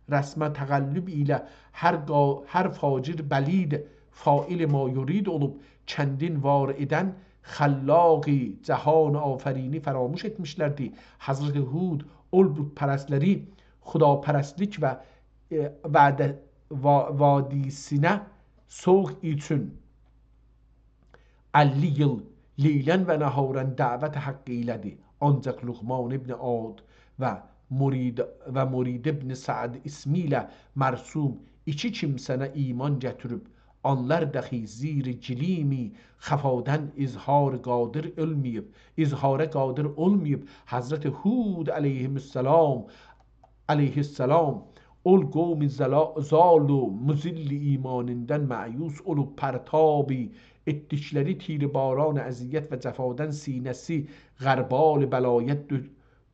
رسمه تقلب ایله هر قا-، هر فاجر بلید فاعل ما یرید اولوب، چندین وار ائدن خلاق جهان آفرینی فراموش ائتمیشلردی. حضرت هود اول بت‌پرستلری خداپرستلیک و، ائ، وعده، وا-، وادیسینه سوق اوچون اللی ایل لیلاً و نهاراً دعوت حق ائیله‌دی. آنجاق لقمان ابن عاد و مرید، و مرید ابن سعد اسمی ایله مرسوم ایکی کیمسنه ایمان گتیریب، آنلار داخی زیر گلیم خفادان اظهار قادر اولماییب، اظهاره قادر اولماییب، حضرت هود علیه‌السلام علیه‌السلام، اول قوم زلا-، ضال و مضل ایمانیندان مأیوس اولوب، پرتاب ائتدیکلری تیرباران اذیت و جفادان سینه‌سی غربال بلایا دؤ-،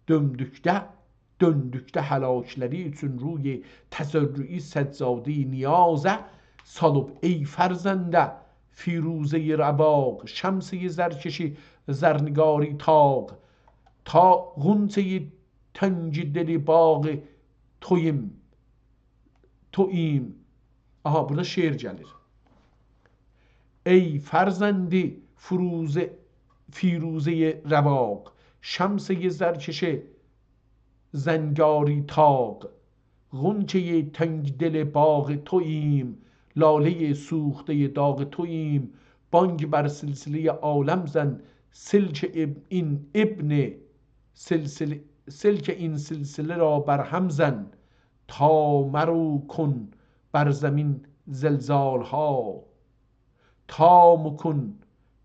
دؤندوکده، دؤندوکده هلاکلری اوچون روی تضرعی سجادهٔ نیازه سالیب: «ای فرزند فیروزهٔ رواق، شمسهٔ زرکش زرنگاری طاق، تا غنچهٔ تنگ دل باغ توییم، توییم.» آها، بورادا شعر گلیر. «ای فرزند فیروزه، فیروزهٔ رواق، شمسهٔ زرکش زرنگاری طاق، غنچهٔ تنگ دل باغ توییم، لالهٔ سوختهٔ داغ توییم، بانگ بر سلسلهٔ عالم زن، سلک اب-، این ابن سلسله، سلک این سلسله را بر هم زن، تا مرو کن بر زمین زلزال‌ها، تا مکن،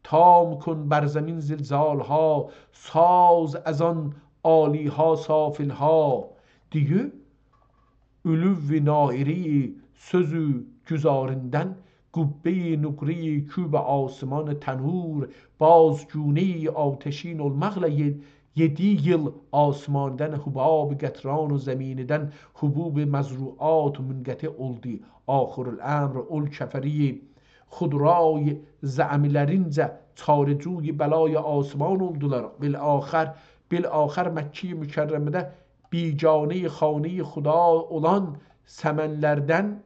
تا مکن بر زمین زلزال‌ها، ساز از آن عالی‌ها سافل‌ها.» دئییر، علو نائری سؤزو گذاریندن، قبهٔ نقرهٔ کوب آسمان تنور، باز گونهٔ آتشین اولماقلا یئ-، یئددی ایل آسماندان حباب قطران و زمینیدن حبوب مزروعات منقطع اولدو. آخرالامر اول کفری خودرای زعمیلرینجه چاره‌جوی بلای آسمان اولدولار. بالاخره، بالاخره مکه مکرمه‌ده بیگانهٔ خانهٔ خدا اولان ثمن‌لردن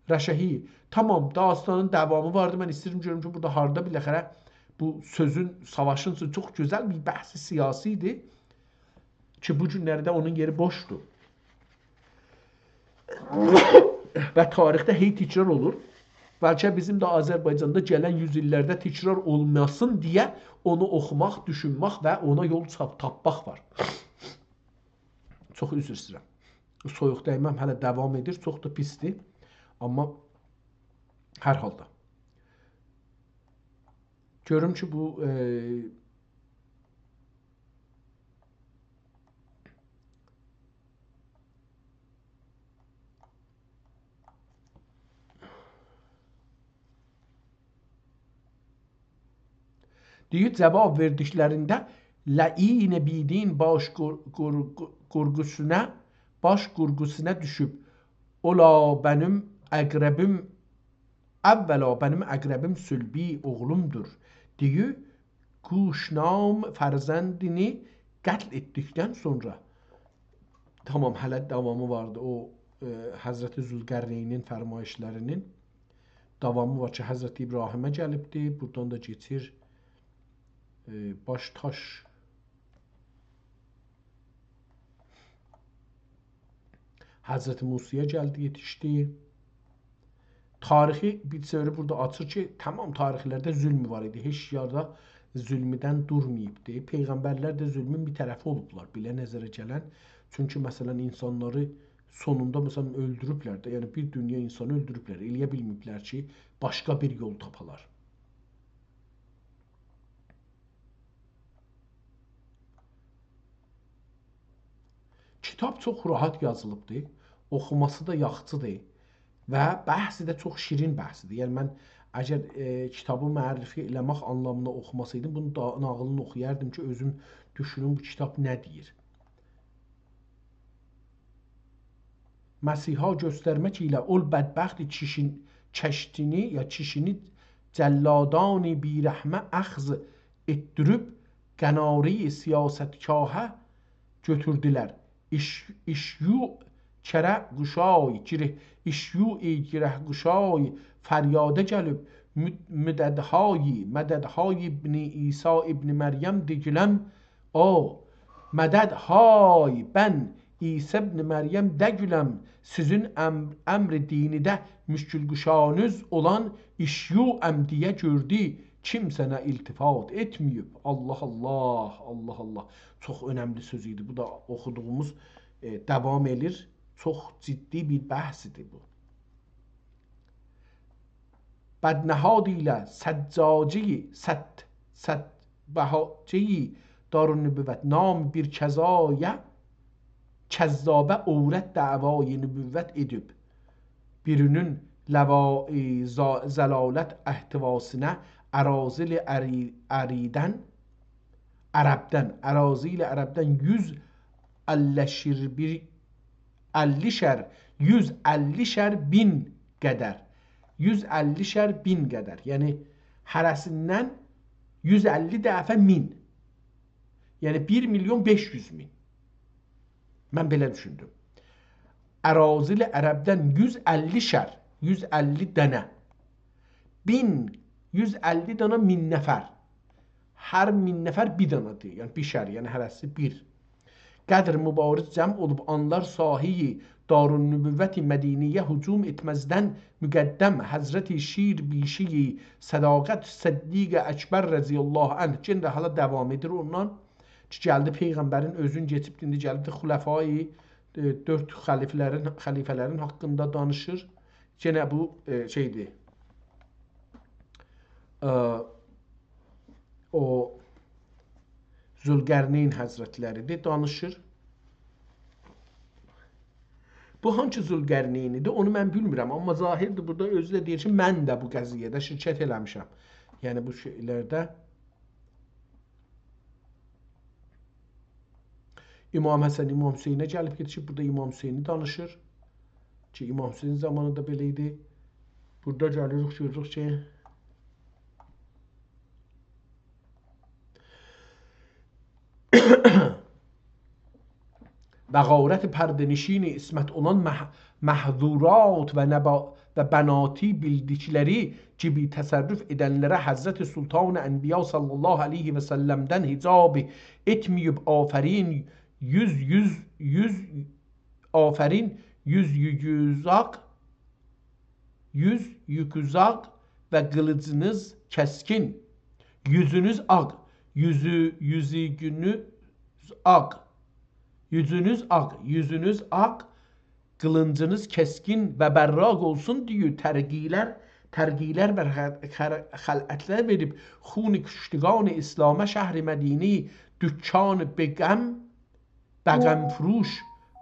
رشه‌ای. تامام، داستانین داوامی واردی. من ایسته‌ییرم گؤروم کی، بورادا هاردا بالاخره بو سؤزون، ساواشین سؤزو چوخ گؤزل بیر بحث سیاسی ایدی کی، بو گونلری ده اونون یئری بوشدور. و تاریخده هئی تکرار اولور. بلکه بیزیم ده آذربایجاندا گلن یوز ایللرده تکرار اولماسین دئیه اونو اوخوماق، دوشونمک و اونا یول تاپ-، تاپماق وار. چوخ عذر ایسته‌ییرم. سویوق دیمه‌م هله داوام ائدیر. چوخ دا پیسدیر. آمما هر حالدا. گؤروم کی، بو، ائ، دئییر، جواب وئردیکلرینده لعین بی‌دین باش قور-، قور-، قورقوسونا، باش قورقوسونا دوشوب. اولا بنیم اقربیم، اولا بنیم اقربیم صلبی اوغلومدور دئییب، قوش‌نام فرزندینی قتل ائتدیکدن سونرا. تامام، هله داوامی واردی او، ائ، حضرت ذوالقرنینین فرمایشلرینین. داوامی وار کی، حضرت ابراهیمه گلیبدی. بورادان دا کئچیر، ائ، باش تاش حضرت موسایا گلدی، یئتیشدی. تاریخی بیر سری بورادا آچیر کی، تامام تاریخلرده ظلم وار ایدی. هئچ یاردا ظلمدن دورماییبدی. پیغمبرلر ده ظلمون بیر طرفی اولوبلار، بئله نظره گلن. چونکی، مثلا، اینسانلاری سونوندا، مثلا، اؤلدوروبلر ده. یعنی، بیر دونیا اینسانی اؤلدوروبلر. ائلیه بیلمه‌ییبلر کی، باشقا بیر یول تاپالار. کیتاب چوخ راحت یازیلیبدیر. اوخوماسی دا یاخشیدیر. و بحثی ده چوخ شیرین بحثیدیر. یعنی، من اگر، ائ، کیتابی معرفی ائله‌مک آنلامینا اوخوماسایدیم، بونون دا ناغیلینی اوخویاردیم کی، اؤزوم دوشونوم بو کیتاب نه دئییر. مسیحا گؤسترمک ایله اول بدبخت کیشین-، کشتینی یا کیشینی جلادانی بی‌رحمه اخذ ائتدیریب قناری سیاستگاها گؤتوردولر. ایش-، ایشیوع کره‌قشای، گره-، ایشیوع گره‌قشای فریاده گلیب، مد-، مددهای، مددهای ابن عیسی ابن مریم دئگیلم، او، مددهای بن عیسی ابن مریم دئگیلم، سیزین امر، امر دینیده مشکل‌گشانیز اولان ایشیوعم دئیه گؤردو، کیمسه‌نه التفات ائتمه‌ییب. الله، الله، الله، الله. چوخ اؤنملی سؤز ایدی. بو دا اوخودوغوموز، ائ، داوام ائلیر. چوخ جدی بیر بحث ایدی بو. بدنهاد ایله سجاجه‌ی، سد-، سدبهاجه‌ی دارالنبوت نام بیر کذایه، کذابه عورت دعوای نبوت ائدیب، بیرینین لوای ز-، ضلالت احتواسینا اراذل عری-، عریدن، عربدن، اراذل عربدن یوز اللی‌شر بیر، اللی‌شر، یوز اللی‌شر بین قدر. یوز اللی‌شر بین قدر. یعنی، هره‌سیندن یوز اللی دفعه مین. یعنی، بیر میلیون بئش یوز مین. من بئله دوشوندوم. اراذل عربدن یوز اللی‌شر، یوز اللی دنه. بین، یوز اللی دانا مین نفر. هر مین نفر بیر دانا دئییر، یعنی بی‌شر، یعنی هره‌سی بیر. قدر مبارز جمع اولوب آنلار ساحه‌ی دارالنبوت مدینه‌یه هجوم ائتمزدن مقدم حضرت شیر بیشه‌ی صداقت صدیق اکبر رضی الله عنه. یئنه ده حالا داوام ائدیر اوندان کی، گلدی پیغمبرین اؤزون کئچیب، ایندی گلیبدی خلفای، ائ، دؤرد خلیفه‌لرین، خلیفه‌لرین حاقیندا دانیشیر. یئنه بو، ائ، شئیدیر. ائ، او ذوالقرنین حضرتلری‌دیر، دانیشیر. بو هانسی ذوالقرنین‌دیر، اونو من بیلمیرم، آمما ظاهردیر، بورادا اؤزو ده دئییر کی، من ده بو قضیه‌ده شرکت ائله‌میشم. یعنی، بو شئیلرده امام حسن، امام حسینه گلیب یئتیشیب، بورادا امام حسینی دانیشیر کی، امام حسین زامانی دا بئله ایدی. بورادا گلیریک، گؤروروک کی، و غارت پرده‌نشین عصمت اولان مح-، محظورات و نبا-، و بناتی بیلدیکلری گیبی تصرف ائدنلره حضرت سلطان انبیا صلی الله علیه و سلم‌دن حجاب ائتمه‌ییب آفرین، یوز، یوز، یوز، آفرین، یوز یوگوزاق، یوز یوگوزاق و قیلیجینیز کسکین، یوزونوز آغ، یوزو-، یوزوگونوز آغ، یوزونوز آغ، یوزونوز آغ، قیلینجینیز کسکین و براق اولسون دئییب ترقیلر، ترقیلر و خ-، خر-، خلعتلر وئریب خون کشتگان اسلامه شهر مدینه دکان بقم، بقم فروش.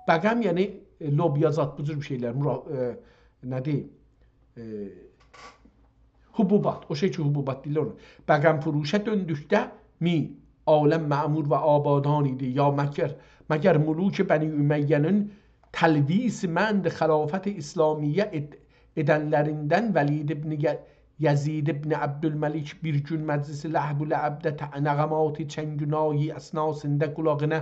بقم یعنی، ائ، لوبیا زاد، بو جور بیر شئیلر، مرا-، ائ، نه‌دیر؟ ائ، حبوبات، او شئی کی، حبوبات دئییرلر اونا. بقم فروشه دؤندوکده می، عالم معمور و آبادان ایدی. یا مگر، مگر ملوک بنی امیه‌نین تلویث منع خلافت اسلامیه ائد-، ائدنلریندن ولید ابن ی-، یزید ابن عبدالملک بیر گون مجلس لهو و لعبده ت-، نغمات چنگ و نای اثناسیندا قولاغینا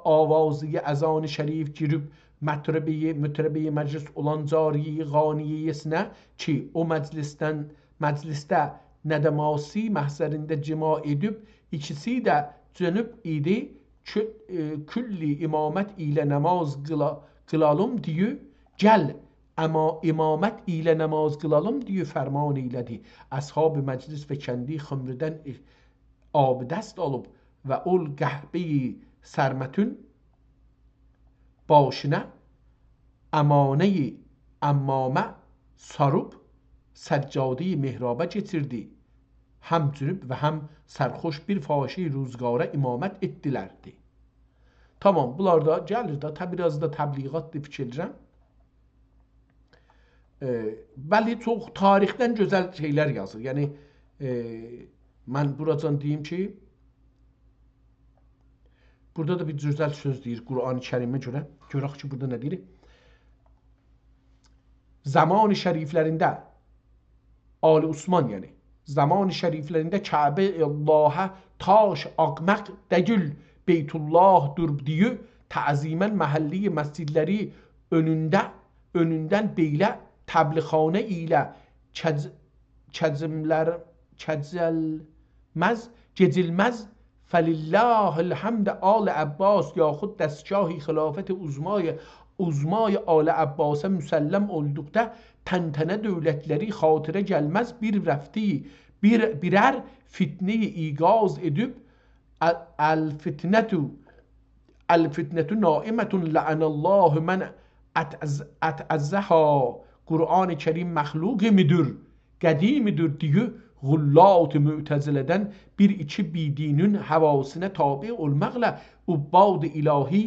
آوازی اذان شریف گیریب، مطربه‌ی، مطربه‌ی مجلس اولان جاریه‌ی غانیه‌یه‌سینه کی، او مجلسدن، مجلسده ندماسی محضرینده جماع ائدیب، ایکیسی ده جنوب ایدی، کو-، ائ، «کلی امامت ایله نماز قیلا-، قیلالیم» دئییر، «گل، اما امامت ایله نماز قیلالیم» دئییر، فرمان ائیله‌دی. اصحاب مجلس و کندی خمردن آبدست آلیب و اول قحبه‌ی سرمتون باشینا عمامه‌ی عمامه ساریب سجاده‌ی محرابا کئچیردی. هم جنوب و هم سرخوش بیر فاحشه‌ی روزگارا امامت ائتدیلردی. تامام، بونلار دا گلیر ده، تب-، بیر آز دا تبلیغاتدیر فیکیر ائدیرم. ائ، بلی، چوخ تاریخدن گؤزل شئیلر یازیر. یعنی، ائ، من بوراجان دئییم کی، بورادا دا بیر گؤزل سؤز دئییر قرآن کریمه گؤره. گؤرک کی، بورادا نه دئییر؟ زمان شریفلرینده، آل عثمان یعنی، زمان شریفلرینده کعبه اللهه تاش آقماق دئییل، بیت‌الله‌دیر دئییب، تعظیماً محلی مسجدلری اؤنونده، اؤنوندن بئله طبل‌خانه ایله کج-، کجیملر-، کجیلمز، گئجیلمز، فلله الحمد، آل عباس یاخود دستگاه خلافت عظمای، عظمای آل عباسه مسلم اولدوقدا طنطنه دؤولتلری خاطیره گلمز، بیر رفتی، بیر، بیرر فتنه‌ی ایقاظ ائدیب، ال-، الفتنة، الفتنة نائمة لعن الله من أتعز-، أتعزها. قرآن کریم مخلوق می‌دیر، قدیم می‌دیر دئییب، غلات معتزله‌دن بیر ایکی بی‌دینین هواسینا تابع اولماقلا عباد الهی،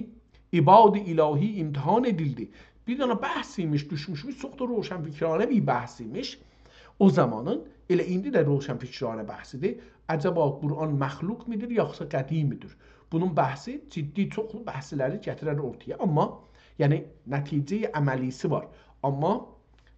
عباد الهی امتحان ائدیلدی. بیر دنه بحث ایمیش، دوشموشموش، چوخ دا روشنفکرانه بیر بحث ایمیش. او زامانین، ائله ایندی ده روشنفکرانه بحثیدیر. عجبا قرآن مخلوق می‌دیر، یوخسا قدیم می‌دیر؟ بونون بحثی جدی، چوخلو بحثلری گتیرر اورتایا. آمما، یعنی، نتیجه‌ی عملی‌سی وار. آمما،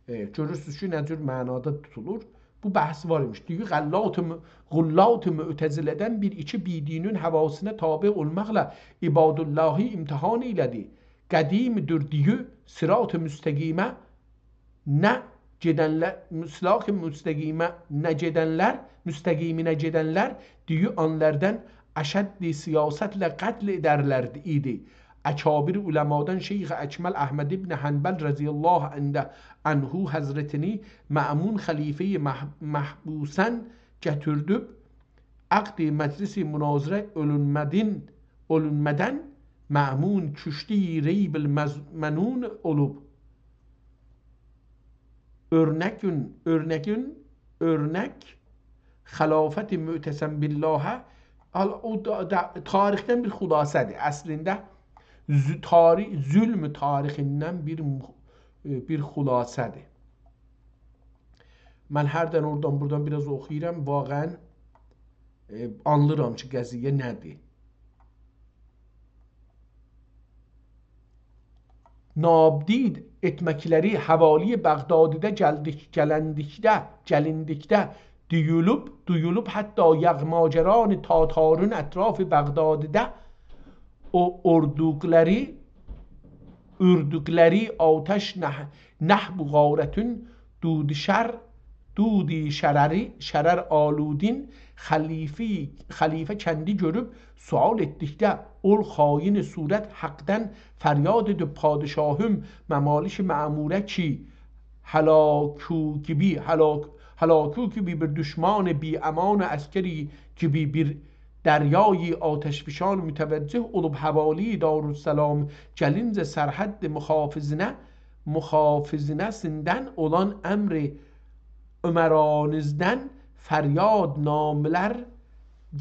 ائ، گؤرورسونوز کی، نه جور معنادا توتولور. بو بحث وار ایمیش. دئییر، غلات م-، غلات معتزله‌دن بیر ایکی بی‌دینین هواسینا تابع اولماقلا عباد الهی امتحان ائیله‌دی. قدیمدیر دئییر، صراط مستقیمه نه گئدنلر، صراط مستقیمه نه گئدنلر، مستقیمینه گئدنلر، دئییر، آنلاردان اشد سیاستله قتل ائدرلر ایدی. اکابر علمادان شیخ اکمل احمد ابن حنبل رضی الله عنه، عنه حضرتینی مأمون خلیفه‌ی مح-، محبوسان گتیردیب، عقد مجلس مناظره اولونمادین، اولونمادان مأمون کشتی ریب المز-، منون اولوب. اؤرنگین، اؤرنگین، اؤرنک خلافت معتصم باللهه، آل-، او دا، دا، تاریخدن بیر خلاصه‌دیر. اصلینده ظ-، تاری-، ظلم تاریخیندن بیر مخ-، ائ، بیر خلاصه‌دیر. من هردن اورادان بورادان بیر آز اوخویورام، واقعاً، ائ، آنلیرام کی، قضیه نه‌دیر. نابدید ائتمکلری حوالی بغدادیده گلدیک-، گلندیکده، گلیندیکده دویولوب، دویولوب، حتی یغماگران تاتارین اطراف بغدادیده او اوردوقلاری، اوردوقلاری آتش نه-، نحو غارتون دود شر، دود شرری، شرر آلودین خلیفی-، خلیفه کندی گؤروب سؤال ائتدیکده، اول خائن صورت حقدن فریاد ائدیب، پادشاهیم، ممالک معموره کی، هلاکو گیبی، هلاک-، هلاکو گیبی بیر دوشمان، بی‌امان عسکری گیبی بیر دریای آتشفشان متوجه اولوب، حوالی دارالسلام گلینجه سرحد محافظینه، محافظینه‌سیندن اولان امر امرانیزدن فریاد نامه‌لر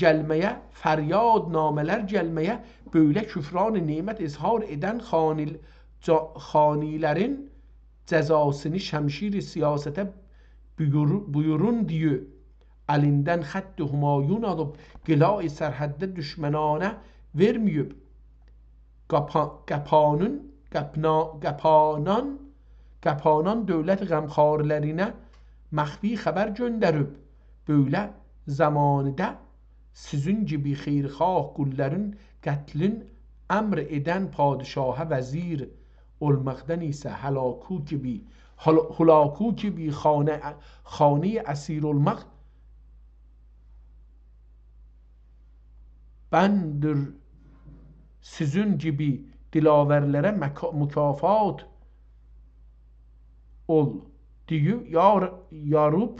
گلمه‌یه، فریاد نامه‌لر گلمه‌یه، بؤیله کفران نعمت اظهار ائدن خانیل-، جا-، خانیلرین جزاسینی شمشیر سیاسته بویور-، بویورون دئییر. الیندن خط همایون آلیب، قلاع سرحدده دوشمنانه وئرمه‌ییب. قاپا-، قاپانین، قاپنا-، قاپانان، قاپانان دؤولت غمخوارلارینه مخفی خبر گؤندریب. بؤیله زمانیده سیزین گیبی خیرخواه قوللارین قتلین امر ائدن پادشاها وزیر اولماقدان ایسه هلاکو گیبی، هل-، هلاکو گیبی خانه، خانه‌ی اسیر اولماق بندیر سیزین گیبی دلاورلره مکا-، مکافات اول دئییب یار-، یاریب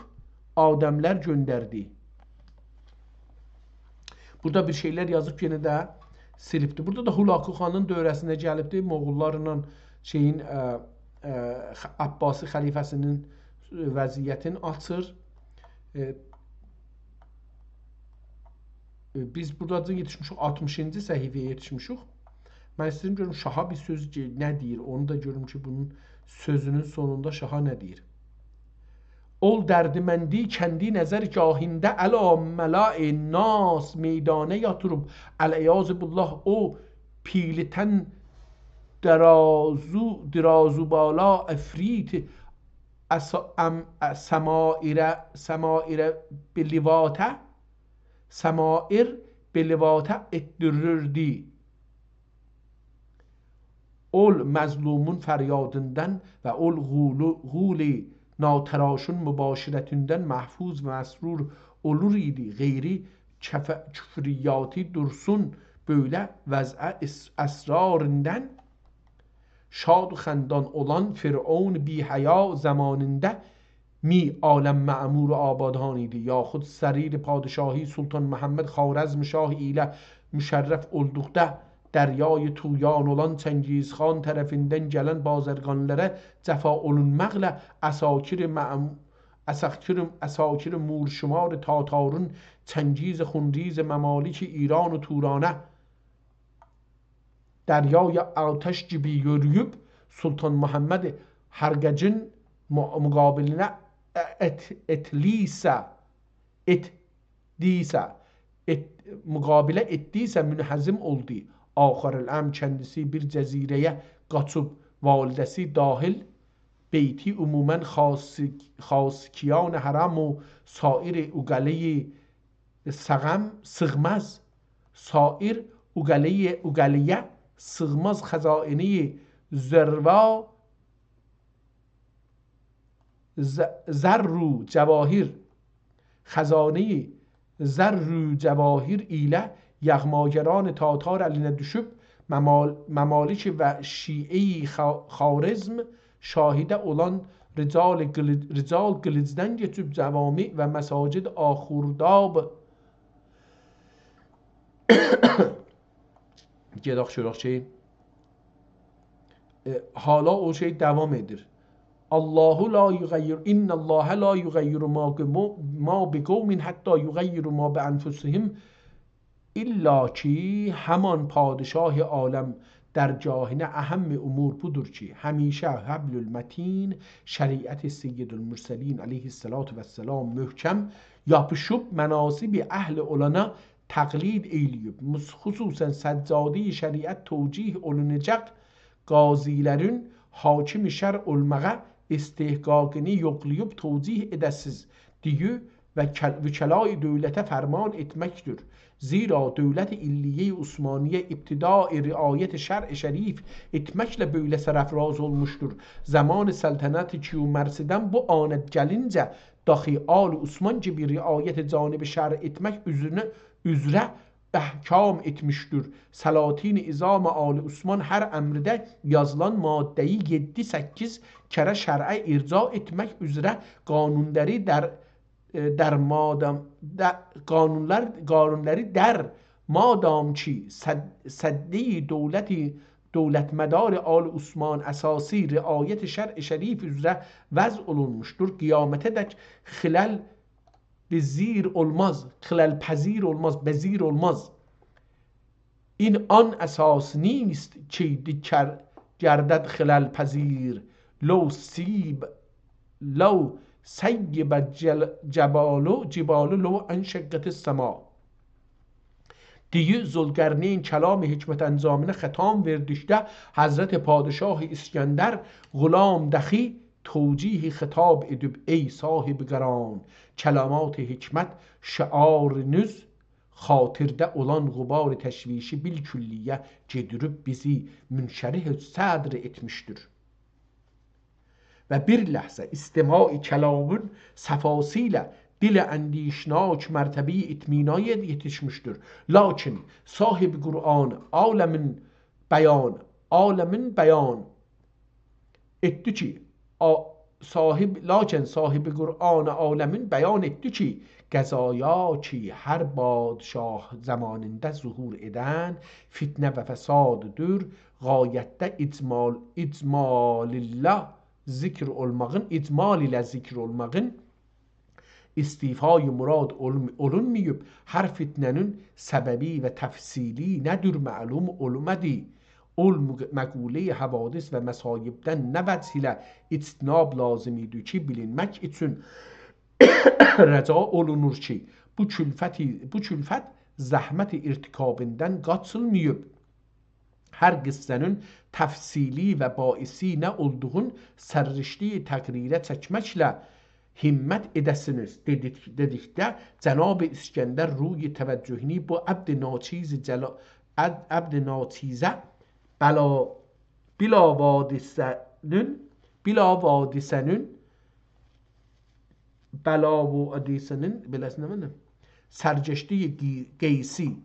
آدملر گؤندردی. بورادا بیر شئیلر یازیب، یئنه ده سیلیبدی. بورادا دا هولاکو خانین دؤوره‌سینه گلیبدی. موغوللارلا شئیین، ا، ا، خ-، عباسی خلیفه‌سینین وضعیتین آچیر. ائ، ائ، بیز بورادا یئتیشمیشیک، آلتمیشینجی صفحه‌یه یئتیشمیشیک. من ایسته‌ییرم گؤروم شاها بیر سؤز کی، نه دئییر، اونو دا گؤروم کی، بونون سؤزونون سونوندا شاها نه دئییر. اول دردمندی کندی نظر گاهینده، علی ملاء ناس میدانه یاتیریب، العیاذ بالله، او پیلتن درازو، درازو بالا عفریت اسا-، ام-، ا-، سمائر، سمائر به لواطه، سمائر به لواطه ائتدیریردی. اول مظلومون فریادیندان و اول غولو-، غول ناتراشون مباشرتیندن محفوظ و مسرور اولور ایدی. غیری کف-، کفریاتی دورسون بؤیله وضعه اس-، اسراریندان. شاد و خندان اولان فرعون بی‌حیا زمانینده می عالم معمور و آبادان ایدی، یاخود سریر پادشاهی سلطان محمد خوارزمشاه ایله مشرف اولدوقدا، دریای طغیان اولان چنگیزخان طرفیندن گلن بازرگانلارا جفا اولونماقلا عساکر معم-، عساکر، عساکر مورشمار تاتارین چنگیز خونریز ممالک ایران و تورانه دریای آتش گیبی یورویوب، سلطان محمد هرگجین مو-، مقابلینه ائت-، ائتلیسه، ائتدیسه، ائت-، مقابله ائتدیسه منهزم اولدو. آخرالامر کندیسی بیر جزیره‌یه قاچیب، والده‌سی داخل بیتی عموماً خاص-، خاصکیان حرم و سایر عقلای سقم سیغماز. سایر عقلای، عقلایه سیغماز خزائنه‌ی زروا، ز-، زر و جواهر، خزانه‌ی زر و جواهر ایله یغماگران تاتار الینه دوشوب، ممال-، ممالک و شیعه‌ی خا-، خوارزم شاهیده اولان رجال قیلی-، رجال قیلیجدن کئچیب جوامع و مساجد آخونداب. گئدک گؤرک کی، ائ، حالا او شئی داوام ائدیر. الله لا یغیر، ان الله لا یغیر ما قوم-، ما بقوم حتی یغیروا ما بانفسهم. الا کی، همان پادشاه عالم درگاهینه اهم امور بودور کی، همیشه حبل المتین، شریعت سیدالمرسلین علیه الصلاة والسلام محکم یاپیشیب، مناسب اهل اولانا تقلید ائیله‌ییب. مس-، خصوصاً سجاده‌ی شریعت توجیه اولوناجاق قاضی‌لرین حاکم شرع اولماغا استحقاقینی یوخلاییب توجیه ائده‌سیز دئییب و کل-، وکلای دولته فرمان ائتمکدیر. زیرا دولت علیه عثمانیه ابتداء رعایت شرع شریف ائتمکله بؤیله سرفراز اولموشدور. زمان سلطنت کیومرثی‌دن بو آنا گلینجه داخی آل عثمان کیمی رعایت جانب شرع ائتمک اوزرونه، اوزره احکام ائتمیشدیر. سلاطین عظام آل عثمان هر امرده یازیلان ماده‌یی یئددی سککیز کره شرعه ارجاع ائتمک اوزره قانونلاری در، ائ، در مادام، د-، قانونلار، قانونلاری در مادام کی، سد-، سده‌ی دولتی، دولتمدار آل عثمان اساسی رعایت شرع شریف اوزره وضع اولونموشدور، قیامته‌دک خلل به زیر اولماز، خلل‌پذیر اولماز، به زیر اولماز. این آن اساس نیست کی دکر گردد خلل‌پذیر. لو سیب، لو سیبت جل-، جبال، جبال لو انشقت السماء. دئییر، ذوالقرنین کلام حکمت انجامینا ختام وئردیکده حضرت پادشاه اسکندر غلام دخی توجیه خطاب ائدیب: «ای صاحب قران، کلمات حکمت شعارینیز خاطرده اولان غبار تشویشی بالکلیه گئدیریب بیزی منشرح صدر ائتمیشدیر.» و بیر لحظه استماع کلامین صفاسی ایله دل اندیشناک مرتبهٔ اطمینان یئتیشمیشدیر. لاکین صاحب قران عالمین بیان، عالمین بیان ائتدی کی، آ-، صاحب، لاکین صاحب قران عالمین بیان ائتدی کی، قضایا کی هر پادشاه زمانیندا ظهور ائدن فتنه و فساددیر، غایتده اجمال، اجمال ایله ذکر اولماغین، اجمال ایله ذکر اولماغین استیفای مراد اولم-، اولونماییب، هر فتنه‌نین سببی و تفصیلی نه‌دیر معلوم اولمادی. اول مق-، مقولهٔ حوادث و مصایبدن نه وجه ایله اجتناب لازم ایدی کی، بیلینمک اوچون رجا اولونور کی، بو کلفتی، بو کلفت زحمت ارتکابیندن قاچیلماییب. هر قصه‌نین تفصیلی و باعثی نه اولدوغون سررشتهٔ تقریره چکمکله همت ائده‌سینیز دئدیک-، دئدیکده جناب اسکندر روی توجهینی بو عبد ناچیز جلا-، عب-، عبد ناچیزه بلا-، بلاوادثه‌نین، بلاوادثه‌نین، بلاوادثه‌نین، بئله‌سینه منه، سرگشتهٔ قی-، قیسی،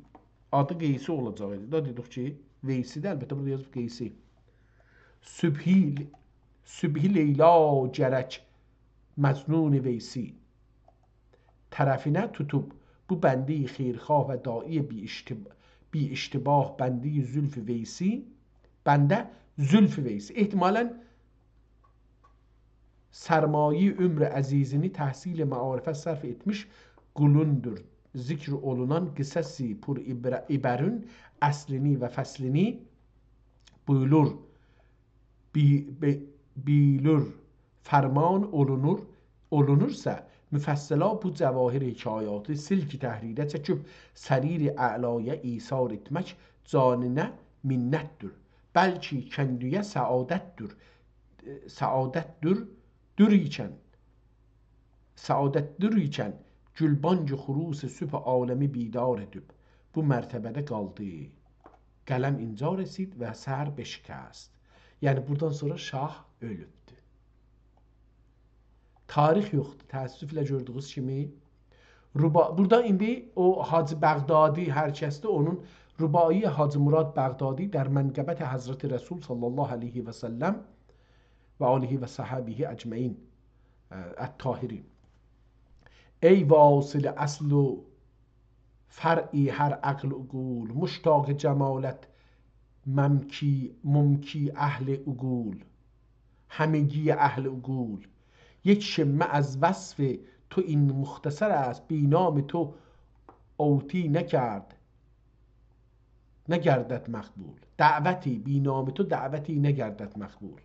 آدی قیسی اولاجاق ایدی. دا دئدیک کی، ویسی‌دی، البته بورادا یازیب قیسی. صبحی، صبحی لیلا گرک مجنون ویسی طرفینه توتوب بو بندهٔ خیرخواه و داعی بی اشتب-، بی اشتباه بندهٔ زلف ویسی، بنده زلف ویسی. احتمالاً سرمایهٔ عمر عزیزینی تحصیل معارفه صرف ائتمیش قولوندور. ذکر اولونان قصص پر عبر-، عبرین اصلینی و فصلینی بویولور. بی-، بی-، بیلور، فرمان اولونور، اولونورسا، مفصلا بو جواهر حکایاتی سلک تحریره چکیب سریر اعلایا ایثار ائتمک جانینه منتدیر. بلکه کندویه سعادتدیر، سعادتدیر، دور ایکن، سعادتدیر ایکن گلبانگ خروس صبح عالمی بیدار ائدیب بو مرتبه‌ده قالدی. قلم اینجا رسید و سر بشکست. یعنی بورادان سونرا شاه اؤلوبدو. تاریخ یوخدور، تأسفله گؤردویونوز کیمی. ربا-، بورادا ایندی او حاجی بغدادی هر کسدیر، اونون رباعی حاجی مراد بغدادی در منقبت حضرت رسول صلی الله علیه و سلم و آله و صحبه اجمعین، اه، الطاهرین. ای واصل اصل و فرع هر عقل عقول، مشتاق جمالت ممکی، ممکی اهل عقول، همگی اهل عقول. یک شمه از وصف تو این مختصر است، بی نام تو اوتی نکرد، نگردد مقبول. دعوتی، بی نام تو دعوتی نگردد مقبول.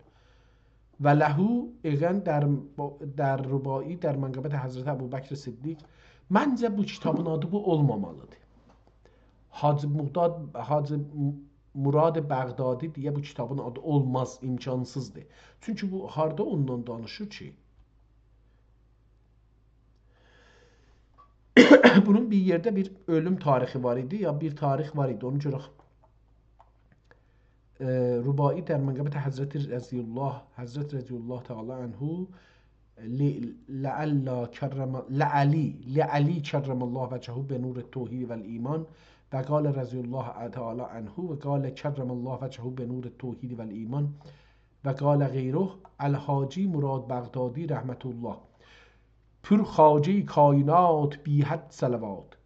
و له ایضاً در، در رباعی در منقبت حضرت ابوبکر صدیق. منجه بو کیتابین آدی بو اولمامالیدیر. حاجی مراد، حاجی م-، مراد بغدادی دئیه بو کیتابین آدی اولماز، امکانسیزدیر. چونکی بو هاردا اوندان دانیشیر کی؟ بونون بیر یئرده بیر اؤلوم تاریخی وار ایدی، یا بیر تاریخ وار ایدی، اونو گؤرک. اه، رباعی در منقبت حضرت رضی الله، حضرت رضی الله تعالی عنه، ل-، لعلی کرم، لعلی، لعلی کرم الله وجهه بنور التوحید والایمان، و قال رضی الله تعالی عنه، و قال کرم الله وجهه بنور التوحید والایمان، و قال غیره، الحاجی مراد بغدادی رحمة الله. پر خواجهٔ کائنات بی‌حد صلوات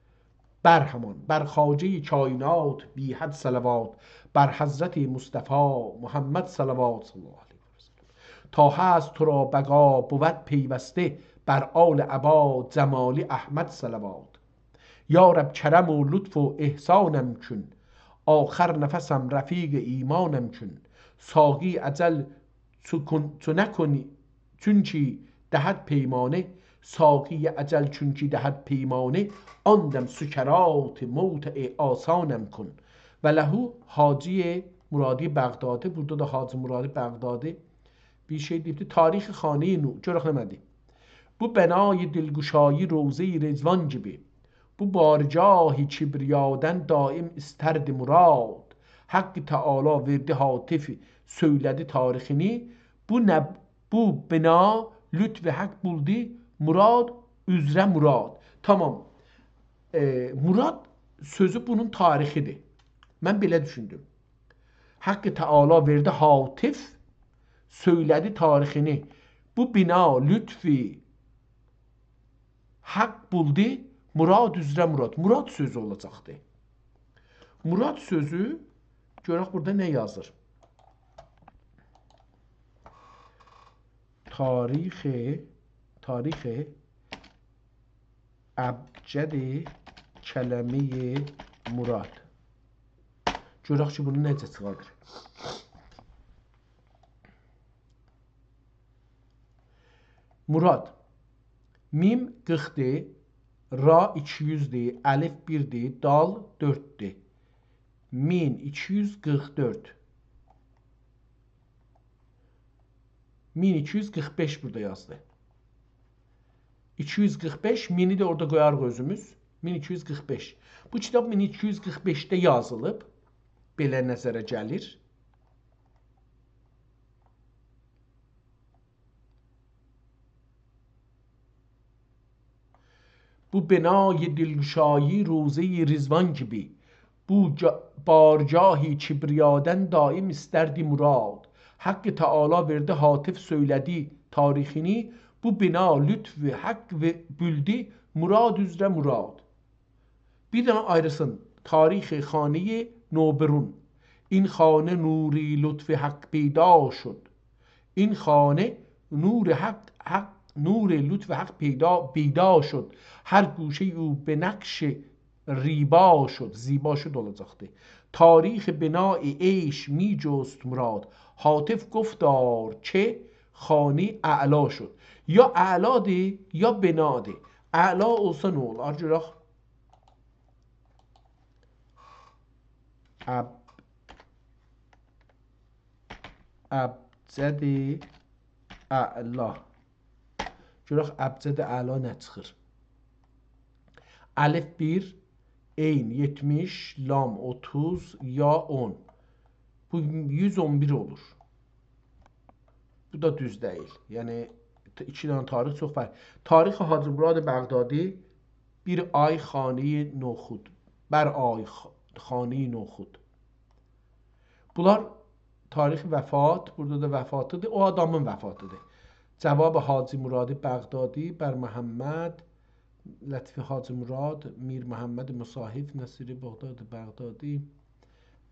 بر همان، بر خواجهٔ کائنات بی‌حد صلوات، بر حضرت مصطفی محمد صلوات، صلی الله علیه و سلم. تا هست تو را بقا بود پیوسته، بر آل عبا جمالی احمد صلوات. یا رب کرم و لطف و احسانم کن، آخر نفسم رفیق ایمانم کن. ساقی اجل چو کن-، چو نکنی، چونکی دهد پیمانه. ساقی اجل چون کی دهد پیمانه، آن دم سکرات موت آسانم کن. و له حاجی مرادی بغدادی، بورادا دا حاجی مرادی بغدادی بیر شئی دئییبدی. تاریخ خانهٔ نو، گؤرک نمنه‌دیر. بو بنای دلگشایی روضهٔ رضوان گیبی، بو بارگاه کبریادن دایم ایستردی مراد. حق تعالی وئردی هاتف، سؤیله‌دی تاریخینی. بو نه، بو بنا لطف حق بولدو مراد اوزره مراد. تامام. ائ، مراد سؤزو بونون تاریخیدیر. من بئله دوشوندوم. حق تعالی وئردی هاتف، سؤیله‌دی تاریخینی. بو بنا لطف حق بولدو مراد اوزره مراد. مراد سؤزو اولاجاقدی. مراد سؤزو، گؤرک بورادا نه یازیر. تاریخ، تاریخ ابجد کلمهٔ مراد. گؤرک کی، بونو نئجه چیخاردیر. مراد. میم قیرخدیر، را ایکی یوزدور، الف بیردیر، دال دؤرددور. مین ایکی یوز قیرخ دؤرد. مین ایکی یوز قیرخ بئش بورادا یازدی. ایکی یوز قیرخ بئش، مینی ده اورادا قویاریق اؤزوموز. مین ایکی یوز قیرخ بئش. بو کیتاب مین ایکی یوز قیرخ بئشده یازیلیب. بئله نظره گلیر. بو بنای دلگشایی روضهٔ رضوان گیبی، بو جا-، بارگاه کبریادن دایم ایستردی مراد. حق تعالی وئردی هاتف سؤیله‌دی تاریخینی، بو بنا لطف حق و بولدو مراد اوزره مراد. بیر دنه آیریسین. تاریخ خانهٔ نوبرون. این خانه نور لطف حق پیدا شد. این خانه نور حق، حق، نور لطف حق پیدا، پیدا شد. هر گوشهٔ او به نقش ریبا شد، زیبا شد اولاجاقدی. تاریخ بنای عیش می‌جست مراد. هاتف گفتار که خانه اعلا شد. یا اعلادیر، یا بنادیر. اعلا اولسا نه اولار؟ گؤرک. اب-، ابجد اعلا. گؤرک ابجد اعلا نه چیخیر. الف بیر، عین یئتمیش، لام اوتوز، یا اون. بو یوز اون بیر اولور. بو دا دوز دئییل. یعنی، ت-، ایکی دنه تاریخ چوخ فرق. تاریخ حاجی مراد بغدادی، بیر آی خانهٔ نوخود. بر آی خ-، خانهٔ نوخود. بونلار تاریخ وفات، بورادا دا وفاتیدیر. او آدامین وفاتیدیر. جواب حاجی مراد بغدادی، بر محمد، لطیف حاجی مراد، میر محمد مصاحف، نصیر بغداد بغدادی،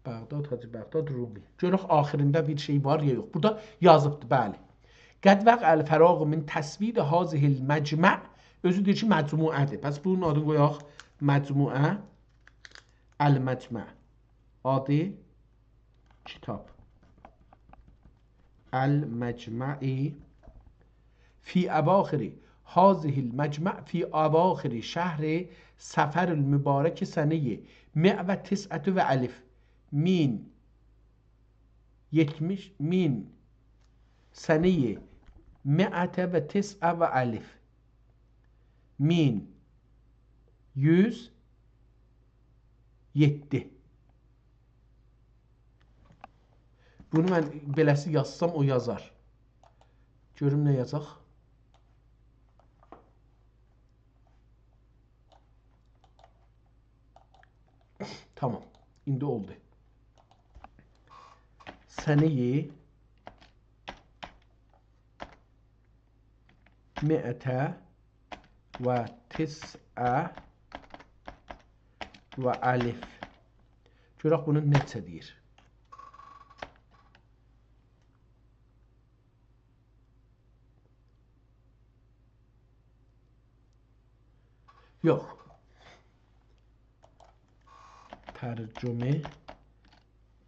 بغداد، حاجی بغداد، رومی. گؤرک آخیریندا بیر شئی وار یا یوخ. بورادا یازیبدی، بلی. قد وقع الفراغ من تسوید هذه المجمع. اؤزو دئییر کی، مجموعه‌دیر. پس بونون آدینی قویاق مجموعه، المجمع. آدی کیتاب. المجمع فی اواخر، هذه المجمع فی اواخر شهر صفر المبارک سنهٔ مئة و تسعة و الف. مین، یئتمیش، مین، سنهٔ مئة و تسعة و الف. مین یوز یئددی. بونو من بئله‌سی یازسام، او یازار. گؤروم نه یازاق. تامام. ایندی اولدو. سنهٔ مئة و تسعة و الف. گؤرک بونو نئچه دئییر. یوخ. ترجمه،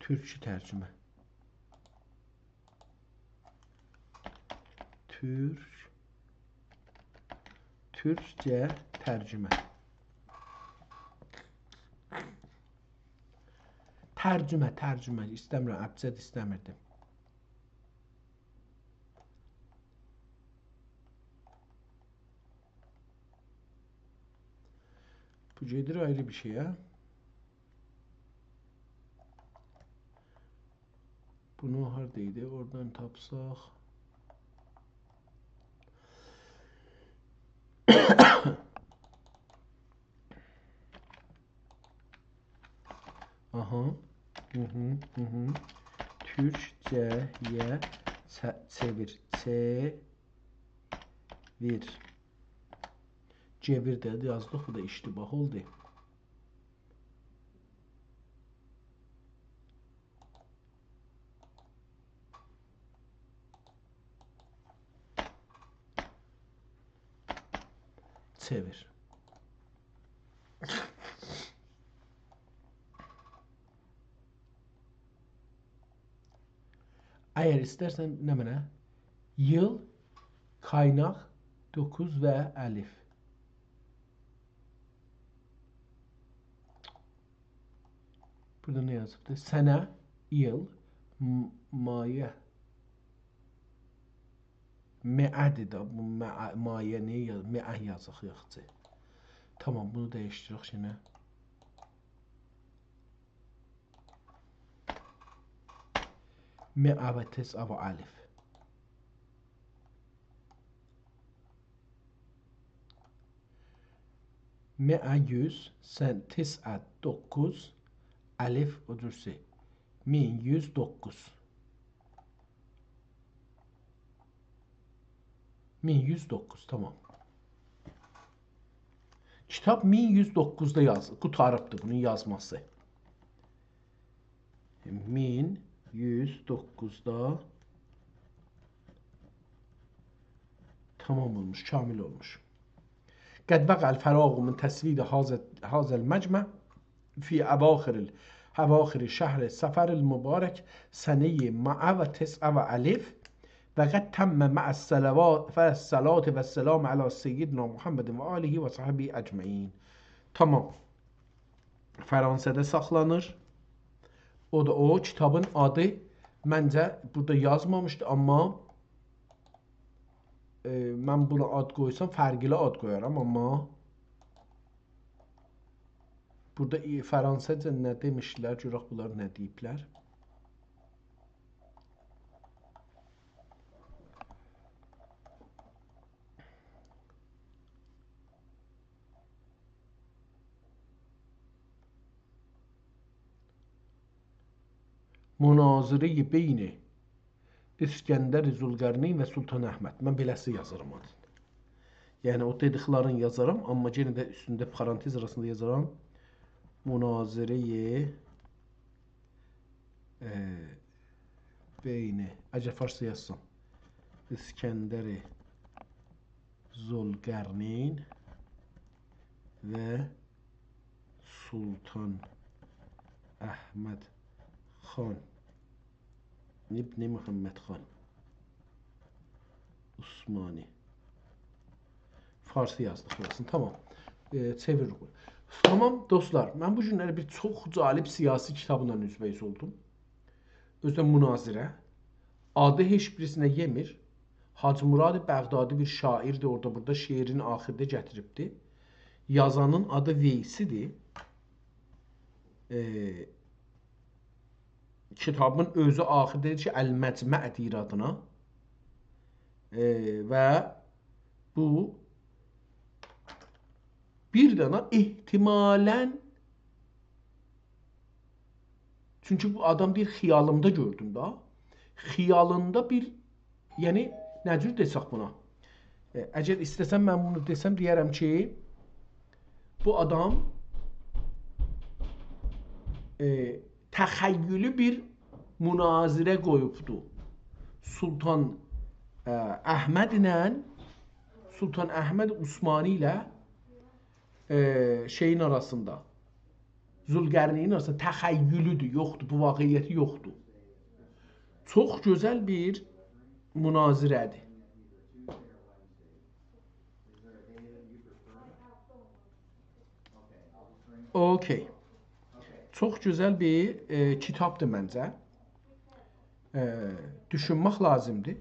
تورکی ترجمه. تورک تورکجه ترجمه. ترجمه، ترجمه. ایسته‌میرم، ابجد ایسته‌میردیم. بو گئدیر آیری بیر شئیه. بونو هاردا ایدی؟ اورادان تاپساق. آها. هی هی، هی هی. تورکجه‌یه چه-، چئویر. چئویر. گئویر ده یازدیق، بو دا اشتباه اولدو. چئویر. اگر ایسترسن، نمنه؟ ییل، قایناق، دوققوز و الیف. بورادا نه یازیبدی؟ سنه، ییل، م-، مایه. مئه‌دیر ده، بو مئه، مایه نییه یاز-، مئه یازاق، یاخشی. تامام، بونو دییشدیرک یئنه. مئه و تسعه و الیف. مئه یوز، سن تسعه دوققوز، الیف او جورسی. مین یوز دوققوز. مین یوز دوققوز، تامام. کیتاب مین یوز دوققوزدا یاز-، قوتاریبدیر بونون یازماسی. مین یوز دوققوزدا تامام اولموش، کامل اولموش. قد وقع الفراغ من تسوید هذا، هذا المجمع في أواخر ال-، أواخر شهر صفر المبارك سنهٔ مائة و تسعة و ألف، و قد تم مع الصلوات، و الصلاة و السلام علی سیدنا محمد و آله و صحبه اجمعین. تامام. فرانسه‌ده ساخلانیر. او دا او کیتابین آدی، منجه، بورادا یازمامیشدی، آمما، ائ، من بونا آد قویسام، فرقلی آد قویارام، آمما بورادا، ائ، فرانسه‌جه نه دئمیشدیلر، گؤرک بونلار نه دئییبلر. مناظرهٔ بین اسکندر ذوالقرنین و سلطان احمد. من بئله‌سی یازارام آدینی. یعنی او دئدیکلرین یازارام، آمما یئنه ده اوستونده پارانتز آراسیندا یازارام. مناظرهٔ، ائ، بین، اگر فارسجا یازسام، اسکندر ذوالقرنین و سلطان احمد خان ابن محمد خان عثمانی. فارسی یازدیق بوراسینی. تامام. ائ، چئویریریک بونو. تامام، دوستلار، من بو گونلری بیر چوخ جالب سیاسی کیتابلا اوزبه‌اوز اولدوم. اؤزو ده مناظره. آدی هئچ بیریسینه یئمیر. حاجی مراد بغدادی بیر شاعیردیر، اورادا بورادا شعرین آخیردا گتیریبدی. یازانین آدی ویسی‌دیر. ائ، کیتابین اؤزو آخیردا دئییر کی، المجمع دئییر آدینا. ائ، و بو بیر دنه احتمالاً، چونکی بو آدام دئییر، خیالیمدا گؤردوم دا. خیالیندا بیر، یعنی، نه جور دئسک بونا؟ ائ، اگر ایسته‌سم، من بونو دئسم، دئیه‌رم کی، بو آدام، ائ، تخیلی بیر مناظره قویوبدو سلطان، ائ، احمد ایله، سلطان احمد عثمانی ایله، ائ، شئیین آراسیندا، ذوالقرنینین آراسیندا. تخیلی‌دیر، یوخدور، بو واقعیتی یوخدور. چوخ گؤزل بیر مناظره‌دیر. اوکی. چوخ گؤزل بیر، ائ، کیتابدیر منجه. ائ، دوشونمک لازیمدیر.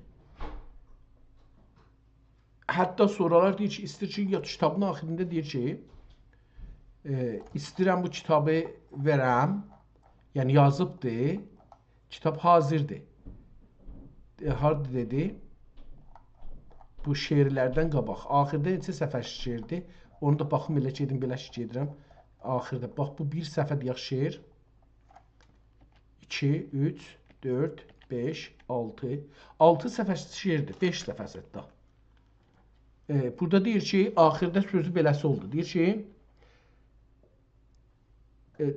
حتی سورالار دئییر کی، ایسته‌ییر کی، یا کیتابین آخیرینده دئییر کی، ائ، ایسته‌ییرم بو کیتابی وئرم، یعنی یازیبدیر، کیتاب حاضردیر. ائ، هاردا دئدی؟ بو شعرلردن قاباق. آخیردا نئچه صفحه شعردیر؟ اونو دا باخیم، ائله گئدیم، بئله شئی گئدیرم. آخیردا، باخ، بو بیر صفحه دئیک شعر. ایکی، اوچ، دؤرد، بئش، آلتی. آلتی صفحه شعردیر، بئش صفحه حتی. ائ، بورادا دئییر کی، آخیردا سؤزو بئله‌سی اولدو. دئییر کی، ائ،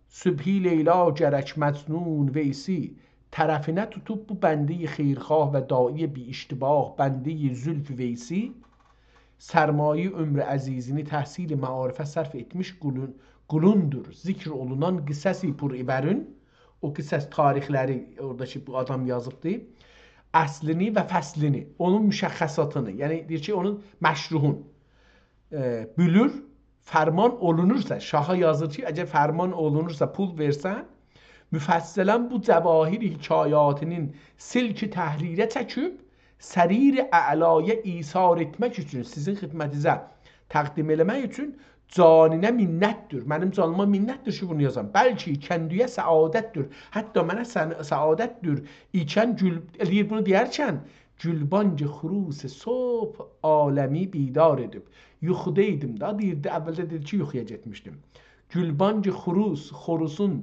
صبحی لیلا گرک مجنون ویسی، طرفینه توتوب بو بنده‌ی خیرخواه و داعی بی‌اشتباه، بنده‌ی زلف ویسی، سرمایه‌ی عمر عزیزینی تحصیل معارفه صرف ائتمیش قولون، قولوندور ذکر اولونان قصص پرعبرون، او قصص تاریخلری اورادا کی بو آدام یازیبدی، اصلینی و فصلینی، اونون مشخصاتینی، یعنی دئییر کی، اونون مشروحون، ائ، بیلیر، فرمان اولونورسا، شاها یازیر کی، اگر فرمان اولونورسا، پول وئرسن، مفصلاً بو جواهر حکایاتینین سلک تحریره چکیب، سریر اعلایا ایثار ائتمک اوچون، سیزین خدمتینیزه تقدیم ائله‌مک اوچون جانینه منتدیر. منیم جانیما منتدیر کی، بونو یازام. بلکه کندویه سعادتدیر. حتی منه سن-، سعادتدیر. ایکن گول، ائله‌ییر بونو دئیرکن، گلبانگ خروس صبح عالمی بیدار ائدیب. یوخودا ایدیم دا، دئییردی، اولده دئدی کی، یوخویا گئتمیشدیم. گلبانگ خروس، خوروسون،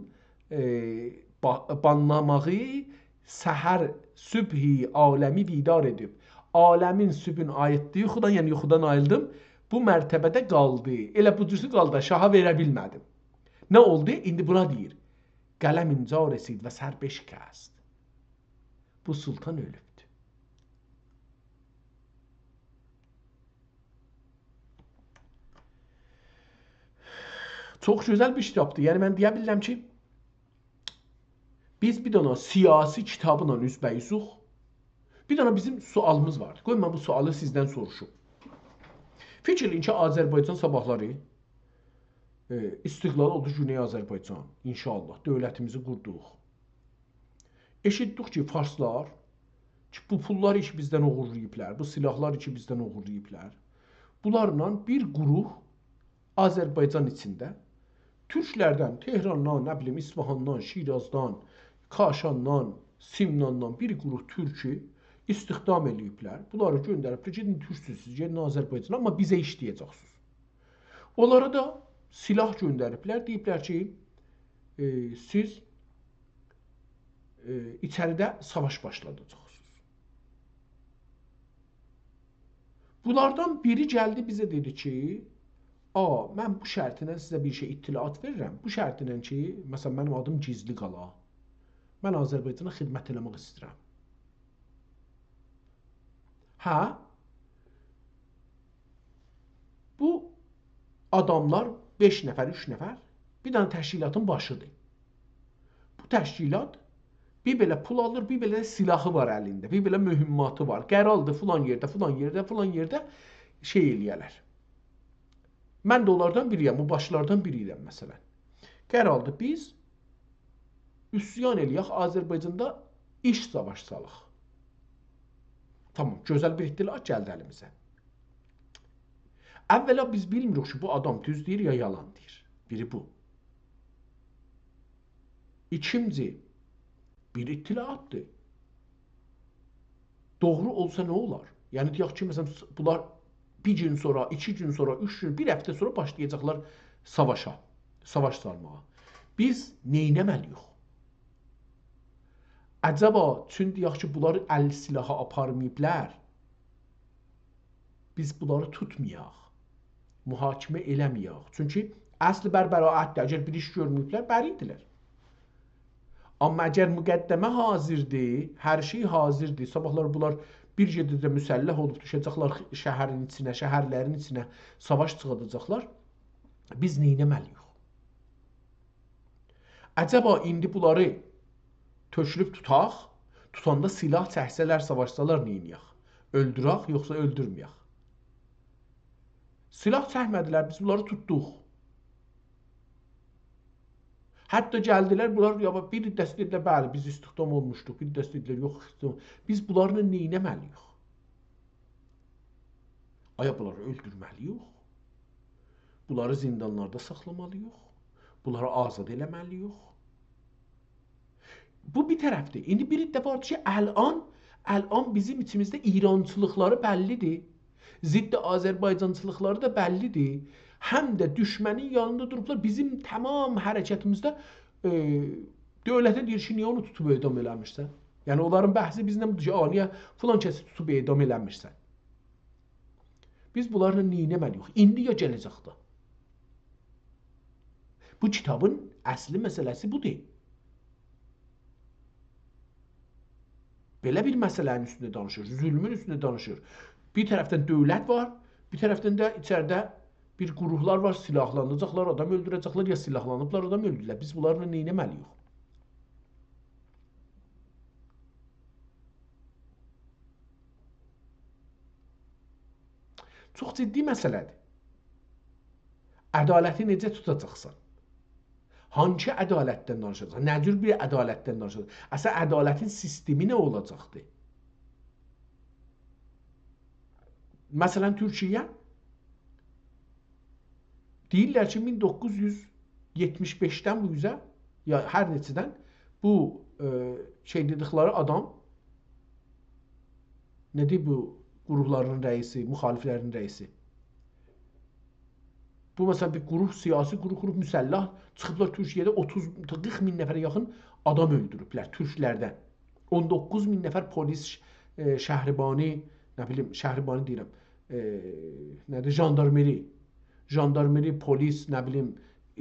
ائ، با-، بانلاماغی سحر صبحی عالمی بیدار ائدیب. عالمین صبحون آییلتدی یوخودان، یعنی یوخودان آییلدیم. بو مرتبه‌ده قالدی. ائله بو جورسو قالدی، شاها وئره بیلمه‌دیم. نه اولدو؟ ایندی بونا دئییر: «قلم اینجا رسید و سر بشکست.» بو سلطان اؤلوبدور. چوخ گؤزل بیر کیتابدیر. یعنی، من دئیه بیلیرم کی، بیز بیر دنه سیاسی کیتابلا اوزبه‌اوزوق. بیر دنه بیزیم سؤالیمیز وار. قوی من بو سؤالی سیزدن سوروشوم. فیکیر ائله‌یین کی، آذربایجان صاباحلاری، ائ، استقلال اولدو گونئی آذربایجان. انشاءالله، دؤولتیمیزی قوردوق. ائشیتدیک کی، فارسلار کی، بو پوللاری کی بیزدن اوغورلاییبلار، بو سلاحلاری کی بیزدن اوغورلاییبلار، بونلارلا بیر گروه آذربایجان ایچینده تورکلردن، تهراندان، نه بیلیم، اصفهاندان، شیرازدان، کاشاندان، سمناندان بیر گروه تورکو استخدام ائله‌ییبلر. بونلاری گؤندریبلر: «گئدین تورکسوز سیز، گئدین آذربایجانا، آمما بیزه ایشله‌یه‌جکسینیز.» اونلارا دا سلاح گؤندریبلر. دئییبلر کی، ائ، سیز، ائ، ایچریده ساواش باشلاداجاقسینیز. بونلاردان بیری گلدی بیزه دئدی کی، «آ، من بو شرطینن سیزه بیر شئی، اطلاعات وئریرم. بو شرطینن کی، مثلا، منیم آدیم گیزلی قالا. من آذربایجانا خدمت ائله‌مک ایسته‌ییرم.» هه؟ بو آداملار بئش نفر، اوچ نفر، بیر دنه تشکیلاتین باشیدیر. بو تشکیلات بیر بئله پول آلیر، بیر بئله سلاحی وار الینده، بیر بئله مهماتی وار. قراردی فلان یئرده، فلان یئرده، فلان یئرده شئی ائله‌یه‌لر. من ده اونلاردان بیری‌یم، بو باشلاردان بیری‌یم مثلا. قراردی بیز عصیان ائله‌یک، آذربایجاندا ایچ ساواش سالاق. تامام، گؤزل بیر اطلاعات گلدی الیمیزه. اولا بیز بیلمیریک کی، بو آدام دوز دئییر یا یالان دئییر. بیری بو. ایکینجی، بیر اطلاعاتدیر. دوغرو اولسا نه اولار؟ یعنی، دئیک کی، مثلا، بونلار بیر گون سونرا، ایکی گون سونرا، اوچ گون، بیر هفته سونرا باشلایاجاقلار ساواشا، ساواش سالماغا. بیز نئینه‌مه‌لی‌ییک؟ عجبا، چون دئیک کی، بونلار ال سلاحی آپارماییبلار، بیز بونلاری توتمایاق، محاکمه ائله‌مه‌یک. چونکی اصل بر براءتدیر. اگر بیر ایش گؤرمه‌ییبلر، بری‌دیرلر. آمما اگر مقدمه حاضردیر، هر شئی حاضردیر، صاباحلار بونلار بیر گئجه‌ده مسلح اولوب دوشه‌جکلر شهرین ایچینه، شهرلرین ایچینه ساواش چیخاداجاقلار، بیز نئینه‌مه‌لی‌ییک؟ عجبا ایندی بونلاری تؤکولوب توتاق، توتاندا سلاح چکسه‌لر، ساواشسالار نئینیه‌ک؟ اؤلدورک، یوخسا اؤلدورمه‌یک؟ سلاح چکمه‌دیلر، بیز بونلاری توتدوق. حتی گلدیلر، بونلار، یا، بیر عده‌سی دئدیلر: «بلی، بیز استخدام اولموشدوق.» بیر عده‌سی دئدیلر: «یوخ، استخدام.» بیز بونلارلا نئینه‌مه‌لی‌ییک؟ آیا بونلاری اؤلدورمه‌لی‌ییک؟ بونلاری زیندانلاردا ساخلامالی‌ییق؟ بونلاری آزاد ائله‌مه‌لی‌ییک؟ بو بیر طرفدیر. ایندی بیر عده واردیر کی، الان، الان بیزیم ایچیمیزده ایرانچیلیقلاری بللی‌دیر. ضد آذربایجانچیلیقلاری دا بللی‌دیر. هم ده دوشمنین یانیندا دوروبلار. بیزیم تمام حرکتیمیزده، ائ، دؤولته دئییر کی، نییه اونو توتوب اعدام ائله‌میرسن؟ یعنی اونلارین بحثی بیزله بودور کی، «آ، نییه فلان کسی توتوب اعدام ائله‌میرسن؟» بیز بونلارلا نئینه‌مه‌لی‌ییک؟ ایندی یا گله‌جکده؟ بو کیتابین اصلی مسئله‌سی بودور. بئله بیر مسئله‌نین اوستونده دانیشیر، ظلمون اوستونده دانیشیر. بیر طرفدن دؤولت وار، بیر طرفدن ده ایچریده بیر گروهلار وار، سیلاحلاناجاقلار، آدام اؤلدوره‌جکلر، یا سیلاحلانیبلار، آدام اؤلدوردولر. بیز بونلارلا نئینه‌مه‌لی‌ییک؟ چوخ جدی مسئله‌دیر. عدالتی نئجه توتاجاقسان؟ هانسی عدالتدن دانیشاجاقسان؟ نه جور بیر عدالتدن دانیشاجاقسان؟ اصلاً عدالتین سیستمی نه اولاجاقدیر؟ مثلاً تورکیه دئییرلر کی، مین دوققوز یوز یئتمیش بئشدن بو اوزه، یا هر نئچه‌دن بو، ائ، شئی دئدیکلری آدام، نه‌دیر بو گروهلارین رئیسی، مخالفلرین رئیسی؟ بو، مثلاً، بیر گروه، سیاسی گروه قوروب، مسلح، چیخیبلار تورکیه‌ده اوتوز، قیرخ مین نفره یاخین آدام اؤلدوروبلر تورکلردن. اون دوققوز مین نفر پلیس، ائ، شهربانی، نه بیلیم، شهربانی دئییرم، ائ، نه‌دیر، ژاندارمری، ژاندارمری، پلیس، نه بیلیم،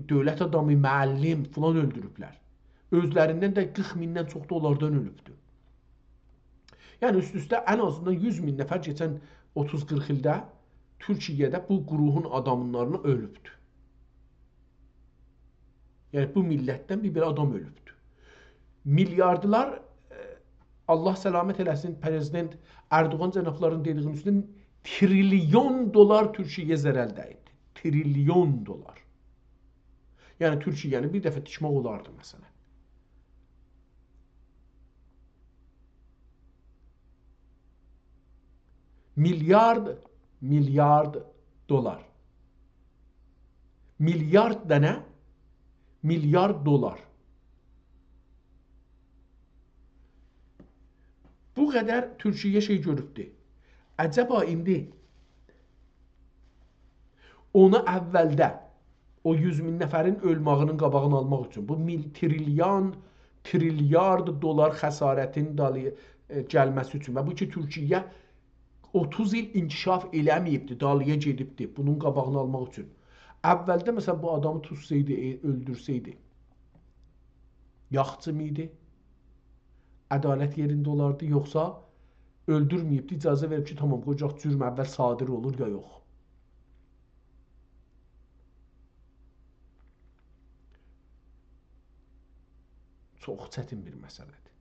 دؤولت آدامی، معلم فلان اؤلدوروبلر. اؤزلریندن ده قیرخ میندن چوخ دا اونلاردان اؤلوبدور. یعنی اوست-اوسته ان آزیندان یوز مین نفر کئچن اوتوز قیرخ ایلده تورکیه‌ده بو گروهون آداملارینا اؤلوبدور. یعنی بو میللتدن بیر، بیر آدام اؤلوبدور. میلیاردلار، ائ، الله سلامت ائله‌سین، پرزیدنت اردوغان جنابلارین دئدیگینین اوستونده تریلیون دلار تورکیه‌یه ضرر دَییبدیر. تریلیون دلار. یعنی تورکیه‌نی بیر دفعه تیکمک اولاردی، مثلاً. میلیارد، میلیارد دلار. میلیارد دنه، میلیارد دلار. بو قدر تورکیه شئی گؤروبدو. عجبا ایندی اونو اولده، او یوز مین نفرین اؤلمه‌یینین قاباغینی آلماق اوچون، بو میل-، تریلیون، تریلیارد دلار خسارتین دالییا، ائ، گلمه‌سی اوچون و بو کی، تورکیه اوتوز ایل انکشاف ائله‌مه‌ییبدی، دالییا گئدیبدی، بونون قاباغینی آلماق اوچون. اولده، مثلاً، بو آدامی توتسایدی، ائ، اؤلدورسه‌یدی، یاخچی‌می ایدی؟ عدالت یئرینده اولاردی، یوخسا اؤلدورمه‌ییبدی، اجازه وئریب کی، تامام، قوی گؤرک جرم اول صادر اولور یا یوخ. چوخ چتین بیر مسئله‌دیر.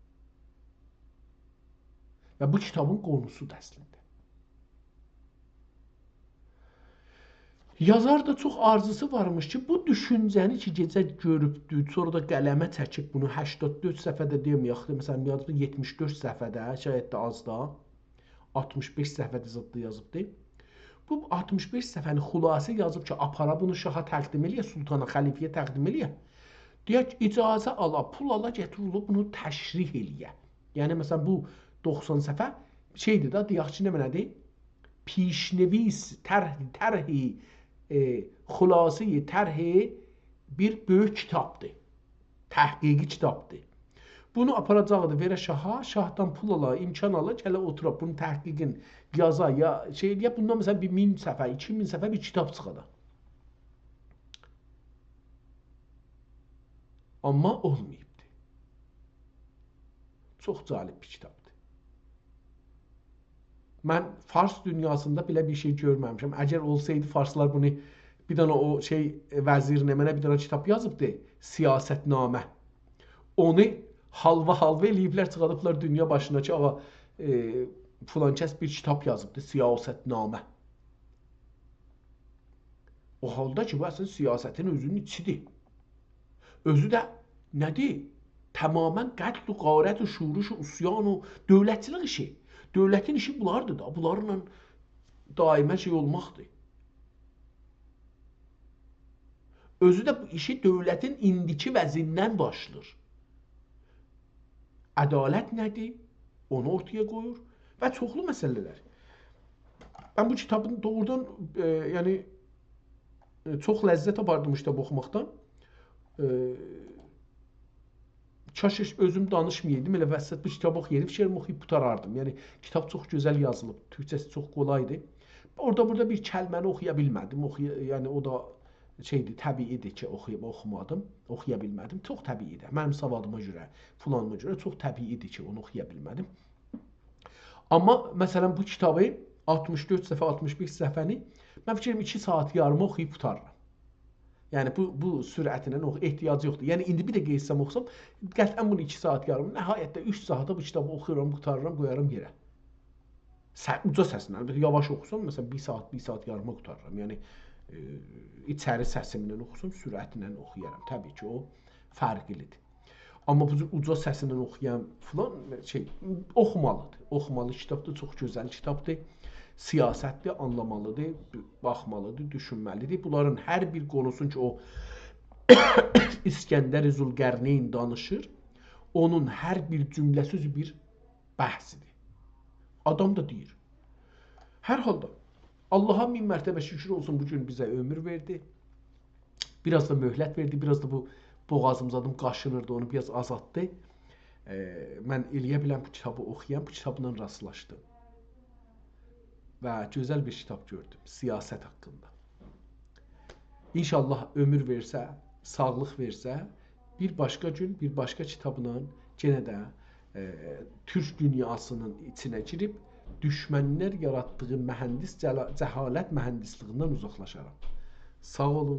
و بو کیتابین قونوسودور اصلینده. یازار دا چوخ آرزوسو وارمیش کی، بو دوشونجه‌نی کی، گئجه گؤروبدو، سونرا دا قلمه چکیب بونو، هشتاد دؤرد صفحه‌ده دئمه‌یک، مثلاً، یازیب یئتمیش دؤرد صفحه‌ده، شاید ده آز دا، آلتمیش بئش صفحه‌ده زادی یازیبدی. بو آلتمیش بئش صفحه‌نی خلاصه یازیب کی، آپارا بونو شاها تقدیم ائله‌یه، سلطانا، خلیفه‌یه تقدیم ائله‌یه. دئیه کی، اجازه آلا، پول آلا، گتیره، بونو تشریح ائله‌یه. یعنی، مثلاً، بو دوخسان صفحه شئیدیر دا، دئیک کی، نمنه‌دیر؟ پیش‌نویس، طرح، طرح، ائ، خلاصه‌ی طرح بیر بؤیوک کیتابدیر. تحقیقی کیتابدیر. بونو آپاراجاقدی، وئره شاها، شاهدان پول آلا، امکان آلا، گله اوتورا، بونون تحقیقین یازا، یا شئی ائله‌یه، بوندان، مثلاً، بیر مین صفحه، ایکی مین صفحه بیر کیتاب چیخادا. آمما اولماییبدی. چوخ جالب بیر کیتابدیر. من فارس دونیاسیندا بئله بیر شئی گؤرمه‌میشم. اگر اولسایدی، فارسلار بونو، بیر دنه او شئی، ائ، وزیر نمنه بیر دنه کیتاب یازیبدی، سیاستنامه. اونو حالوا-حالوا ائله‌ییبلر، چیخادیبلار دونیا باشینا کی، آغا، ائ، فلان کس بیر کیتاب یازیبدی، سیاستنامه. او حالدا کی، بو اصلینده سیاستین اؤزونون ایچیدیر. اؤزو ده نه‌دیر؟ تماماً قتل و غارت و شورش و عصیان و دؤولتچیلیک ایشی. دؤولتین ایشی بولاردیر دا، بونلارلا دائماً شئی اولماقدیر. اؤزو ده بو ایشی دؤولتین ایندیکی وضعیندن باشلاییر. عدالت نه‌دیر؟ اونو اورتایا قویور و چوخلو مسئله‌لر. من بو کیتابین دوغرودان، ائ، یعنی، ائ، چوخ لذت آپاردیم بو کیتابی اوخوماقدان. ائ، کاش هئچ اؤزوم دانیشمایایدیم، ائله وسط بو کیتابی اوخویایدیم، فیکریم اوخویوب قوتاراردیم. یعنی، کیتاب چوخ گؤزل یازیلیب، تورکجه‌سی چوخ قولایدی. اورادا بورادا بیر کلمه‌نی اوخویا بیلمه‌دیم، اوخویا-، یعنی، او دا شئیدیر، طبیعی‌دیر کی، اوخویوم، اوخومادیم، اوخویا بیلمه‌دیم. چوخ طبیعی‌دیر. منیم سوادیما گؤره، فلانیما گؤره چوخ طبیعی‌دیر کی، اونو اوخویا بیلمه‌دیم. آمما، مثلاً، بو کیتابی آلتمیش دؤرد صفحه، آلتمیش بئش صفحه‌نی من فیکریم ایکی ساعات یاریما اوخویوب قوتاریرام. یعنی، بو، بو سرعتینن اوخ-، احتیاجی یوخدور. یعنی، ایندی بیر ده گئتسم اوخوسام، قطعاً بونو ایکی ساعات یاریم، نهایتده اوچ ساعاتا بو کیتابی اوخویورام، قوتاریرام، قویارام یئره. سه-، اوجا سسینن، بیر یاواش اوخوسام، مثلاً، بیر ساعات، بیر ساعات یاریما قوتاریرام. یعنی، ائ، ایچری سسیمله اوخوسام، سرعتله اوخویارام. طبیعی کی، او فرقلی‌دیر. آمما بو جور اوجا سسینن اوخویان فلان شئی، اوخومالی‌دیر. اوخومالی کیتابدیر، چوخ گؤزل کیتابدیر. سیاستدیر، آنلامالی‌دیر، باخمالی‌دیر، دوشونمه‌لی‌دیر. بونلارین هر بیر قونوسون کی، او اسکندر ذوالقرنین دانیشیر، اونون هر بیر جمله‌سی اؤزو بیر بحثی‌دیر. آدام دا دئییر. هر حالدا، آللاها مین مرتبه شکر اولسون، بو گون بیزه عؤمور وئردی. بیر آز دا مهلت وئردی، بیر آز دا بو بوغازیم زادیم قاشینیردی، اونو بیر آز آزالتدی. ائ، من ائلیه بیلم بو کیتابی اوخویام، بو کیتابلا راستلاشدیم. و گؤزل بیر کیتاب گؤردوم، سیاست حاقیندا. ان‌شاءالله عؤمور وئرسه، ساغلیق وئرسه، بیر باشقا گون، بیر باشقا کیتابلا یئنه ده، ائ، تورک دونیاسینین ایچینه گیریب، دوشمنلر یاراتدیغی مهندس جلا-، جهالت مهندسلیگیندن اوزاقلاشارام. ساغ اولون.